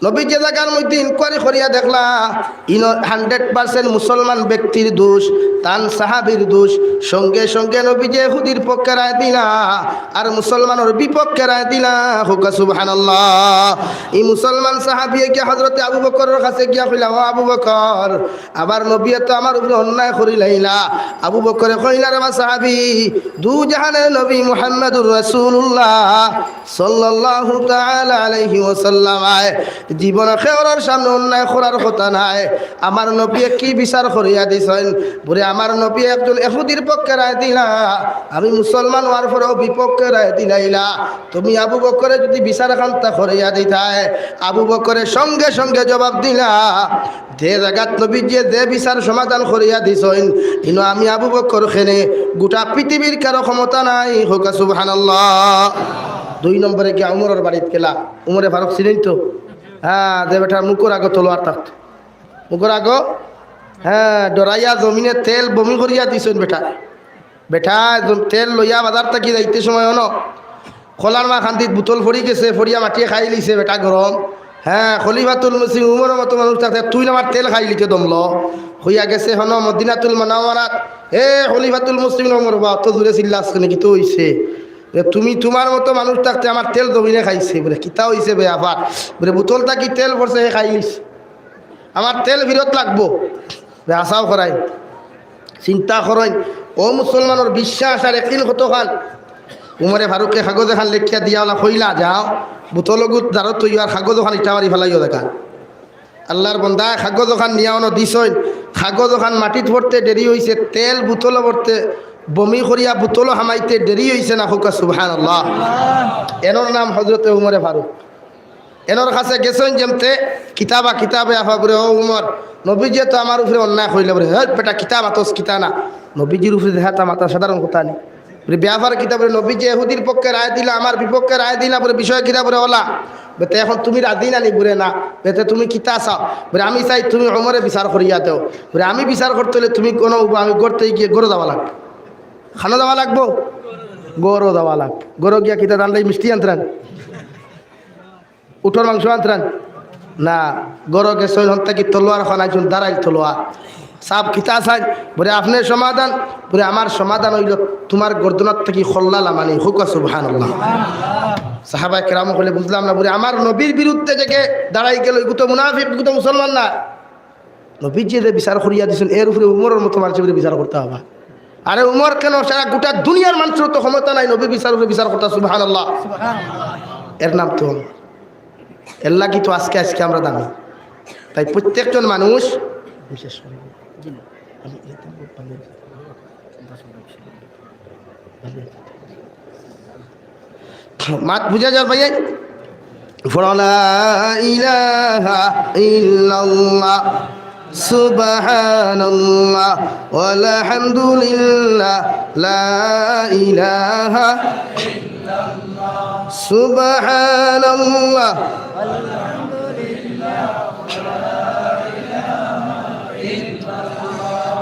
নবী যে জাগার মধ্যে ইনকোয়ারি করিয়া দেখলা, ইনো হান্ড্রেড পার্সেন্ট মুসলমান ব্যক্তির দোষ, তান সাহাবীর দোষ, সঙ্গে সঙ্গে নবী যে ইহুদির পক্ষে রায় দিলা, আর মুসলমানর বিপক্ষে রায় দিলা। কউক্কা সুবহানাল্লাহ। ই মুসলমান সাহাবীয়ে গিয়া হযরতে আবু বকরর কাছে গিয়া কইলা, "ও আবু বকর, আবার নবীয়ে তো আমার উপরে অন্যায় করি লাইলা।" আবু বকরে কইলা, "রে বা সাহাবী, দু জাহানের নবী মুহাম্মাদুর রাসূলুল্লাহ সাল্লাল্লাহু তাআলা আলাইহি ওয়াসাল্লাম আয়, জীবনে কেউরর সামনে অন্যায় করার কথা নায়। আমার নবীয়ে কি বিচার করিয়া দিছইন? বুলে, আমার নবীয়ে একজন এহুদির পক্ষে রায় দিলা, আমি মুসলমান অওয়ার পরেও বিপক্ষে রায় দিলাইলা। তুমি আবু বকরে যদি বিচার খান্তা করিয়া দিতায়, আবু বকরে সঙ্গে সঙ্গে জবাব দিলা, যে জাগাত নবীজিয়ে যে বিচার সমাধান করিয়া দিছইন, ইনো আমি আবু বকর কেনে, গোটা পৃথিবীর কারো ক্ষমতা নাই। কউক্কা সুবহানাল্লাহ। দুই নম্বরে গিয়া উমরর বাড়িত গেলা। উমরে ফারুক চিনইন তো? হ্যাঁ, যে বেটার মুখর আগো তলোয়ার থাকতো। মুখর আগো, হ্যাঁ, ডরাইয়া জমিনে তেল বমি করিয়া দিছইন বেটা। বেটা, জম-, তেল লইয়া বাজার থাকি যাইতে সময় অনো কলার মাখান্দিত বুতল পড়ি গেছে, পড়িয়া মাটিয়ে খাইলিছে বেটা গরম। হ্যাঁ, খলিফাতুল মুসলিমিন উমরর মতো মানুষ থাকতে তুই আমার তেল খাইলিতে দমলো। কইয়া গেছে হনো মদিনাতুল মুনাওয়ারাত, "এ খলিফাতুল মুসলিমিন উমর বা, অত জোরে চিল্লাছ কেনে, কিতা অইছে?" বুলে, "তুমি তুমার মতো মানুষ থাকতে আমার তেল জমিনে খাইছে।" বুলে, "কিতা অইছে বে আবার?" বুলে, "বুতল থাকি তেল পড়ছে, হে খাইলিছে। আমার তেল ফিরত লাগবো।" বুলে, "আশাও করাই।" চিন্তা করইন, ও মুসলমানর বিশ্বাস আর একিন কতখান। উমরে ফারুকে কাগজ এখান লেখিয়া দিয়া ওলা কইলা, "যাও, বুতল অগুত দারত থইও আর কাগজ ওখান ইটা মারি ফালাইও দেখা।" আল্লাহর বন্দায় কাগজ ওখান নিয়া অনো দিছইন, কাগজ ওখান মাটিত পড়তে দেরি অইছে, তেল বুতলো পড়তে, বমি করিয়া বুতলো হামাইতে দেরি অইছে না, কউক্কা সুবহানাল্লাহ। এনর নাম হজরতে উমরে ফারুক। এনর কাছে গেছইন যেমতে, "কিতা বা, কিতা বা?" আফা বুলে, "ও উমর, নবীজিয়ে তো আমার উপরে অন্যায় করিলা।" বুলে, "হেই বেটা, কিতা মাতস, কিতা না? নবীজির উপরে যেতা মাতা সাধারণ কথা নি।" বুলে, "ব্যাপার কিতা?" বুলে, "নবীজিয়ে এহুদির পক্ষে রায় দিলা, আমার বিপক্ষে রায় দিলা।" বুলে, "বিষয় কিতা?" বুলে, "ওলা।" বুলে, "তে এখন তুমি রাজি না নি?" বুলে, "না।" বুলে, "তে তুমি কিতা চাও?" বুলে, "আমি চাই তুমি উমরে বিচার করিয়া দেও।" বুলে, "আমি বিচার করতে অইলে তুমি কোনো উবা-, আমি ঘর থাকি গিয়া ঘরো যাওয়া লাগবো।" কানো যাওয়া লাগবো? ঘরো যাওয়া লাগবো। ঘরো গিয়া কিতা জানলাই মিষ্টি আনতরান? উটর মাংস আনতরান? না, ঘরো গেছইন, হন থাকি তলোয়ার খান আনছইন, ধারাইল তলোয়ার। "সাব, কিতা চাইন?" বুলে, "আপনে সমাধান।" বুলে, "আমার সমাধান অইলো তুমার গর্দনাত থাকি কল্লা লামানি।" কউক্কা সুবহানাল্লাহ। সাহাবায়ে কেরাম কইলে, "বুঝলাম না।" বুলে, "আমার নবীর বিরুদ্ধে যেগু দাঁড়াই গেল, ইগু তো মুনাফিক, ইগু তো মুসলমান না।" নবীজিয়ে যে বিচার করিয়া দিছইন, এর উপরে উমরর মতো মানষে বিচার করতা অইবা? আরে উমর কেনে, সারা গোটা দুনিয়ার মানষর তো ক্ষমতা নাই নবীর বিচার উপরে বিচার করতা। সুবহানাল্লাহ। এর নাম তো, এর লাগি তো আজকে, আজকে আমরা দামি। তাই প্রত্যেকজন মানুষ, বিশেষ করে মাত বুঝা যার ভাই? পড়ো, লা ইলাহা ইল্লাল্লাহ, সুবহানাল্লাহ, ওয়াল হামদুলিল্লাহ, লা ইলাহা, সুবহানাল্লাহ,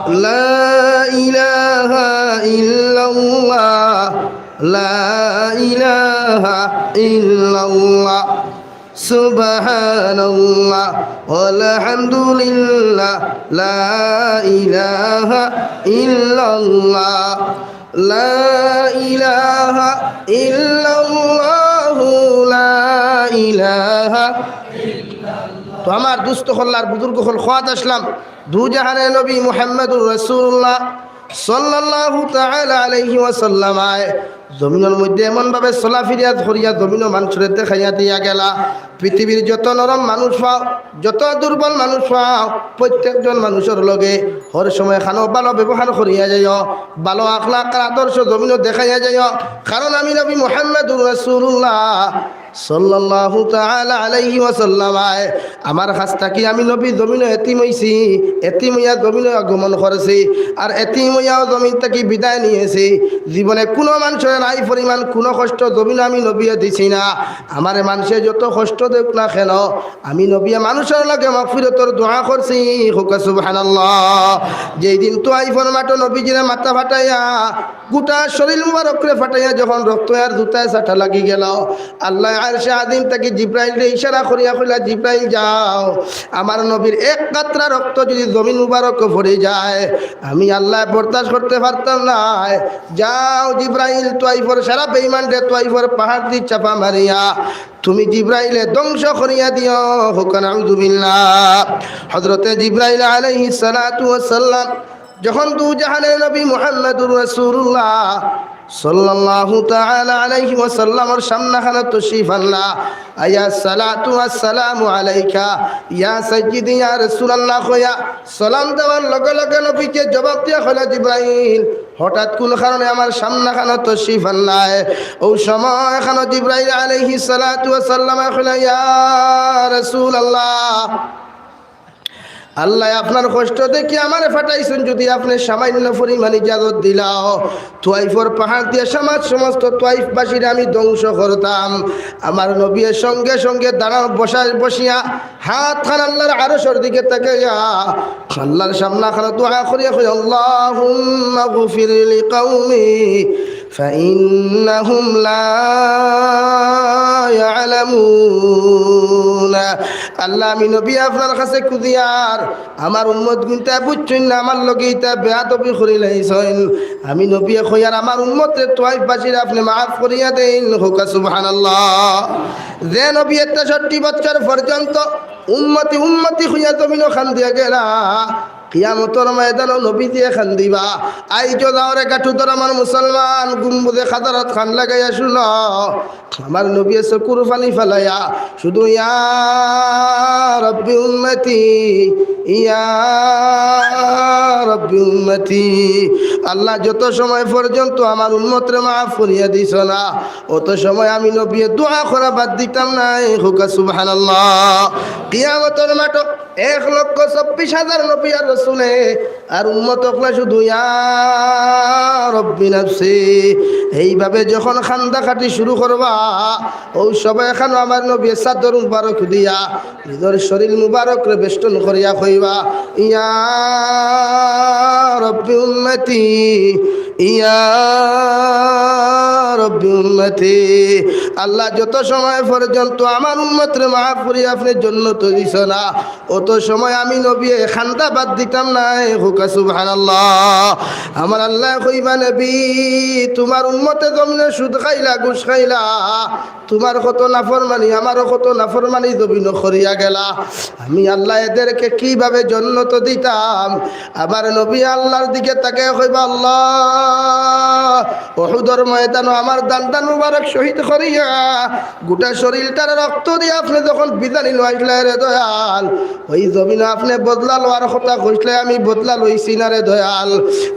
লা ইলাহা ইল্লাল্লাহ, লা ইলাহা ইল্লাল্লাহ, সুবহানাল্লাহ, ওয়াল হামদুলিল্লাহ, লা ইলাহা ইল্লাল্লাহ, লা ইলাহা ইল্লাল্লাহু, লা ইলাহা। তো আমার দুস্ত অকল আর বুজুর্গ অকল, কওয়াত আছলাম, দুজাহানের নবী মুহাম্মাদুর রাসূলুল্লাহ সাল্লাল্লাহু তাআলা আলাইহি ওয়াসাল্লাম আয় জমিনর মধ্যে এমন ভাবে চলাফিরা করিয়া জমিনো মানষরে দেখাইয়া দিয়া গেলা। পৃথিবীর যত নরম মানুষ পাও, যত দুর্বল মানুষ পাও, প্রত্যেকজন মানুষর লগে হর সময় খানো ভালো ব্যবহার করিয়া যাইও, ভালো আখলাক আর আদর্শ জমিনো দেখাইয়া যাইও। কারণ আমি নবী মুহাম্মাদুর রাসূলুল্লাহ সাল্লাল্লাহু তাআলা আলাইহি ওয়াসাল্লাম আয়, আমার কাছ থাকি আমি নবী জমিনো এতিম অইছি, এতিম অইয়া জমিনো আগমন করছি, আর এতিম অইয়াও জমিন থাকি বিদায় নিয়েছি। জীবনে কোনো মানষরে নাই পরিমাণ কোনো কষ্ট জমিনো আমি নবীয়ে দিছি না। আমারে মানষে যত কষ্ট দেউক না কেন, আমি নবীয়ে মানষর লগে মাগফিরতর দোয়া করছি। কউক্কা সুবহানাল্লাহ। যেই দিন তাইফর মাঠো নবীজিরে মাথা ফাটাইয়া, গোটা শরীর মুবারকরে ফাটাইয়া যখন রক্ত আর জুতায় চাটা লাগি গেল, আল্লায় আরশে আজিম থাকি জিব্রাইলরে ইশারা করিয়া কইলা, "জিব্রাইল যাও, আমার নবীর এক কাতরা রক্ত যদি জমিন মুবারকো পড়ি যায়, আমি আল্লায় বরদাস্ত করতে পারতাম নায়। যাও জিব্রাইল, তাইফর সারা বেইমানরে তাইফর পাহাড়দি চাপা মারিয়া তুমি জিব্রাইলে ধ্বংস করিয়া দিও।" কউক্কা নাউজুবিল্লাহ। হযরতে জিব্রাইল আলাইহিস সালাতু ওয়াস সালাম যখন দুজাহানের নবী মুহাম্মাদুর রাসূলুল্লাহ সাল্লাল্লাহু তাআলা আলাইহি ওয়াসাল্লামর সামনাখানো তশরিফ আনলা। আইয়া সালাতু আসসালামু আলাইকা ইয়া সাইয়্যিদি ইয়া রাসূলুল্লাহ কইয়া সালাম দেওয়ার লগে লগে নবীজিয়ে জবাব দিয়া কইলা, "জিব্রাইল, হঠাৎ কুন কারণে আমার সামনাখানো তশরিফ আনলায়?" অউ সময়খানো জিব্রাইল আলাইহিস সালাতু ওয়াসাল্লামে কইলা, "ইয়া রাসূলুল্লাহ, আল্লায় আপনার কষ্ট দেখি আমারে পাঠাইছইন, যুদি আপনে সামান্য পরিমাণ ইজাজত দিলাও, তুয়াইফর পাহাড় দিয়া সমাজ সমস্ত তুয়াইফবাসীরে আমি ধ্বংস করতাম।" আমার নবীয়ে সঙ্গে সঙ্গে দাঁড়াও বসা বসিয়া হাতখান আল্লার আরশর দিকে তাকাইয়া আল্লার সামনাখানো দোয়া করিয়া কইলা, "আল্লাহুম্মা গফির লিকাওমি ফাইন্নাহুম লা ইয়ালামুন।" আল্লাহ, আমি নবী আপনার কাছে খুজিয়ার, আমার উম্মতগুইনতায় বুঝছইন না, আমার লগে ইতা বেয়াদবি করিলাইছইন। আমি নবীয়ে কইয়ার আমার উম্মতরে তুয়াইফবাসীরে আপনে মাফ করিয়া দেইন। কউক্কা সুবহানাল্লাহ। যে নবীয়ে তেষট্টি বছর পর্যন্ত উম্মতি উম্মতি কইয়া জমিনো কান্দিয়া গেলা, কিয়ামতর ময়দানো নবীজিয়ে কান্দিবা। আইজও যাওরে গাটু ধর আমার মুসলমান, গুম্বুজে খাজারাত কান লাগাইয়া হুনো। আমার নবীয়ে চকুর পানি ফালাইয়া শুধু ইয়া রব্বি উম্মতি, ইয়া রব্বি উম্মতি। আল্লাহ, যত সময় পর্যন্ত আমার উম্মতরে মাফ করিয়া দিছো না, অত সময় আমি নবীয়ে দোয়া করা বাদ দিতাম নায়। কউক্কা সুবহানাল্লাহ। কিয়ামতর মাঠো এক লক্ষ চব্বিশ হাজার নবী আর রসুলে আর উম্মত অকলে শুধু ইয়া রব্বি নাফসি, এইভাবে যখন কান্দা কাটি শুরু করবা, অউ সময়খানো আমার নবীয়ে চাদর মুবারক দিয়া নিজর শরীর মুবারকরে বেষ্টন করিয়া কইবা, ইয়া রব্বি উম্মতি, ইয়া রব্বি উম্মতি। আল্লাহ, যত সময় পর্যন্ত আমার উম্মতরে মাফ করি আপনে জন্নতো দিছো না, অত সময় আমি নবীয়ে কান্দা বাদ দিতাম নায়। কউক্কা সুবহানাল্লাহ। আমার আল্লায় কইবা, নবী, তুমার উম্মতে জমিনো সুদ খাইলা, ঘুষ খাইলা, তুমার কত নাফরমানি, আমারও কত নাফরমানি জমিনো করিয়া গেলা। আমি আল্লাহ এদেরকে কিভাবে জন্নতো দিতাম? আবার নবী আল্লার দিকে তাকাইয়া কইবা, আল্লাহ, উহুদর ময়দানো আমার দান্দান মুবারক শহীদ করিয়া গোটা শরীলটারে রক্ত দিয়া আপনে যখন বিদায় লইলায় রে দয়াল, অউ জমিনো আপনে বদলা লওয়ার কথা কইছলায়, আমি বদলা লইছি না রে দয়াল।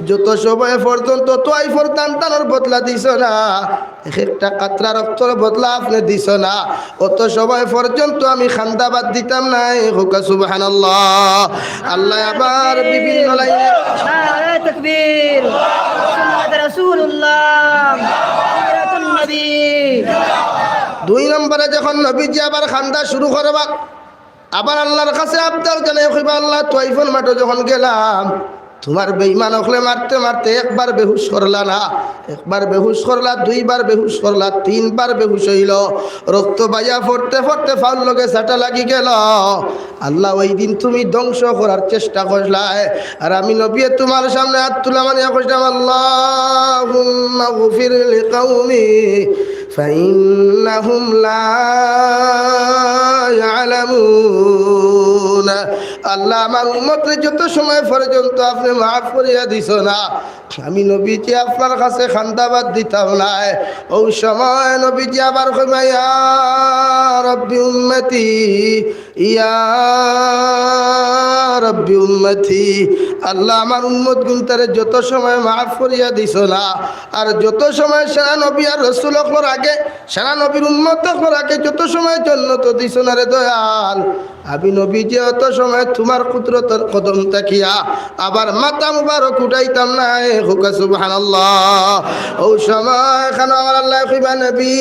যত সময় পর্যন্ত তুয়াইফর দান্দানর বদলা দিছো না, এক একটা কাতরা রক্তর বদলা আপনে দিছো না, অত সময় পর্যন্ত আমি কান্দা বাদ দিতাম নায়। কউক্কা সুবহানাল্লাহ। আল্লায় আবার বিভিন্ন লাইনে নারায়ে তাকবীর, মুহাম্মদ রাসূলুল্লাহ, সিরাতুন নবী। দুই নম্বরে যখন নবীজি আবার কান্দা শুরু করবা, আবার আল্লার কাছে আবদার জানাইয়া কইবা, আল্লাহ, তুয়াইফর মাঠো যখন গেলাম, তুমার বেইমান অকলে মারতে মারতে একবার বেহুশ করলা না, একবার বেহুশ করলা, দুইবার বেহুশ করলা, তিনবার বেহুশ অইলো, রক্ত বাইয়া পড়তে পড়তে পাওর লগে চাটা লাগি গেলো। আল্লাহ, ওই দিন তুমি ধ্বংস করার চেষ্টা করলায়, আর আমি নবীয়ে তুমার সামনে আত তুলা মারিয়া কইলাম, আল্লাহুম্মা গফির লিকাওমি ফাইন্নাহুম লা ইয়ালামুন। আল্লাহ, আমার উম্মতরে যত সময় পর্যন্ত আপনে মাফ করিয়া দিছো না, আমি নবীজি আপনার কাছে কান্দা বাদ দিতাম নায়। ওই সময় নবীজি আবার কইবা, ইয়া রব্বি উম্মতি, ইয়া রব্বি উম্মতি। আল্লাহ, আমার উম্মতগুইনতারে যত সময় মাফ করিয়া দিছো না, আর যত সময় সারা নবী আর রসুল অকলর আগে, সারা নবীর উম্মত অকলর আগে যত সময় জন্নতো দিছো না রে দয়াল, আমি নবীজি অত সময় তুমার কুদরতর কদম থাকিয়া আবার মাথা মুবারক উঠাইতাম নায়। কউক্কা সুবহানাল্লাহ। ওই সময় খানো আমার আল্লায় কইবা, নবী,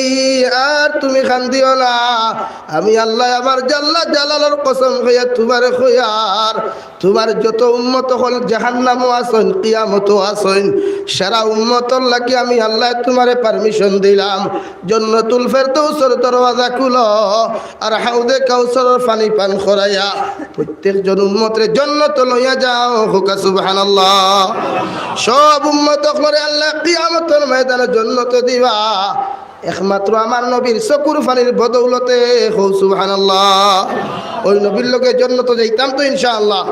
আর তুমি কান্দিও না। আমি আল্লায় আমার জাল্লা জালালর কসম খাইয়া তুমারে কইয়ার, তুমার যত উম্মত অকল জাহান্নামো আছইন, কিয়ামতো আছইন, সারা উম্মতর লাগি আমি আল্লায় তুমারে permission দিলাম, জন্নতুল ফেরদৌসর দরওয়াজা খুলো, আর হাউজে কাউসারর পানি পান করাইয়া প্রত্যেকজন উম্মতরে জন্নতো লইয়া যাও। কউক্কা সুবহানাল্লাহ। সব উম্মত অকলরে আল্লায় কিয়ামতর ময়দানো জন্নতো দিবা। একমাত্র আমার নবীর চকুর পানির বদৌলতে, কও সুবহানাল্লাহ। ওই নবীর লগে জন্নতো যাইতাম তো ইনশাআল্লাহ।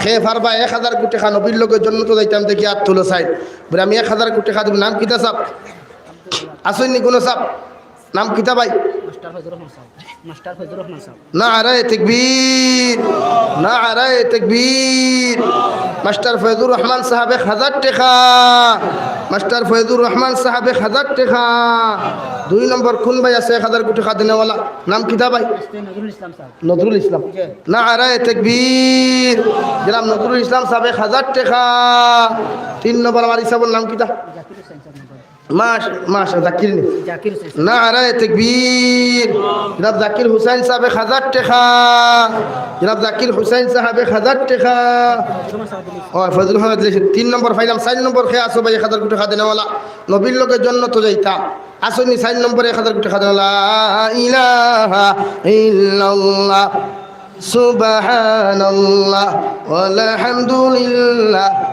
খে পারবা এক হাজার কোটি টেকা নবীর লগে জন্নতো যাইতাম, দেখি আত তুলো চাই। বলে, "আমি এক হাজার কোটি টেকা দিমু।" নাম কিতা সাব? আছইন নি কুনু সাব? নাম কিতা ভাই? মাস্টার ফয়জুর রহমান সাব। মাস্টার ফয়জুর রহমান সাব। নারায়ে তাকবীর, নারায়ে তাকবীর। মাস্টার ফয়জুর রহমান সাব এক হাজার টেকা। মাস্টার ফয়জুর রহমান সাব এক হাজার টেকা। দুই নম্বর কুন ভাই আছে এক হাজার কোটি টেকা দেনেওয়ালা? নাম কিতা ভাই? নজরুল ইসলাম সাব। নজরুল ইসলাম। জি। নারায়ে তাকবীর। জনাব নজরুল ইসলাম সাব এক হাজার টেকা। তিন নম্বর আমার হিসাবর নাম কিতা? জাকির হোসেন সাব নম্বর। মাস-, মাস-, জাকির নি? জাকির হোসেন। নারায়ে তাকবীর। জনাব জাকির হুসাইন সাব এক হাজার টেকা। জনাব জাকির হুসাইন সাব এক হাজার টেকা। ও, ফজলুল হক দিলে তিন নম্বর পাইলাম, চাইর নম্বর খে আছো ভাই এক হাজার কোটি টেকা দেনেওয়ালা? নবীর লগে জন্নতো যাইতা। আছইন নি চাইর নম্বর এক হাজার কোটি টেকা দেনেওয়ালা? লা ইলাহা ইল্লাল্লাহ। সুবহানাল্লাহ ওয়াল হামদুলিল্লাহ।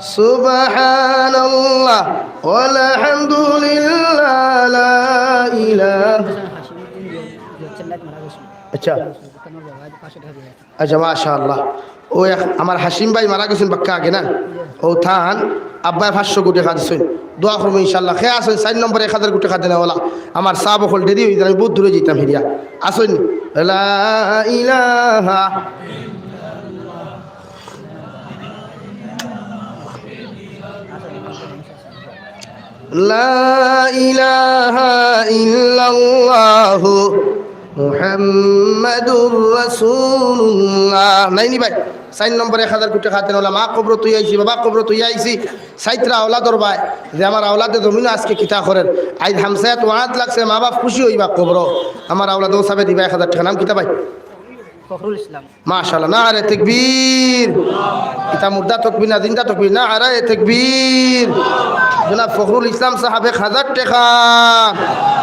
সুবহানাল্লাহ ওয়াল হামদুলিল্লাহ, লা ইলাহা। আচ্ছা। আচ্ছা, মাশাআল্লাহ। ও এক, আমার হাসিম ভাই মারা গেছইন বাক্কা আগে না? ও তান আব্বায় পাঁচশো কোটি টেকা দিছইন। দোয়া করমু ইনশাআল্লাহ। খে আছইন চাইর নম্বর এক হাজার কোটি টেকা দেনেওয়ালা? আমার সাব অকল দেরি অই যার, আমি বউত দূরে যাইতাম হিরিয়া। আছইন নি? লা ইলাহা লা ইলাহা ইল্লাল্লাহু মুহাম্মাদুর রাসূলুল্লাহ। নাই নি ভাই? চাইর নম্বর এক হাজার কোটি টেকা দেনেওয়ালা, মা কবরো থইয়া আইছি, বাবা কবরো থইয়া আইছি, চাইত্রা আওলাদর ভাই, যে আমার আওলাদে জমিনো আজকে কিতা করের। আইজ হামসায়াত ওয়াজ লাগছে, মা বাপ খুশি অইবা কবরো। আমার আওলাদে ও সাবে দিবা এক হাজার টেকা। নাম কিতা ভাই? ফখরুল ইসলাম। মাশাআল্লাহ, নারায়ে তাকবীর। ইতা মুর্দা তকবীর না জিন্দা তকবীর? নারায়ে তাকবীর। জনাব ফখরুল ইসলাম সাব এক হাজার টেকা।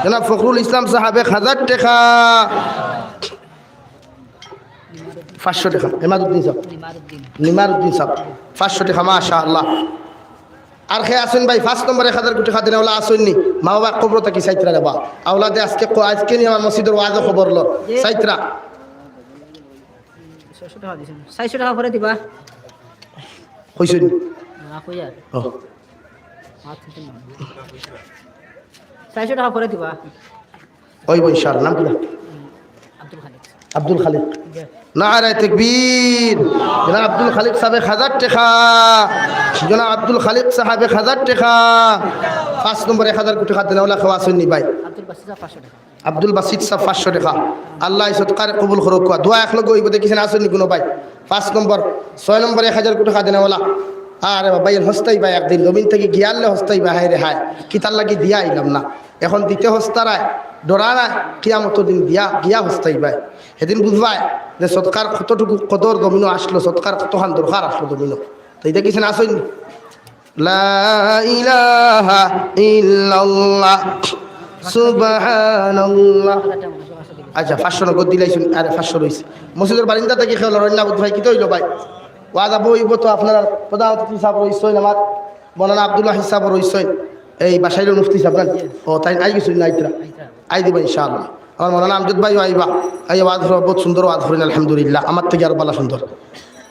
জনাব ফখরুল ইসলাম সাব এক হাজার টেকা। পাঁচশো টেকা। ইমাদুদ্দিন সাব। নিমারুদ্দিন। নিমারুদ্দিন সাব। পাঁচশো টেকা, মাশাআল্লাহ। আর খে আছইন ভাই, পাঁচ নম্বর এক হাজার কোটি টেকা দেনেওয়ালা আছইন নি? মা বাবা কবরো থাকি চাইত্রা রেবা। আওলাদে আজকে ক-, আজকে নি আমার মসজিদর ওয়াজো খবর লর। জি। চাইত্রা। ছয়শো টেকা দিছইন। চাইরশো টেকা পরে দিবা। কইছইন? না, কইয়ার। ও। আচ্ছা, ঠিক আছে। চাইরশো টেকা পরে দিবা। ওই বই সার নাম কিতা? আব্দুল খালিক। আব্দুল খালিক। জি। নারায়ে তাকবীর। জনাব আব্দুল খালিক সাব এক হাজার টেকা। জনাব আব্দুল খালিক সাব এক হাজার টেকা। পাঁচ নম্বর এক হাজার কোটি টেকা দেনেওয়ালা খে আছইন নি ভাই? আব্দুল বাসিত সাব পাঁচশো টেকা। আব্দুল বাসিত সাব পাঁচশো টেকা। আল্লায় সদকারে কবুল করউক্কা। দোয়া একলগে অইবো, দেখিছইন আছইন নি কুনু ভাই? পাঁচ নম্বর, ছয় নম্বর এক হাজার কোটি টেকা দেনেওয়ালা। আরে বাবা, এর হস্তাই ভাই একদিন জমিন থাকি গিয়ারলে হস্তাই ভাই, হায় রে হায়, কিতার লাগি দিয়া আইলাম না। এখন দিতে হস্তারায়, ডরারায়, কিয়ামতর দিন দিয়া, গিয়া হস্তাই ভাই। হেদিন বুঝবায় যে সদকার কতটুকু কদর জমিনো আসলো, সদকার কতখান দরকার আসলো জমিনো। তো ইতা কিছেন আছইন? লা ইলাহা ইল্লাল্লাহ, সুবহানাল্লাহ। আচ্ছা, পাঁচশো নগদ দিলাইছইন, আরে পাঁচশো রইছে। মসজিদর বারিন্দা থাকি কেউ লড়ইন না, বুঝ ভাই, কিতা অইলো ভাই? ওয়াজ আবু অইবো তো আপনারা প্রধান অতিথি সাব রইছইন, আমার মৌলানা আব্দুল ওয়াহিদ সাব রইছইন, এই বাসাইল মুফতি সাব না? ও, তাইন আই গেছইন না, আইতরা? আই দিবা ইনশাআল্লাহ। আমার মৌলানা আমজদ ভাইও আইবা, আইয়া ওয়াজ করবা, বউত সুন্দর ওয়াজ করইন, আলহামদুলিল্লাহ, আমার থাকি আরো ভালা সুন্দর।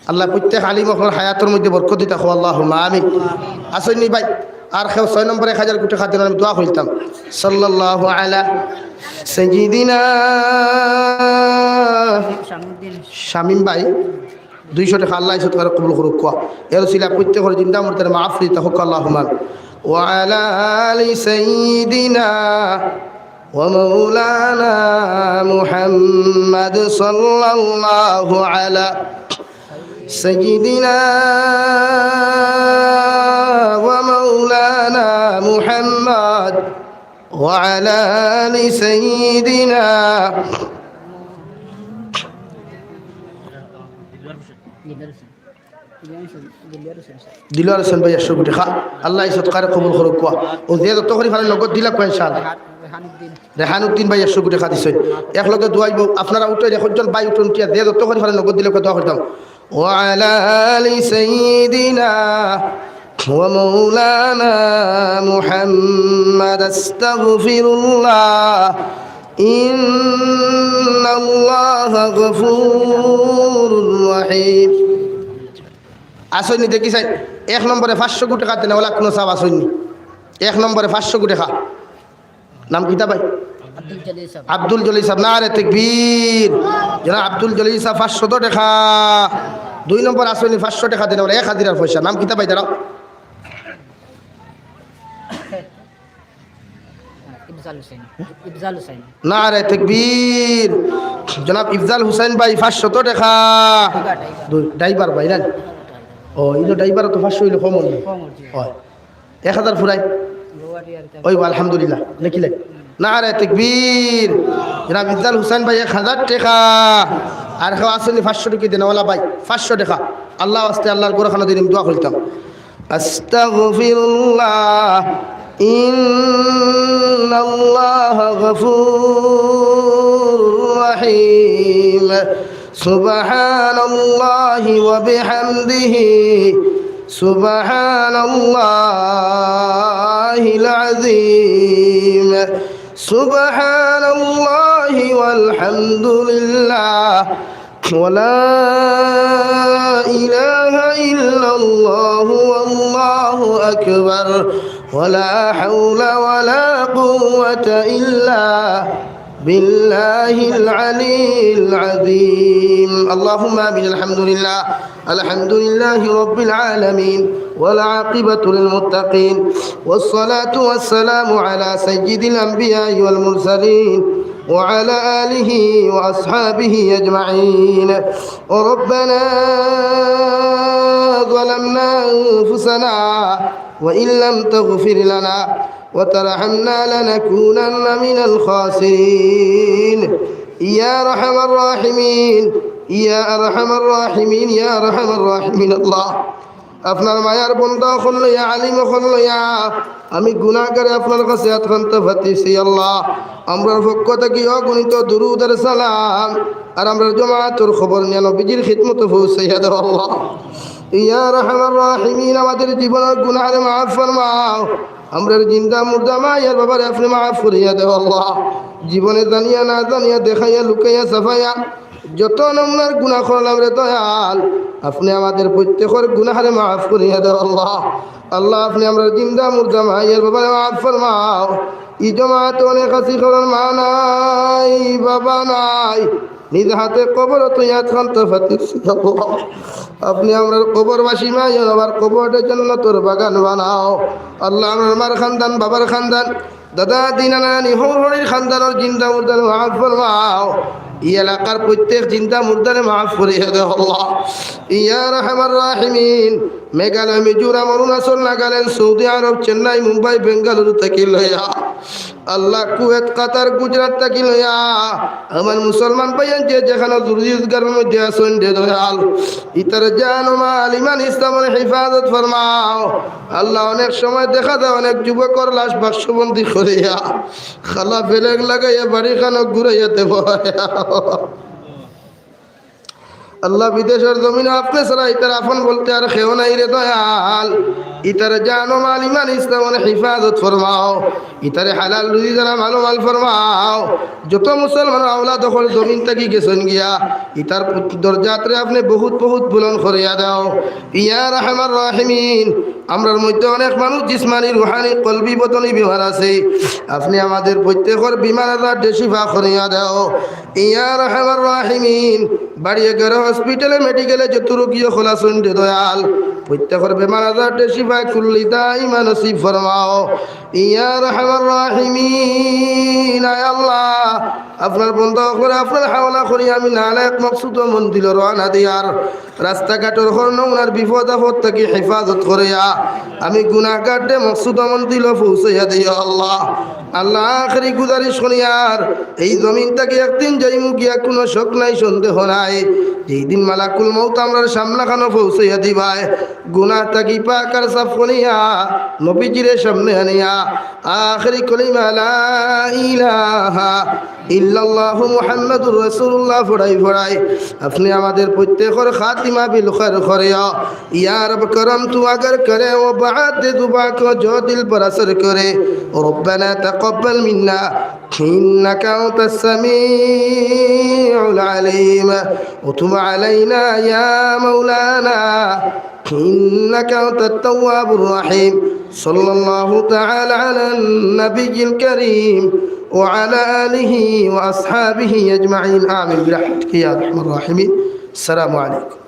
আল্লায় প্রত্যেক আলিম অকলর হায়াতর মধ্যে বরকত দিতা কও, আল্লাহুম্মা আমিন। আছইন নি ভাই? আর কেউ ছয় নম্বর এক হাজার কোটি টেকা দেন, আমি দোয়া করতাম। সাল্লাল্লাহু আলা সাইয়্যিদিনা শামীম ভাই। দুইশো টেকা আল্লায় সদকারে কবুল করউক্কা। এর উসিলায় প্রত্যেকর জিন্দা মুর্দারে মাগফিরাত দেউক্কা, আল্লাহুম্মা আমিন। ওয়া আলা আলি সাইয়্যিদিনা ওয়া মাওলানা মুহাম্মাদ সাল্লাল্লাহু আলা সাইয়্যিদিনা ওয়া মাওলানা মুহাম্মাদ ওয়া আলা আলি সাইয়্যিদিনা। দিলওয়ার হোসেন ভাই একশো কোটি টেকা, আল্লায় সদকারে কবুল করউক্কা। ও যে যত করি পারে নগদ দিলাউক্কা ইনশাআল্লাহ। রেহান উদ্দিন। রেহান উদ্দিন ভাই একশো কোটি টেকা দিছইন। একলগে দোয়া অইবো, আপনারা উঠইন, একজন ভাই উঠইন, উঠিয়া যে যত করি পারে নগদ দিলাউক্কা, দোয়া করতাম। وعلى آل سيدنا ومولانا محمد. أستغفر الله. إن الله غفور رحيم. আছইন নি দেখি চাই, এক নম্বরে পাঁচশো টেকা দেনেওয়ালা কুনু সাব আছইন নি? এক নম্বরে পাঁচশো টেকা। নাম কিতা ভাই? আব্দুল জলিল সাব। আব্দুল জলিল সাব, নারে তাকবীর। জনাব আব্দুল জলিল সাব, পাঁচশো টেকা। দুই নম্বর আছইন নি পাঁচশো টেকা দেনেওয়ালা, এক হাজিরার পয়সা। নাম কিতা ভাই, দাঁড়াও। ইফজাল হুসাইন। ইফজাল হুসাইন। নারে তাকবীর। জনাব ইফজাল হুসাইন ভাই, পাঁচশো টেকা। Driver, driver. দুই, ড্রাইভার ভাই, না? ও, এই যে ড্রাইভার তো পাঁচশো অইলে কম অইল। কম অইল, জি। অয়। এক হাজার ফুরাই? অইবো, আলহামদুলিল্লাহ। লেখিলে? নারে তাকবীর। জনাব ইফজাল হুসাইন ভাই, এক হাজার টেকা। আর কেউ আছইন নি পাঁচশো টেকা দেনেওয়ালা ভাই? পাঁচশো টেকা। আল্লার ওয়াস্তে, আল্লার ঘরখানো দিন দোয়া করিতাম। أستغفر الله، إن الله غفور رحيم. سبحان الله وبحمده، سبحان الله العظيم، سبحان الله والحمد لله، ولا إله إلا الله والله أكبر، ولا حول ولا قوة إلا بالله العلي العظيم. اللهم آمين. الحمد لله، الحمد لله رب العالمين، والعاقبة للمتقين، والصلاة والسلام على سيد الأنبياء والمرسلين، وعلى آله وأصحابه أجمعين. ربنا ظلمنا أنفسنا وإن لم تغفر لنا وترحمنا لنكونن من الخاسرين. يا أرحم الراحمين، يا أرحم الراحمين، يا أرحم الراحمين. আল্লাহ, আপনার মায়ার বন্দা অকল লইয়া, আলিম অকল লইয়া, আমি গুনাহগারে আপনার কাছে আতখান্তা পাতিছি আল্লাহ। আমরার পক্ষ থাকি অগণিত দুরুদ আর সালাম, আর আমরার জমাতর খবর নিয়া নবীজির খিদমতো পৌঁছাইয়া দেও আল্লাহ। ইয়া আরহামার রাহিমিন, আমাদের জীবনর গুনাহরে মাফ ফরমাও। আমরার জিন্দা মুর্দা মা আর বাবারে আপনে মাফ করিয়া দেও আল্লাহ। জীবনে জানিয়া না জানিয়া, দেখাইয়া লুকাইয়া ছাপাইয়া যত নমুনার গুনাহ করলাম রে দয়াল, আপনে আমাদের প্রত্যেকর গুনাহরে মাফ করিয়া দেও আল্লাহ। আল্লাহ, আপনে আমরার জিন্দা মুর্দা মা আর বাবারে মাফ ফরমাও। ই জমাতো অনেক আছি, কারোর মা নাই, বাবা নাই, নিজ হাতে কবরো থইয়া আতখান্তা পাতিছি আল্লাহ। আপনে আমরার কবরবাসী মা আর বাবার কবররে জান্নাতর বাগান বানাও আল্লাহ। আমরার মার খান্দান, বাবার খান্দান, দাদা, দাদি, নানা, নানি, হউর হড়ির খান্দানর জিন্দা মুর্দারে মাফ ফরমাও। ই এলাকার প্রত্যেক জিন্দা মুর্দারে মাফ করিয়া দেও আল্লাহ। ইয়া আরহামার রাহিমিন, মেঘালয়, মিজোরাম, অরুণাচল, নাগাল্যান্ড, সৌদি আরব, চেন্নাই, মুম্বাই, বেঙ্গালুরু থাকি লইয়া আল্লাহ, কুয়েত, কাতার, গুজরাট থাকি লইয়া আমার মুসলমান ভাইয়াইন যে যেখানো রুজি রোজগারর মধ্যে আছইন রে দয়াল, ইতার জান ও মাল, ইমান, ইসলামর হেফাজত ফরমাও। আল্লাহ, অনেক সময় দেখা যায় অনেক যুবকর লাশ বাক্সবন্দি করিয়া খালা পেরেক লাগাইয়া বাড়িখানো ঘুরাইয়া দেওয়া। আল্লাহ, বিদেশর জমিনো আপনে ছাড়া ইতার আপন বলতে আর কেউ নাই রে দয়াল। ইতার জান ও মাল, ইমান, ইসলামর হেফাজত ফরমাও। ইতারে হালাল রুজি দ্বারা মালামাল ফরমাও। যত মুসলমান আওলাদ অকল জমিন থাকি গেছইন গিয়া, ইতার দরজাতরে আপনে বহুত বহুত বুলন্দ করিয়া দেও। ইয়া আরহামার রাহিমিন, আমরার মধ্যে অনেক মানুষ জিসমানি, রুহানি, কলবি, বদনি বিমার আছে। আপনে আমাদের প্রত্যেকর বিমার আজাররে শিফা করিয়া দেও। ইয়া আরহামার রাহিমিন, বাড়িয়ে ঘরে, হসপিটালে, মেডিকেলে যত রোগী অকল আছইন রে দয়াল, প্রত্যেকর বেমার আজাররে শিফা কুল্লি দাইমা নসিব ফরমাও। ইয়া আরহামার রাহিমিন, আয় আল্লাহ, আপনার বন্দা অকলরে আপনার হাওলা করি আমি নালায়েক মকসুদ ও মঞ্জিলো রওয়ানা দিয়ার রাস্তাঘাটর হর নমুনার বিপদ আপদ থাকি হেফাজত করিয়া আমি গুনাহগাররে মকসুদ ও মঞ্জিলো পৌঁছাইয়া দিও আল্লাহ। আল্লাহ, আখেরি গুজারিশ করিয়ার, এই জমিন থাকি একদিন যাইমু গিয়া, কুনু শক নাই, সন্দেহ নাই। যেই দিন মালাকুল মউত আমরার সামনাখানো পৌঁছাইয়া দিবায়, গুনাহ থাকি পাক আর সাফ করিয়া নবীজিরে সামনে আনিয়া আখেরি কলিমা লা ইলাহা ইল্লা ইল্লাল্লাহু মুহাম্মাদুর রাসূলুল্লাহ পড়াই পড়াই আপনি আমাদের প্রত্যেকর খাতিমা বিল খৈর করিও। ইয়া রব করম তু আগর করে ও বাদ দে দুবা কো জো দিল পর অসর করে। ربنا تقبل منا إنك أنت السميع العليم وتب علينا يا مولانا إنك أنت التواب الرحيم. صلى الله تعالى على النبي الكريم وعلى آله وأصحابه أجمعين. آمين برحمتك يا أرحم الراحمين. السلام عليكم.